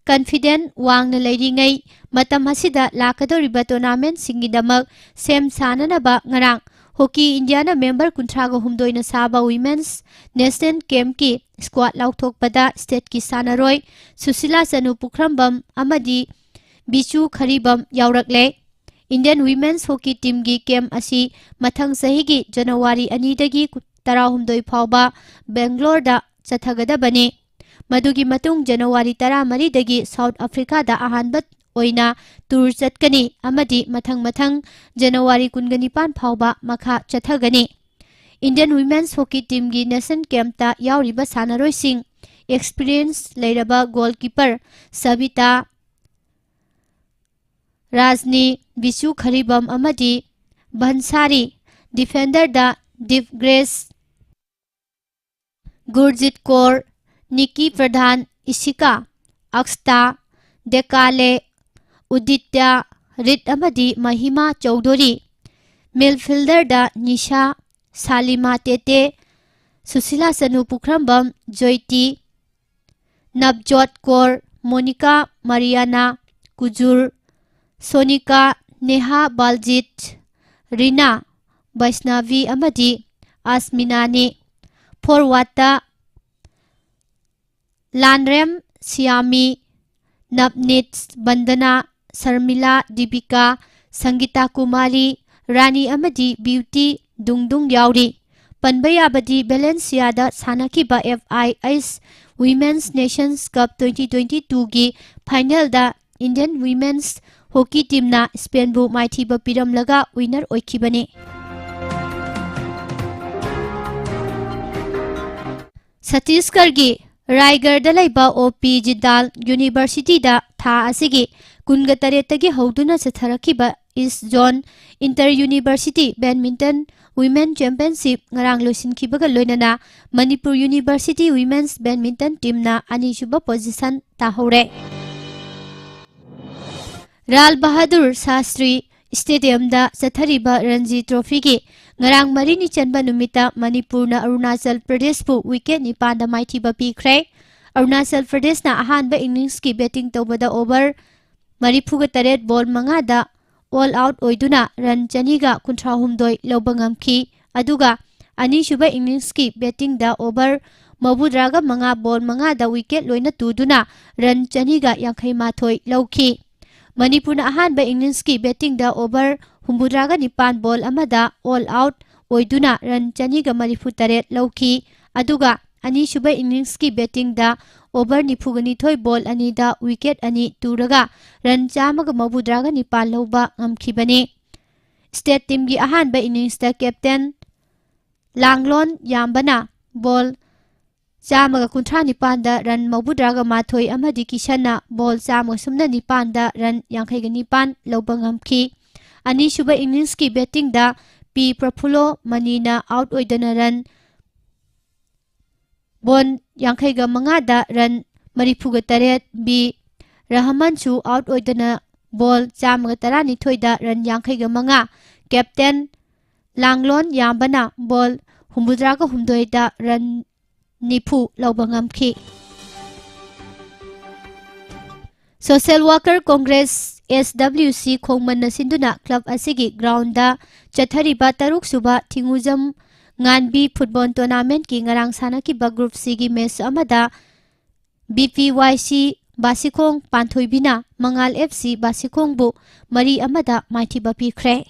ꯀꯟꯐꯤꯗꯦꯟ ꯋꯥꯡꯅ ꯂꯩꯔꯤꯉꯩ ꯃꯇꯝ ꯑꯁꯤꯗ ꯂꯥꯛꯀꯗꯧꯔꯤꯕ ꯇꯣꯔꯅꯥꯃꯦꯟꯠꯁꯤꯡꯒꯤꯗꯃꯛ ꯁꯦꯝ ꯁꯥꯅꯅꯕ ꯉꯔꯥꯡ ꯍꯣꯀꯤ ꯏꯟꯗꯤꯌꯥꯅ ꯃꯦꯝꯕꯔ ꯀꯨꯟꯊ꯭ꯔꯥꯒ ꯍꯨꯝꯗꯣꯏꯅ ꯁꯥꯕ ꯋꯤꯃꯦꯟꯁ ꯅꯦꯁꯅꯦꯜ ꯀꯦꯝꯞꯀꯤ ꯁ꯭ꯀ꯭ꯋꯥꯗ ꯂꯥꯎꯊꯣꯛꯄꯗ ꯁ꯭ꯇꯦꯠꯀꯤ ꯁꯥꯟꯅꯔꯣꯏ ꯁꯨꯁꯤꯂꯥ ꯆꯅꯨ ꯄꯨꯈ꯭ꯔꯝꯕꯝ ꯑꯃꯗꯤ ꯕꯤꯆꯨ ꯈꯔꯤꯕꯝ ꯌꯥꯎꯔꯛꯂꯦ꯫ Indian Women's Hockey Teamꯒꯤ camp ꯑꯁꯤ ꯃꯊꯪ ꯆꯍꯤꯒꯤ January ꯑꯅꯤꯗꯒꯤ ꯇꯔꯥꯍꯨꯝꯗꯣꯏ ꯐꯥꯎꯕ ꯕꯦꯡꯒ꯭ꯂꯣꯔꯗ ꯆꯠꯊꯒꯗꯕꯅꯤ꯫ ꯃꯗꯨꯒꯤ ꯃꯇꯨꯡ January ꯇꯔꯥꯃꯔꯤꯗꯒꯤ South Africaꯗ ꯑꯍꯥꯟꯕ ꯑꯣꯏꯅ tour ꯆꯠꯀꯅꯤ ꯑꯃꯗꯤ ꯃꯊꯪ ꯃꯊꯪ January ꯀꯨꯟꯒ ꯅꯤꯄꯥꯟ ꯐꯥꯎꯕ ꯃꯈꯥ ꯆꯠꯊꯒꯅꯤ꯫ Indian Women's Hockey Teamꯒꯤ Nation Campꯇ ꯌꯥꯎꯔꯤꯕ ꯁꯥꯟꯅꯔꯣꯏꯁꯤꯡ experience ꯂꯩꯔꯕ goalkeeper ꯁꯕꯤꯇꯥ, ꯔꯥꯖꯅꯤ, ꯕꯤꯁꯨ ꯈꯔꯤꯕꯝ ꯑꯃꯗꯤ ꯚꯟꯁꯥꯔꯤ, defenderꯗ ꯗꯤꯞ ꯒ꯭ꯔꯦꯁ, ꯒꯨꯔꯖꯤꯠ ꯀꯣꯔ, ꯅꯤꯀꯤ ꯄ꯭ꯔꯙꯥꯟ, ꯏꯁꯤꯀꯥ, ꯑꯛꯁꯇꯥ, ꯗꯦꯀꯥꯂꯦ, ꯎꯗꯤꯇ꯭ꯌ, ꯔꯤꯠ ꯑꯃꯗꯤ ꯃꯍꯤꯃꯥ ꯆꯧꯙꯨꯔꯤ, midfielderꯗ ꯅꯤꯁꯥ, ꯁꯥꯂꯤꯃꯥ ꯇꯦꯇꯦ, ꯁꯨꯁꯤꯂꯥ ꯆꯅꯨ ꯄꯨꯈ꯭ꯔꯝꯕꯝ, ꯖꯣꯏꯇꯤ, ꯅꯕꯖꯣꯠ ꯀꯣꯔ, ꯃꯣꯅꯤꯀꯥ, ꯃꯔꯤꯌꯥꯅꯥ, ꯀꯨꯖꯨꯔ, ꯁꯣꯅꯤꯀꯥ, ꯅꯦꯍꯥ ꯕꯥꯜꯖꯤꯠ, ꯔꯤꯅꯥ, ꯕꯩꯁꯅꯥꯚꯤ ꯑꯃꯗꯤ ꯑꯁꯃꯤꯅꯥꯅꯤ꯫ Forwardꯇ ꯂꯥꯟꯔꯦꯝ ꯁꯤꯌꯥꯃꯤ, ꯅꯕꯅꯤꯠ, ꯕꯟꯗꯅꯥ, ꯁꯔꯃꯤꯂꯥ, ꯗꯤꯕꯤꯀꯥ, ꯁꯪꯒꯤꯇꯥ ꯀꯨꯃꯥꯔꯤ, ꯔꯥꯅꯤ ꯑꯃꯗꯤ ꯕ꯭ꯌꯨꯇꯤ ꯗꯨꯡꯗꯨꯡ ꯌꯥꯎꯔꯤ꯫ ꯄꯟꯕ ꯌꯥꯕꯗꯤ ꯚꯦꯂꯦꯟꯁꯤꯌꯥꯗ ꯁꯥꯟꯅꯈꯤꯕ F I H Women's Nations Cup twenty twenty-twoꯒꯤ finalꯗ Indian Women's Hockey Teamꯅ Spainꯕꯨ ꯃꯥꯏꯊꯤꯕ ꯄꯤꯔꯝꯂꯒ winner ꯑꯣꯏꯈꯤꯕꯅꯤ꯫ ꯁꯠꯇꯤꯁꯒꯔꯒꯤ ꯔꯥꯏꯒꯔꯗ ꯂꯩꯕ O P Jindal Universityꯗ ꯊꯥ ꯑꯁꯤꯒꯤ ꯀꯨꯟꯒ ꯇꯔꯦꯠꯇꯒꯤ ꯍꯧꯗꯨꯅ ꯆꯠꯊꯔꯛꯈꯤꯕ East Zone Inter University Badminton Women Championship ꯉꯔꯥꯡ ꯂꯣꯏꯁꯤꯟꯈꯤꯕꯒ ꯂꯣꯏꯅꯅ ꯃꯅꯤꯄꯨꯔ University Women's Badminton Teamꯅ ꯑꯅꯤꯁꯨꯕ position ꯇꯥꯍꯧꯔꯦ꯫ ꯂꯥꯜ ꯕꯍꯥꯗꯨꯔ ꯁꯥꯁꯇ꯭ꯔꯤ Stadiumꯗ ꯆꯠꯊꯔꯤꯕ ꯔꯟꯖꯤ Trophyꯒꯤ ꯉꯔꯥꯡ ꯃꯔꯤꯅꯤ ꯆꯟꯕ ꯅꯨꯃꯤꯠꯇ ꯃꯅꯤꯄꯨꯔꯅ ꯑꯔꯨꯅꯥꯆꯜ ꯄ꯭ꯔꯗꯦꯁꯄꯨ wicket ꯅꯤꯄꯥꯟꯗ ꯃꯥꯏꯊꯤꯕ ꯄꯤꯈ꯭ꯔꯦ꯫ ꯑꯔꯨꯅꯥꯆꯜ ꯄ꯭ꯔꯗꯦꯁꯅ ꯑꯍꯥꯟꯕ inningsꯀꯤ batting ꯇꯧꯕꯗ over ꯃꯔꯤꯐꯨꯒ ꯇꯔꯦꯠ ball ꯃꯉꯥꯗ all out ꯑꯣꯏꯗꯨꯅ run ꯆꯅꯤꯒ ꯀꯨꯟꯊ꯭ꯔꯥꯍꯨꯝꯗꯣꯏ ꯂꯧꯕ ꯉꯝꯈꯤ꯫ ꯑꯗꯨꯒ ꯑꯅꯤꯁꯨꯕ inningsꯀꯤ battingꯗ over ꯃꯧꯗ꯭ꯔꯥꯒ ꯃꯉꯥ ball ꯃꯉꯥꯗ wicket ꯂꯣꯏꯅ ꯇꯨꯗꯨꯅ run ꯆꯅꯤꯒ ꯌꯥꯡꯈꯩ ꯃꯥꯊꯣꯏ ꯂꯧꯈꯤ꯫ ꯃꯅꯤꯄꯨꯔꯅ ꯑꯍꯥꯟꯕ ꯏꯅꯤꯡꯁꯀꯤ ꯕꯦꯇꯤꯡꯗ ꯑꯣꯚꯔ ꯍꯨꯝꯐꯨꯇꯔꯥꯒ ꯅꯤꯄꯥꯟ ꯕꯣꯜ ꯑꯃꯗ ꯑꯣꯜ ꯑꯥꯎꯠ ꯑꯣꯏꯗꯨꯅ ꯔꯟ ꯆꯅꯤꯒ ꯃꯔꯤꯐꯨꯇꯔꯦꯠ ꯂꯧꯈꯤ꯫ ꯑꯗꯨꯒ ꯑꯅꯤꯁꯨꯕ ꯏꯅꯤꯡꯁꯀꯤ ꯕꯦꯇꯤꯡꯗ ꯑꯣꯚꯔ ꯅꯤꯐꯨꯒ ꯅꯤꯊꯣꯏ ꯕꯣꯜ ꯑꯅꯤꯗ ꯋꯤꯀꯦꯠ ꯑꯅꯤ ꯇꯨꯔꯒ ꯔꯟ ꯆꯥꯝꯃꯒ ꯃꯧꯗ꯭ꯔꯥꯒ ꯅꯤꯄꯥꯟ ꯂꯧꯕ ꯉꯝꯈꯤꯕꯅꯤ꯫ ꯁ꯭ꯇꯦꯠ ꯇꯤꯝꯒꯤ ꯑꯍꯥꯟꯕ ꯏꯅꯤꯡꯁꯇ ꯀꯦꯞꯇꯦꯟ ꯂꯥꯡꯂꯣꯟ ꯌꯥꯝꯕꯅ ꯕꯣꯜ ꯆꯥꯝꯃꯒ ꯀꯨꯟꯊ꯭ꯔꯥ ꯅꯤꯄꯥꯟꯗ ꯔꯟ ꯃꯧꯗ꯭ꯔꯥꯒ ꯃꯥꯊꯣꯏ ꯑꯃꯗꯤ ꯀꯤꯁꯟꯅ ꯕꯣꯜ ꯆꯥꯝꯃꯒ ꯁꯨꯞꯅ ꯅꯤꯄꯥꯟꯗ ꯔꯟ ꯌꯥꯡꯈꯩꯒ ꯅꯤꯄꯥꯟ ꯂꯧꯕ ꯉꯝꯈꯤ꯫ ꯑꯅꯤꯁꯨꯕ ꯏꯅꯤꯡꯁꯀꯤ ꯕꯦꯇꯤꯡꯗ ꯄꯤ ꯄ꯭ꯔꯐꯨꯜꯂꯣ ꯃꯅꯤꯅ ꯑꯥꯎꯠ ꯑꯣꯏꯗꯅ ꯔꯟ ꯕꯣꯜ ꯌꯥꯡꯈꯩꯒ ꯃꯉꯥꯗ ꯔꯟ ꯃꯔꯤꯐꯨꯒ ꯇꯔꯦꯠ, ꯕꯤ ꯔꯍꯃꯟꯁꯨ ꯑꯥꯎꯠ ꯑꯣꯏꯗꯅ ꯕꯣꯜ ꯆꯥꯝꯃꯒ ꯇꯔꯥꯅꯤꯊꯣꯏꯗ ꯔꯟ ꯌꯥꯡꯈꯩꯒ ꯃꯉꯥ, ꯀꯦꯞꯇꯦꯟ ꯂꯥꯡꯂꯣꯟ ꯌꯥꯝꯕꯅ ꯕꯣꯜ ꯍꯨꯝꯐꯨꯇꯔꯥꯒ ꯍꯨꯝꯗꯣꯏꯗ ꯔꯟ ꯅꯤꯐꯨ ꯂꯧꯕ ꯉꯝꯈꯤ꯫ Social Worker Congress, S W C, ꯈꯣꯡꯃꯟꯅ ꯁꯤꯟꯗꯨꯅ ꯀ꯭ꯂꯕ ꯑꯁꯤꯒꯤ ꯒ꯭ꯔꯥꯎꯟꯗ ꯆꯠꯊꯔꯤꯕ ꯇꯔꯨꯛꯁꯨꯕ ꯊꯤꯡꯉꯨꯖꯝ ꯉꯥꯟꯕꯤ ꯐꯨꯠꯕꯣꯜ ꯇꯣꯔꯅꯥꯃꯦꯟꯠꯀꯤ ꯉꯔꯥꯡ ꯁꯥꯟꯅꯈꯤꯕ ꯒ꯭ꯔꯨꯞ ꯁꯤꯒꯤ ꯃꯦꯆ ꯑꯃꯗ B P Y C ꯕꯥꯁꯤꯈꯣꯡ ꯄꯥꯟꯊꯣꯏꯕꯤꯅ ꯃꯉꯥꯜ F C ꯕꯥꯁꯤꯈꯣꯡꯕꯨ ꯃꯔꯤ ꯑꯃꯗ ꯃꯥꯏꯊꯤꯕ ꯄꯤꯈ꯭ꯔꯦ꯫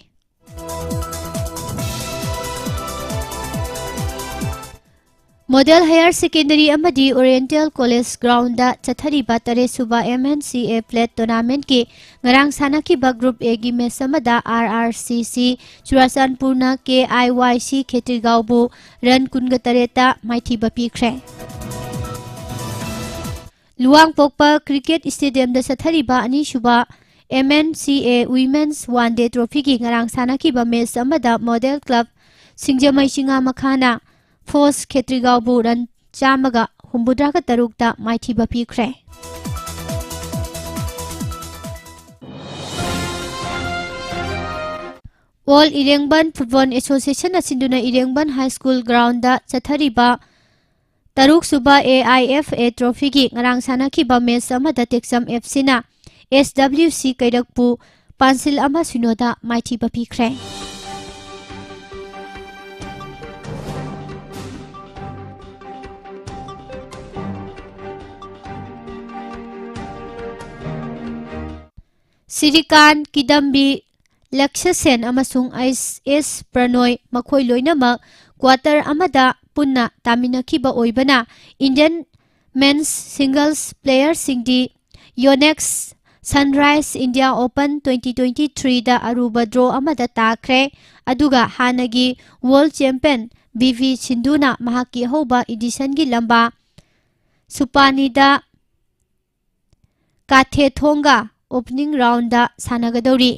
ꯃꯣꯗꯦꯜ ꯍꯥꯌꯔ ꯁꯦꯀꯦꯟꯗꯔꯤ ꯑꯃꯗꯤ ꯑꯣꯔꯤꯌꯦꯟꯇꯦꯜ ꯀꯣꯂꯦꯖ ꯒ꯭ꯔꯥꯎꯟꯗ ꯆꯠꯊꯔꯤꯕ ꯇꯔꯦꯠꯁꯨꯕ M N C A plate ꯇꯣꯔꯅꯥꯃꯦꯟꯠꯀꯤ ꯉꯔꯥꯡ ꯁꯥꯟꯅꯈꯤꯕ ꯒ꯭ꯔꯨꯞ A ꯒꯤ ꯃꯦꯆ ꯑꯃꯗ R R C C ꯆꯨꯔꯥꯆꯥꯟꯄꯨꯔꯅ K I Y C ꯈꯦꯇ꯭ꯔꯤꯒꯥꯎꯕꯨ ꯔꯟ ꯀꯨꯟꯒ ꯇꯔꯦꯠꯇ ꯃꯥꯏꯊꯤꯕ ꯄꯤꯈ꯭ꯔꯦ꯫ ꯂꯨꯋꯥꯡꯄꯣꯛꯄ ꯀ꯭ꯔꯤꯀꯦꯠ ꯁ꯭ꯇꯦꯗꯤꯌꯝꯗ ꯆꯠꯊꯔꯤꯕ ꯑꯅꯤꯁꯨꯕ M N C A Women's One Day Trophy ꯒꯤ ꯉꯔꯥꯡ ꯁꯥꯟꯅꯈꯤꯕ ꯃꯦꯆ ꯑꯃꯗ ꯃꯣꯗꯦꯜ ꯀ꯭ꯂꯕ ꯁꯤꯡꯖꯃꯩ ꯆꯤꯉꯥꯃꯈꯥꯅ ꯐꯣꯁ ꯈꯦꯇ꯭ꯔꯤꯒꯥꯎꯕꯨ ꯔꯟ ꯆꯥꯝꯃꯒ ꯍꯨꯝꯐꯨꯇꯔꯥꯒ ꯇꯔꯨꯛꯇ ꯃꯥꯏꯊꯤꯕ ꯄꯤꯈ꯭ꯔꯦ꯫ All ꯏꯔꯦꯡꯕꯟ ꯐꯨꯠꯕꯣꯜ ꯑꯦꯁꯣꯁꯤꯌꯦꯁꯟꯅ ꯁꯤꯟꯗꯨꯅ ꯏꯔꯦꯡꯕꯟ ꯍꯥꯏ ꯁ꯭ꯀꯨꯜ ꯒ꯭ꯔꯥꯎꯟꯗ ꯆꯠꯊꯔꯤꯕ ꯇꯔꯨꯛꯁꯨꯕ A I F A ꯇ꯭ꯔꯣꯐꯤꯒꯤ ꯉꯔꯥꯡ ꯁꯥꯟꯅꯈꯤꯕ ꯃꯦꯆ ꯑꯃꯗ ꯇꯦꯛꯆꯝ F Cꯅ S W C ꯀꯩꯔꯛꯄꯨ ꯄꯥꯟꯁꯤꯜ ꯑꯃ ꯁꯤꯅꯣꯗ ꯃꯥꯏꯊꯤꯕ ꯄꯤꯈ꯭ꯔꯦ꯫ ꯁ꯭ꯔꯤꯀꯥꯟ, ꯀꯤꯗꯝꯕꯤ, ꯂꯛꯁꯁꯦꯟ ꯑꯃꯁꯨꯡ ꯑꯩꯆ ꯑꯦꯁ ꯄ꯭ꯔꯅꯣꯏ ꯃꯈꯣꯏ ꯂꯣꯏꯅꯃꯛ ꯀ꯭ꯋꯥꯇꯔ ꯑꯃꯗ ꯄꯨꯟꯅ ꯇꯥꯃꯤꯟꯅꯈꯤꯕ ꯑꯣꯏꯕꯅ ꯏꯟꯗꯤꯌꯟ ꯃꯦꯟꯁ ꯁꯤꯡꯒꯜꯁ ꯄ꯭ꯂꯦꯌꯔꯁꯤꯡꯗꯤ Yonex Sunrise India open twenty twenty ꯊ꯭ꯔꯤꯗ ꯑꯔꯨꯕ ꯗ꯭ꯔꯣ ꯑꯃꯗ ꯇꯥꯈ꯭ꯔꯦ꯫ ꯑꯗꯨꯒ ꯍꯥꯟꯅꯒꯤ ꯋꯥꯔꯜꯗ ꯆꯦꯝꯄꯤꯌꯟ ꯕꯤ ꯚꯤ ꯁꯤꯟꯙꯨꯅ ꯃꯍꯥꯛꯀꯤ ꯑꯍꯧꯕ ꯏꯗꯤꯁꯟꯒꯤ ꯂꯝꯕꯥ ꯁꯨꯄꯥꯅꯤꯗ ꯀꯥꯊꯦꯊꯣꯡꯒ ꯑꯣꯄꯅꯤꯡ ꯔꯥꯎꯟꯗ ꯁꯥꯟꯅꯒꯗꯧꯔꯤ꯫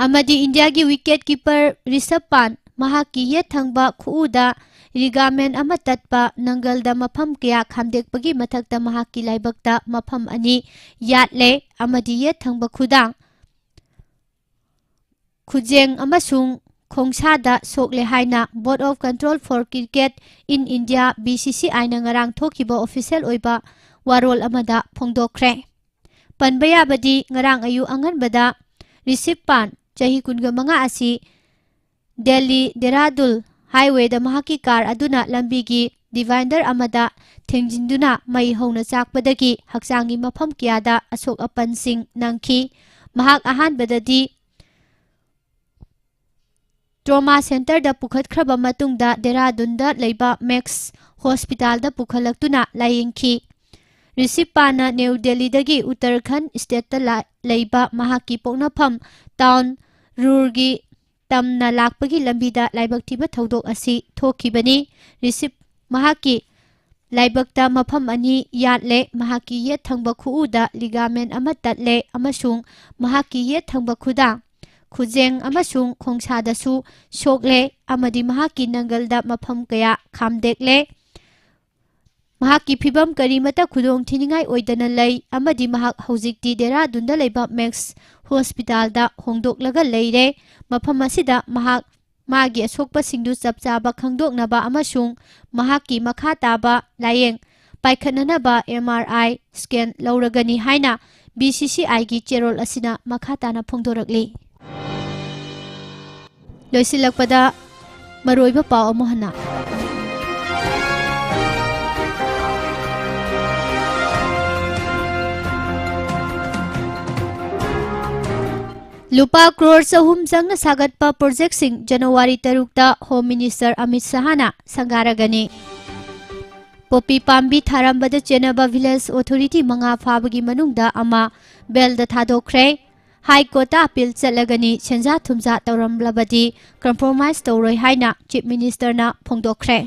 ꯑꯃꯗꯤ ꯏꯟꯗꯤꯌꯥꯒꯤ ꯋꯤꯀꯦꯠ ꯀꯤꯄꯔ ꯔꯤꯁꯕ ꯄꯥꯟ ꯃꯍꯥꯛꯀꯤ ꯌꯦꯠ ꯊꯪꯕ ꯈꯨꯎꯗ ꯂꯤꯒꯥꯃꯦꯟ ꯑꯃ ꯇꯠꯄ ꯅꯪꯒꯜꯗ ꯃꯐꯝ ꯀꯌꯥ ꯈꯥꯝꯗꯦꯛꯄꯒꯤ ꯃꯊꯛꯇ ꯃꯍꯥꯛꯀꯤ ꯂꯥꯏꯕꯛꯇ ꯃꯐꯝ ꯑꯅꯤ ꯌꯥꯠꯂꯦ ꯑꯃꯗꯤ ꯌꯦꯠ ꯊꯪꯕ ꯈꯨꯗꯥꯡ ꯈꯨꯖꯦꯡ ꯑꯃꯁꯨꯡ ꯈꯣꯡꯁꯥꯗ ꯁꯣꯛꯂꯦ ꯍꯥꯏꯅ Board of Control for Cricket in India, B C ꯁꯤ ꯑꯥꯏꯅ ꯉꯔꯥꯡ ꯊꯣꯛꯈꯤꯕ ꯑꯣꯐꯤꯁꯤꯌꯦꯜ ꯑꯣꯏꯕ ꯋꯥꯔꯣꯜ ꯑꯃꯗ ꯐꯣꯡꯗꯣꯛꯈ꯭ꯔꯦ꯫ ꯄꯟꯕ ꯌꯥꯕꯗꯤ ꯉꯔꯥꯡ ꯑꯌꯨꯛ ꯑꯉꯟꯕꯗ ꯔꯤꯁꯤꯞ ꯄꯥꯟ, ꯆꯍꯤ ꯀꯨꯟꯒ ꯃꯉꯥ ꯑꯁꯤ ꯗꯦꯜꯂꯤ ꯗꯦꯔꯥꯗꯨꯜ ꯍꯥꯏꯋꯦꯗ ꯃꯍꯥꯛꯀꯤ ꯀꯥꯔ ꯑꯗꯨꯅ ꯂꯝꯕꯤꯒꯤ ꯗꯤꯚꯥꯏꯗꯔ ꯑꯃꯗ ꯊꯦꯡꯖꯤꯟꯗꯨꯅ ꯃꯩ ꯍꯧꯅ ꯆꯥꯛꯄꯗꯒꯤ ꯍꯛꯆꯥꯡꯒꯤ ꯃꯐꯝ ꯀꯌꯥꯗ ꯑꯁꯣꯛ ꯑꯄꯟꯁꯤꯡ ꯅꯪꯈꯤ꯫ ꯃꯍꯥꯛ ꯑꯍꯥꯟꯕꯗꯗꯤ ꯇ꯭ꯔꯣꯃꯥ ꯁꯦꯟꯇꯔꯗ ꯄꯨꯈꯠꯈ꯭ꯔꯕ ꯃꯇꯨꯡꯗ ꯗꯦꯔꯥꯗꯨꯟꯗ ꯂꯩꯕ ꯃꯦꯛꯁ ꯍꯣꯁꯄꯤꯇꯥꯜꯗ ꯄꯨꯈꯠꯂꯛꯇꯨꯅ ꯂꯥꯌꯦꯡꯈꯤ꯫ ꯔꯤꯁꯤꯞ ꯄꯥꯟꯅ ꯅ꯭ꯌꯨ ꯗꯦꯜꯂꯤꯗꯒꯤ ꯎꯠꯇꯔꯈꯟ ꯁ꯭ꯇꯦꯠꯇ ꯂꯥ-, ꯂꯩꯕ ꯃꯍꯥꯛꯀꯤ ꯄꯣꯛꯅꯐꯝ ꯇꯥꯎꯟ ꯔꯨꯔꯒꯤ ꯇꯝꯅ ꯂꯥꯛꯄꯒꯤ ꯂꯝꯕꯤꯗ ꯂꯥꯏꯕꯛ ꯊꯤꯕ ꯊꯧꯗꯣꯛ ꯑꯁꯤ ꯊꯣꯛꯈꯤꯕꯅꯤ꯫ ꯔꯤꯁꯤꯞ ꯃꯍꯥꯛꯀꯤ ꯂꯥꯏꯕꯛꯇ ꯃꯐꯝ ꯑꯅꯤ ꯌꯥꯠꯂꯦ꯫ ꯃꯍꯥꯛꯀꯤ ꯌꯦꯠ ꯊꯪꯕ ꯈꯨꯎꯗ ꯂꯤꯒꯥꯃꯦꯟ ꯑꯃ ꯇꯠꯂꯦ ꯑꯃꯁꯨꯡ ꯃꯍꯥꯛꯀꯤ ꯌꯦꯠ ꯊꯪꯕ ꯈꯨꯗꯥꯡ ꯈꯨꯖꯦꯡ ꯑꯃꯁꯨꯡ ꯈꯣꯡꯁꯥꯗꯁꯨ ꯁꯣꯛꯂꯦ ꯑꯃꯗꯤ ꯃꯍꯥꯛꯀꯤ ꯅꯪꯒꯜꯗ ꯃꯐꯝ ꯀꯌꯥ ꯈꯥꯝꯗꯦꯛꯂꯦ꯫ ꯃꯍꯥꯛꯀꯤ ꯐꯤꯕꯝ ꯀꯔꯤꯃꯠꯇ ꯈꯨꯗꯣꯡ ꯊꯤꯅꯤꯡꯉꯥꯏ ꯑꯣꯏꯗꯅ ꯂꯩ ꯑꯃꯗꯤ ꯃꯍꯥꯛ ꯍꯧꯖꯤꯛꯇꯤ ꯗꯦꯔꯥꯗꯨꯟꯗ ꯂꯩꯕ ꯃꯦꯛꯁ ꯍꯣꯁꯄꯤꯇꯥꯜꯗ ꯍꯣꯡꯗꯣꯛꯂꯒ ꯂꯩꯔꯦ꯫ ꯃꯐꯝ ꯑꯁꯤꯗ ꯃꯍꯥꯛ ꯃꯥꯒꯤ ꯑꯁꯣꯛꯄꯁꯤꯡꯗꯨ ꯆꯞ ꯆꯥꯕ ꯈꯪꯗꯣꯛꯅꯕ ꯑꯃꯁꯨꯡ ꯃꯍꯥꯛꯀꯤ ꯃꯈꯥ ꯇꯥꯕ ꯂꯥꯌꯦꯡ ꯄꯥꯏꯈꯠꯅꯅꯕ ꯑꯦꯝ ꯑꯥꯔ ꯑꯥꯏ ꯁ꯭ꯀꯦꯟ ꯂꯧꯔꯒꯅꯤ ꯍꯥꯏꯅ ꯕꯤ ꯁꯤ ꯁꯤ ꯑꯥꯏꯒꯤ ꯆꯦꯔꯣꯜ ꯑꯁꯤꯅ ꯃꯈꯥ ꯇꯥꯅ ꯐꯣꯡꯗꯣꯔꯛꯂꯤ꯫ ꯂꯣꯏꯁꯤꯜꯂꯛꯄꯗ ꯃꯔꯨꯑꯣꯏꯕ ꯄꯥꯎ ꯑꯃꯨꯛ ꯍꯟꯅ꯫ ꯂꯨꯄꯥ ꯀ꯭ꯔꯣꯔ ꯆꯍꯨꯝ ꯆꯪꯅ ꯁꯥꯒꯠꯄ ꯄ꯭ꯔꯣꯖꯦꯛꯁꯤꯡ ꯖꯅꯋꯥꯔꯤ ꯇꯔꯨꯛꯇ ꯍꯣꯝ ꯃꯤꯅꯤꯁꯇꯔ ꯑꯃꯤꯠ ꯁꯍꯥꯅ ꯁꯪꯒꯥꯔꯒꯅꯤ꯫ ꯄꯣꯄꯤ ꯄꯥꯝꯕꯤ ꯊꯥꯔꯝꯕꯗ ꯆꯦꯟꯅꯕ ꯚꯤꯂꯦꯖ ꯑꯣꯊꯣꯔꯤꯇꯤ ꯃꯉꯥ ꯐꯥꯕꯒꯤ ꯃꯅꯨꯡꯗ ꯑꯃ ꯕꯦꯜꯗ ꯊꯥꯗꯣꯛꯈ꯭ꯔꯦ꯫ ꯍꯥꯏ ꯀꯣꯔꯠꯇ ꯑꯄꯤꯜ ꯆꯠꯂꯒꯅꯤ, ꯁꯦꯟꯖꯥ ꯊꯨꯝꯖꯥ ꯇꯧꯔꯝꯂꯕꯗꯤ ꯀꯝꯄ꯭ꯔꯣꯃꯥꯏꯁ ꯇꯧꯔꯣꯏ ꯍꯥꯏꯅ ꯆꯤꯐ ꯃꯤꯅꯤꯁꯇꯔꯅ ꯐꯣꯡꯗꯣꯛꯈ꯭ꯔꯦ꯫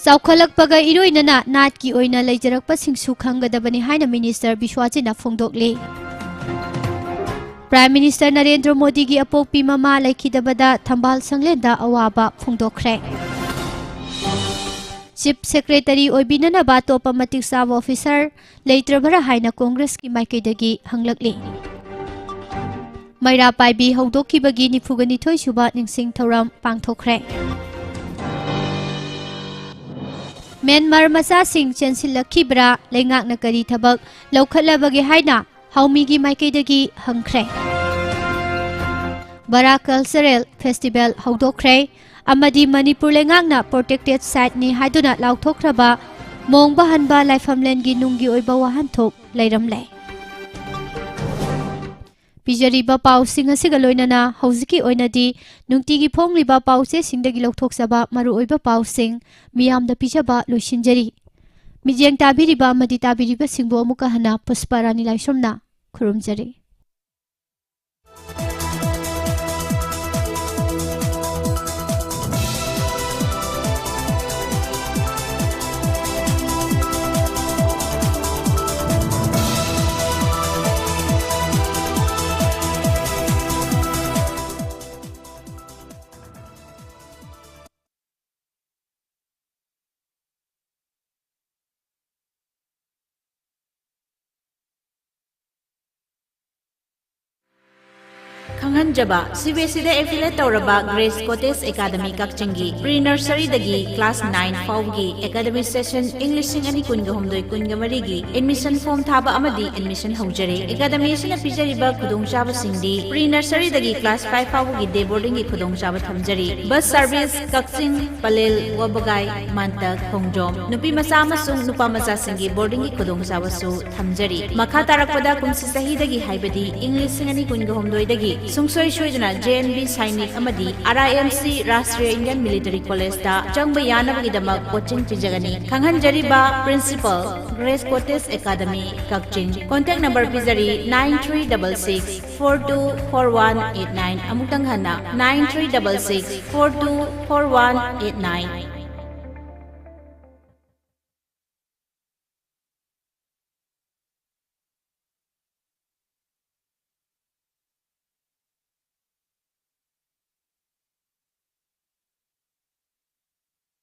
ꯆꯥꯎꯈꯠꯂꯛꯄꯒ ꯏꯔꯣꯏꯅꯅ ꯅꯥꯠꯀꯤ ꯑꯣꯏꯅ ꯂꯩꯖꯔꯛꯄꯁꯤꯡꯁꯨ ꯈꯪꯒꯗꯕꯅꯤ ꯍꯥꯏꯅ ꯃꯤꯅꯤꯁꯇꯔ ꯕꯤꯁ꯭ꯋꯥꯖꯤꯠꯅ ꯐꯣꯡꯗꯣꯛꯂꯤ꯫ ꯄ꯭ꯔꯥꯏꯝ ꯃꯤꯅꯤꯁꯇꯔ ꯅꯔꯦꯟꯗ꯭ꯔ ꯃꯣꯗꯤꯒꯤ ꯑꯄꯣꯛꯄꯤ ꯃꯃꯥ ꯂꯩꯈꯤꯗꯕꯗ ꯊꯝꯕꯥꯜ ꯁꯪꯂꯦꯟꯗ ꯑꯋꯥꯕ ꯐꯣꯡꯗꯣꯛꯈ꯭ꯔꯦ꯫ ꯆꯤꯐ ꯁꯦꯀ꯭ꯔꯦꯇꯔꯤ ꯑꯣꯏꯕꯤꯅꯅꯕ ꯑꯇꯣꯞꯄ ꯃꯇꯤꯛ ꯆꯥꯕ ꯑꯣꯐꯤꯁꯔ ꯂꯩꯇ꯭ꯔꯕꯔꯥ ꯍꯥꯏꯅ ꯀꯣꯡꯒ꯭ꯔꯦꯁꯀꯤ ꯃꯥꯏꯀꯩꯗꯒꯤ ꯍꯪꯂꯛꯂꯤ꯫ ꯃꯩꯔꯥ ꯄꯥꯏꯕꯤ ꯍꯧꯗꯣꯛꯈꯤꯕꯒꯤ ꯅꯤꯐꯨꯒ ꯅꯤꯊꯣꯏ ꯁꯨꯕ ꯅꯤꯡꯁꯤꯡ ꯊꯧꯔꯝ ꯄꯥꯡꯊꯣꯛꯈ꯭ꯔꯦ꯫ ꯃ꯭ꯌꯥꯟꯃꯥꯔ ꯃꯆꯥꯁꯤꯡ ꯆꯦꯟꯁꯤꯜꯂꯛꯈꯤꯕ꯭ꯔꯥ? ꯂꯩꯉꯥꯛꯅ ꯀꯔꯤ ꯊꯕꯛ ꯂꯧꯈꯠꯂꯕꯒꯦ ꯍꯥꯏꯅ ꯍꯥꯎꯃꯤꯒꯤ ꯃꯥꯏꯀꯩꯗꯒꯤ ꯍꯪꯈ꯭ꯔꯦ꯫ ꯕꯔꯥ ꯀꯜꯆꯔꯦꯜ ꯐꯦꯁꯇꯤꯚꯦꯜ ꯍꯧꯗꯣꯛꯈ꯭ꯔꯦ ꯑꯃꯗꯤ ꯃꯅꯤꯄꯨꯔ ꯂꯩꯉꯥꯛꯅ ꯄ꯭ꯔꯣꯇꯦꯛꯇꯦꯠ ꯁꯥꯏꯠꯅꯤ ꯍꯥꯏꯗꯨꯅ ꯂꯥꯎꯊꯣꯛꯈ꯭ꯔꯕ ꯃꯣꯡꯕ ꯍꯟꯕ ꯂꯥꯏꯐꯝꯂꯦꯟꯒꯤ ꯅꯨꯡꯒꯤ ꯑꯣꯏꯕ ꯋꯥꯍꯟꯊꯣꯛ ꯂꯩꯔꯝꯂꯦ꯫ ꯄꯤꯖꯔꯤꯕ ꯄꯥꯎꯁꯤꯡ ꯑꯁꯤꯒ ꯂꯣꯏꯅꯅ ꯍꯧꯖꯤꯛꯀꯤ ꯑꯣꯏꯅꯗꯤ ꯅꯨꯡꯇꯤꯒꯤ ꯐꯣꯡꯂꯤꯕ ꯄꯥꯎꯆꯦꯁꯤꯡꯗꯒꯤ ꯂꯧꯊꯣꯛꯆꯕ ꯃꯔꯨꯑꯣꯏꯕ ꯄꯥꯎꯁꯤꯡ ꯃꯤꯌꯥꯝꯗ ꯄꯤꯖꯕ ꯂꯣꯏꯁꯤꯟꯖꯔꯤ꯫ ꯃꯤꯠꯌꯦꯡ ꯇꯥꯕꯤꯔꯤꯕ ꯑꯃꯗꯤ ꯇꯥꯕꯤꯔꯤꯕꯁꯤꯡꯕꯨ ꯑꯃꯨꯛꯀ ꯍꯟꯅ ꯄꯨꯁꯄꯥ ꯔꯥꯅꯤ ꯂꯥꯏꯁ꯭ꯔꯝꯅ ꯈꯨꯔꯨꯝꯖꯔꯤ꯫ ꯈꯪꯍꯟꯖꯕ, ꯁꯤ ꯕꯤ ꯑꯦꯁ ꯏꯗ ꯑꯦꯐꯤꯂꯦꯠ ꯇꯧꯔꯕ ꯒ꯭ꯔꯦꯁ ꯀꯣꯇꯦꯖ ꯑꯦꯀꯥꯗꯃꯤ ꯀꯛꯆꯤꯡꯒꯤ ꯄ꯭ꯔꯤ ꯅꯔꯁꯔꯤꯗꯒꯤ ꯀ꯭ꯂꯥꯁ ꯅꯥꯏꯟ ꯐꯥꯎꯕꯒꯤ ꯑꯦꯀꯥꯗꯃꯤꯛ ꯁꯦꯁꯟ ꯏꯪ ꯂꯤꯁꯤꯡ ꯑꯅꯤ ꯀꯨꯟꯒ ꯍꯨꯝꯗꯣꯏ ꯀꯨꯟꯒ ꯃꯔꯤꯒꯤ ꯑꯦꯗꯃꯤꯁꯟ ꯐꯣꯔꯝ ꯊꯥꯕ ꯑꯃꯗꯤ ꯑꯦꯗꯃꯤꯁꯟ ꯍꯧꯖꯔꯦ꯫ ꯑꯦꯀꯥꯗꯃꯤ ꯑꯁꯤꯅ ꯄꯤꯖꯔꯤꯕ ꯈꯨꯗꯣꯡꯆꯥꯕꯁꯤꯡꯗꯤ ꯄ꯭ꯔꯤ ꯅꯔꯁꯔꯤꯗꯒꯤ ꯀ꯭ꯂꯥꯁ ꯐꯥꯏꯚ ꯐꯥꯎꯕꯒꯤ ꯗꯦ ꯕꯣꯔꯗꯤꯡꯒꯤ ꯈꯨꯗꯣꯡꯆꯥꯕ ꯊꯝꯖꯔꯤ꯫ ꯕꯁ ꯁꯥꯔꯚꯤꯁ ꯀꯛꯆꯤꯡ, ꯄꯂꯦꯜ, ꯋꯥꯕꯒꯥꯏ, ꯃꯥꯟꯇꯛ, ꯈꯣꯡꯖꯣꯝ, ꯅꯨꯄꯤ ꯃꯆꯥ ꯑꯃꯁꯨꯡ ꯅꯨꯄꯥ ꯃꯆꯥꯁꯤꯡꯒꯤ ꯕꯣꯔꯗꯤꯡꯒꯤ ꯈꯨꯗꯣꯡꯆꯥꯕꯁꯨ ꯊꯝꯖꯔꯤ꯫ ꯃꯈꯥ ꯇꯥꯔꯛꯄꯗ ꯀꯨꯝꯁꯤ ꯆꯍꯤꯗꯒꯤ, ꯍꯥꯏꯕꯗꯤ ꯏꯪ ꯂꯤꯁꯤꯡ ꯑꯅꯤ ꯀꯨꯟꯒ ꯍꯨꯝꯗꯣꯏꯗꯒꯤ ꯁꯨꯡꯁꯣꯏ ꯁꯣꯏꯗꯅ ꯖꯦ ꯑꯦꯟ ꯕꯤ ꯁꯥꯏꯅꯤꯛ ꯑꯃꯗꯤ ꯑꯥꯔ ꯑꯥꯏ M C Rashtriya Indian military ꯀꯣꯂꯦꯖꯇ ꯆꯪꯕ ꯌꯥꯅꯕꯒꯤꯗꯃꯛ ꯀꯣꯆꯤꯡ ꯄꯤꯖꯒꯅꯤ꯫ ꯈꯪꯍꯟꯖꯔꯤꯕ ꯄ꯭ꯔꯤꯟꯁꯤꯄꯜ, ꯒ꯭ꯔꯦꯁ ꯀꯣꯇꯦꯖ ꯑꯦꯀꯥꯗꯃꯤ, ꯀꯛꯆꯤꯡ꯫ ꯀꯣꯟꯇꯦꯛ ꯅꯝꯕꯔ ꯄꯤꯖꯔꯤ, nine three double six four two four one eight nine꯫ ꯑꯃꯨꯛꯇꯪ ꯍꯟꯅ, nine three double six four two four one eight nine꯫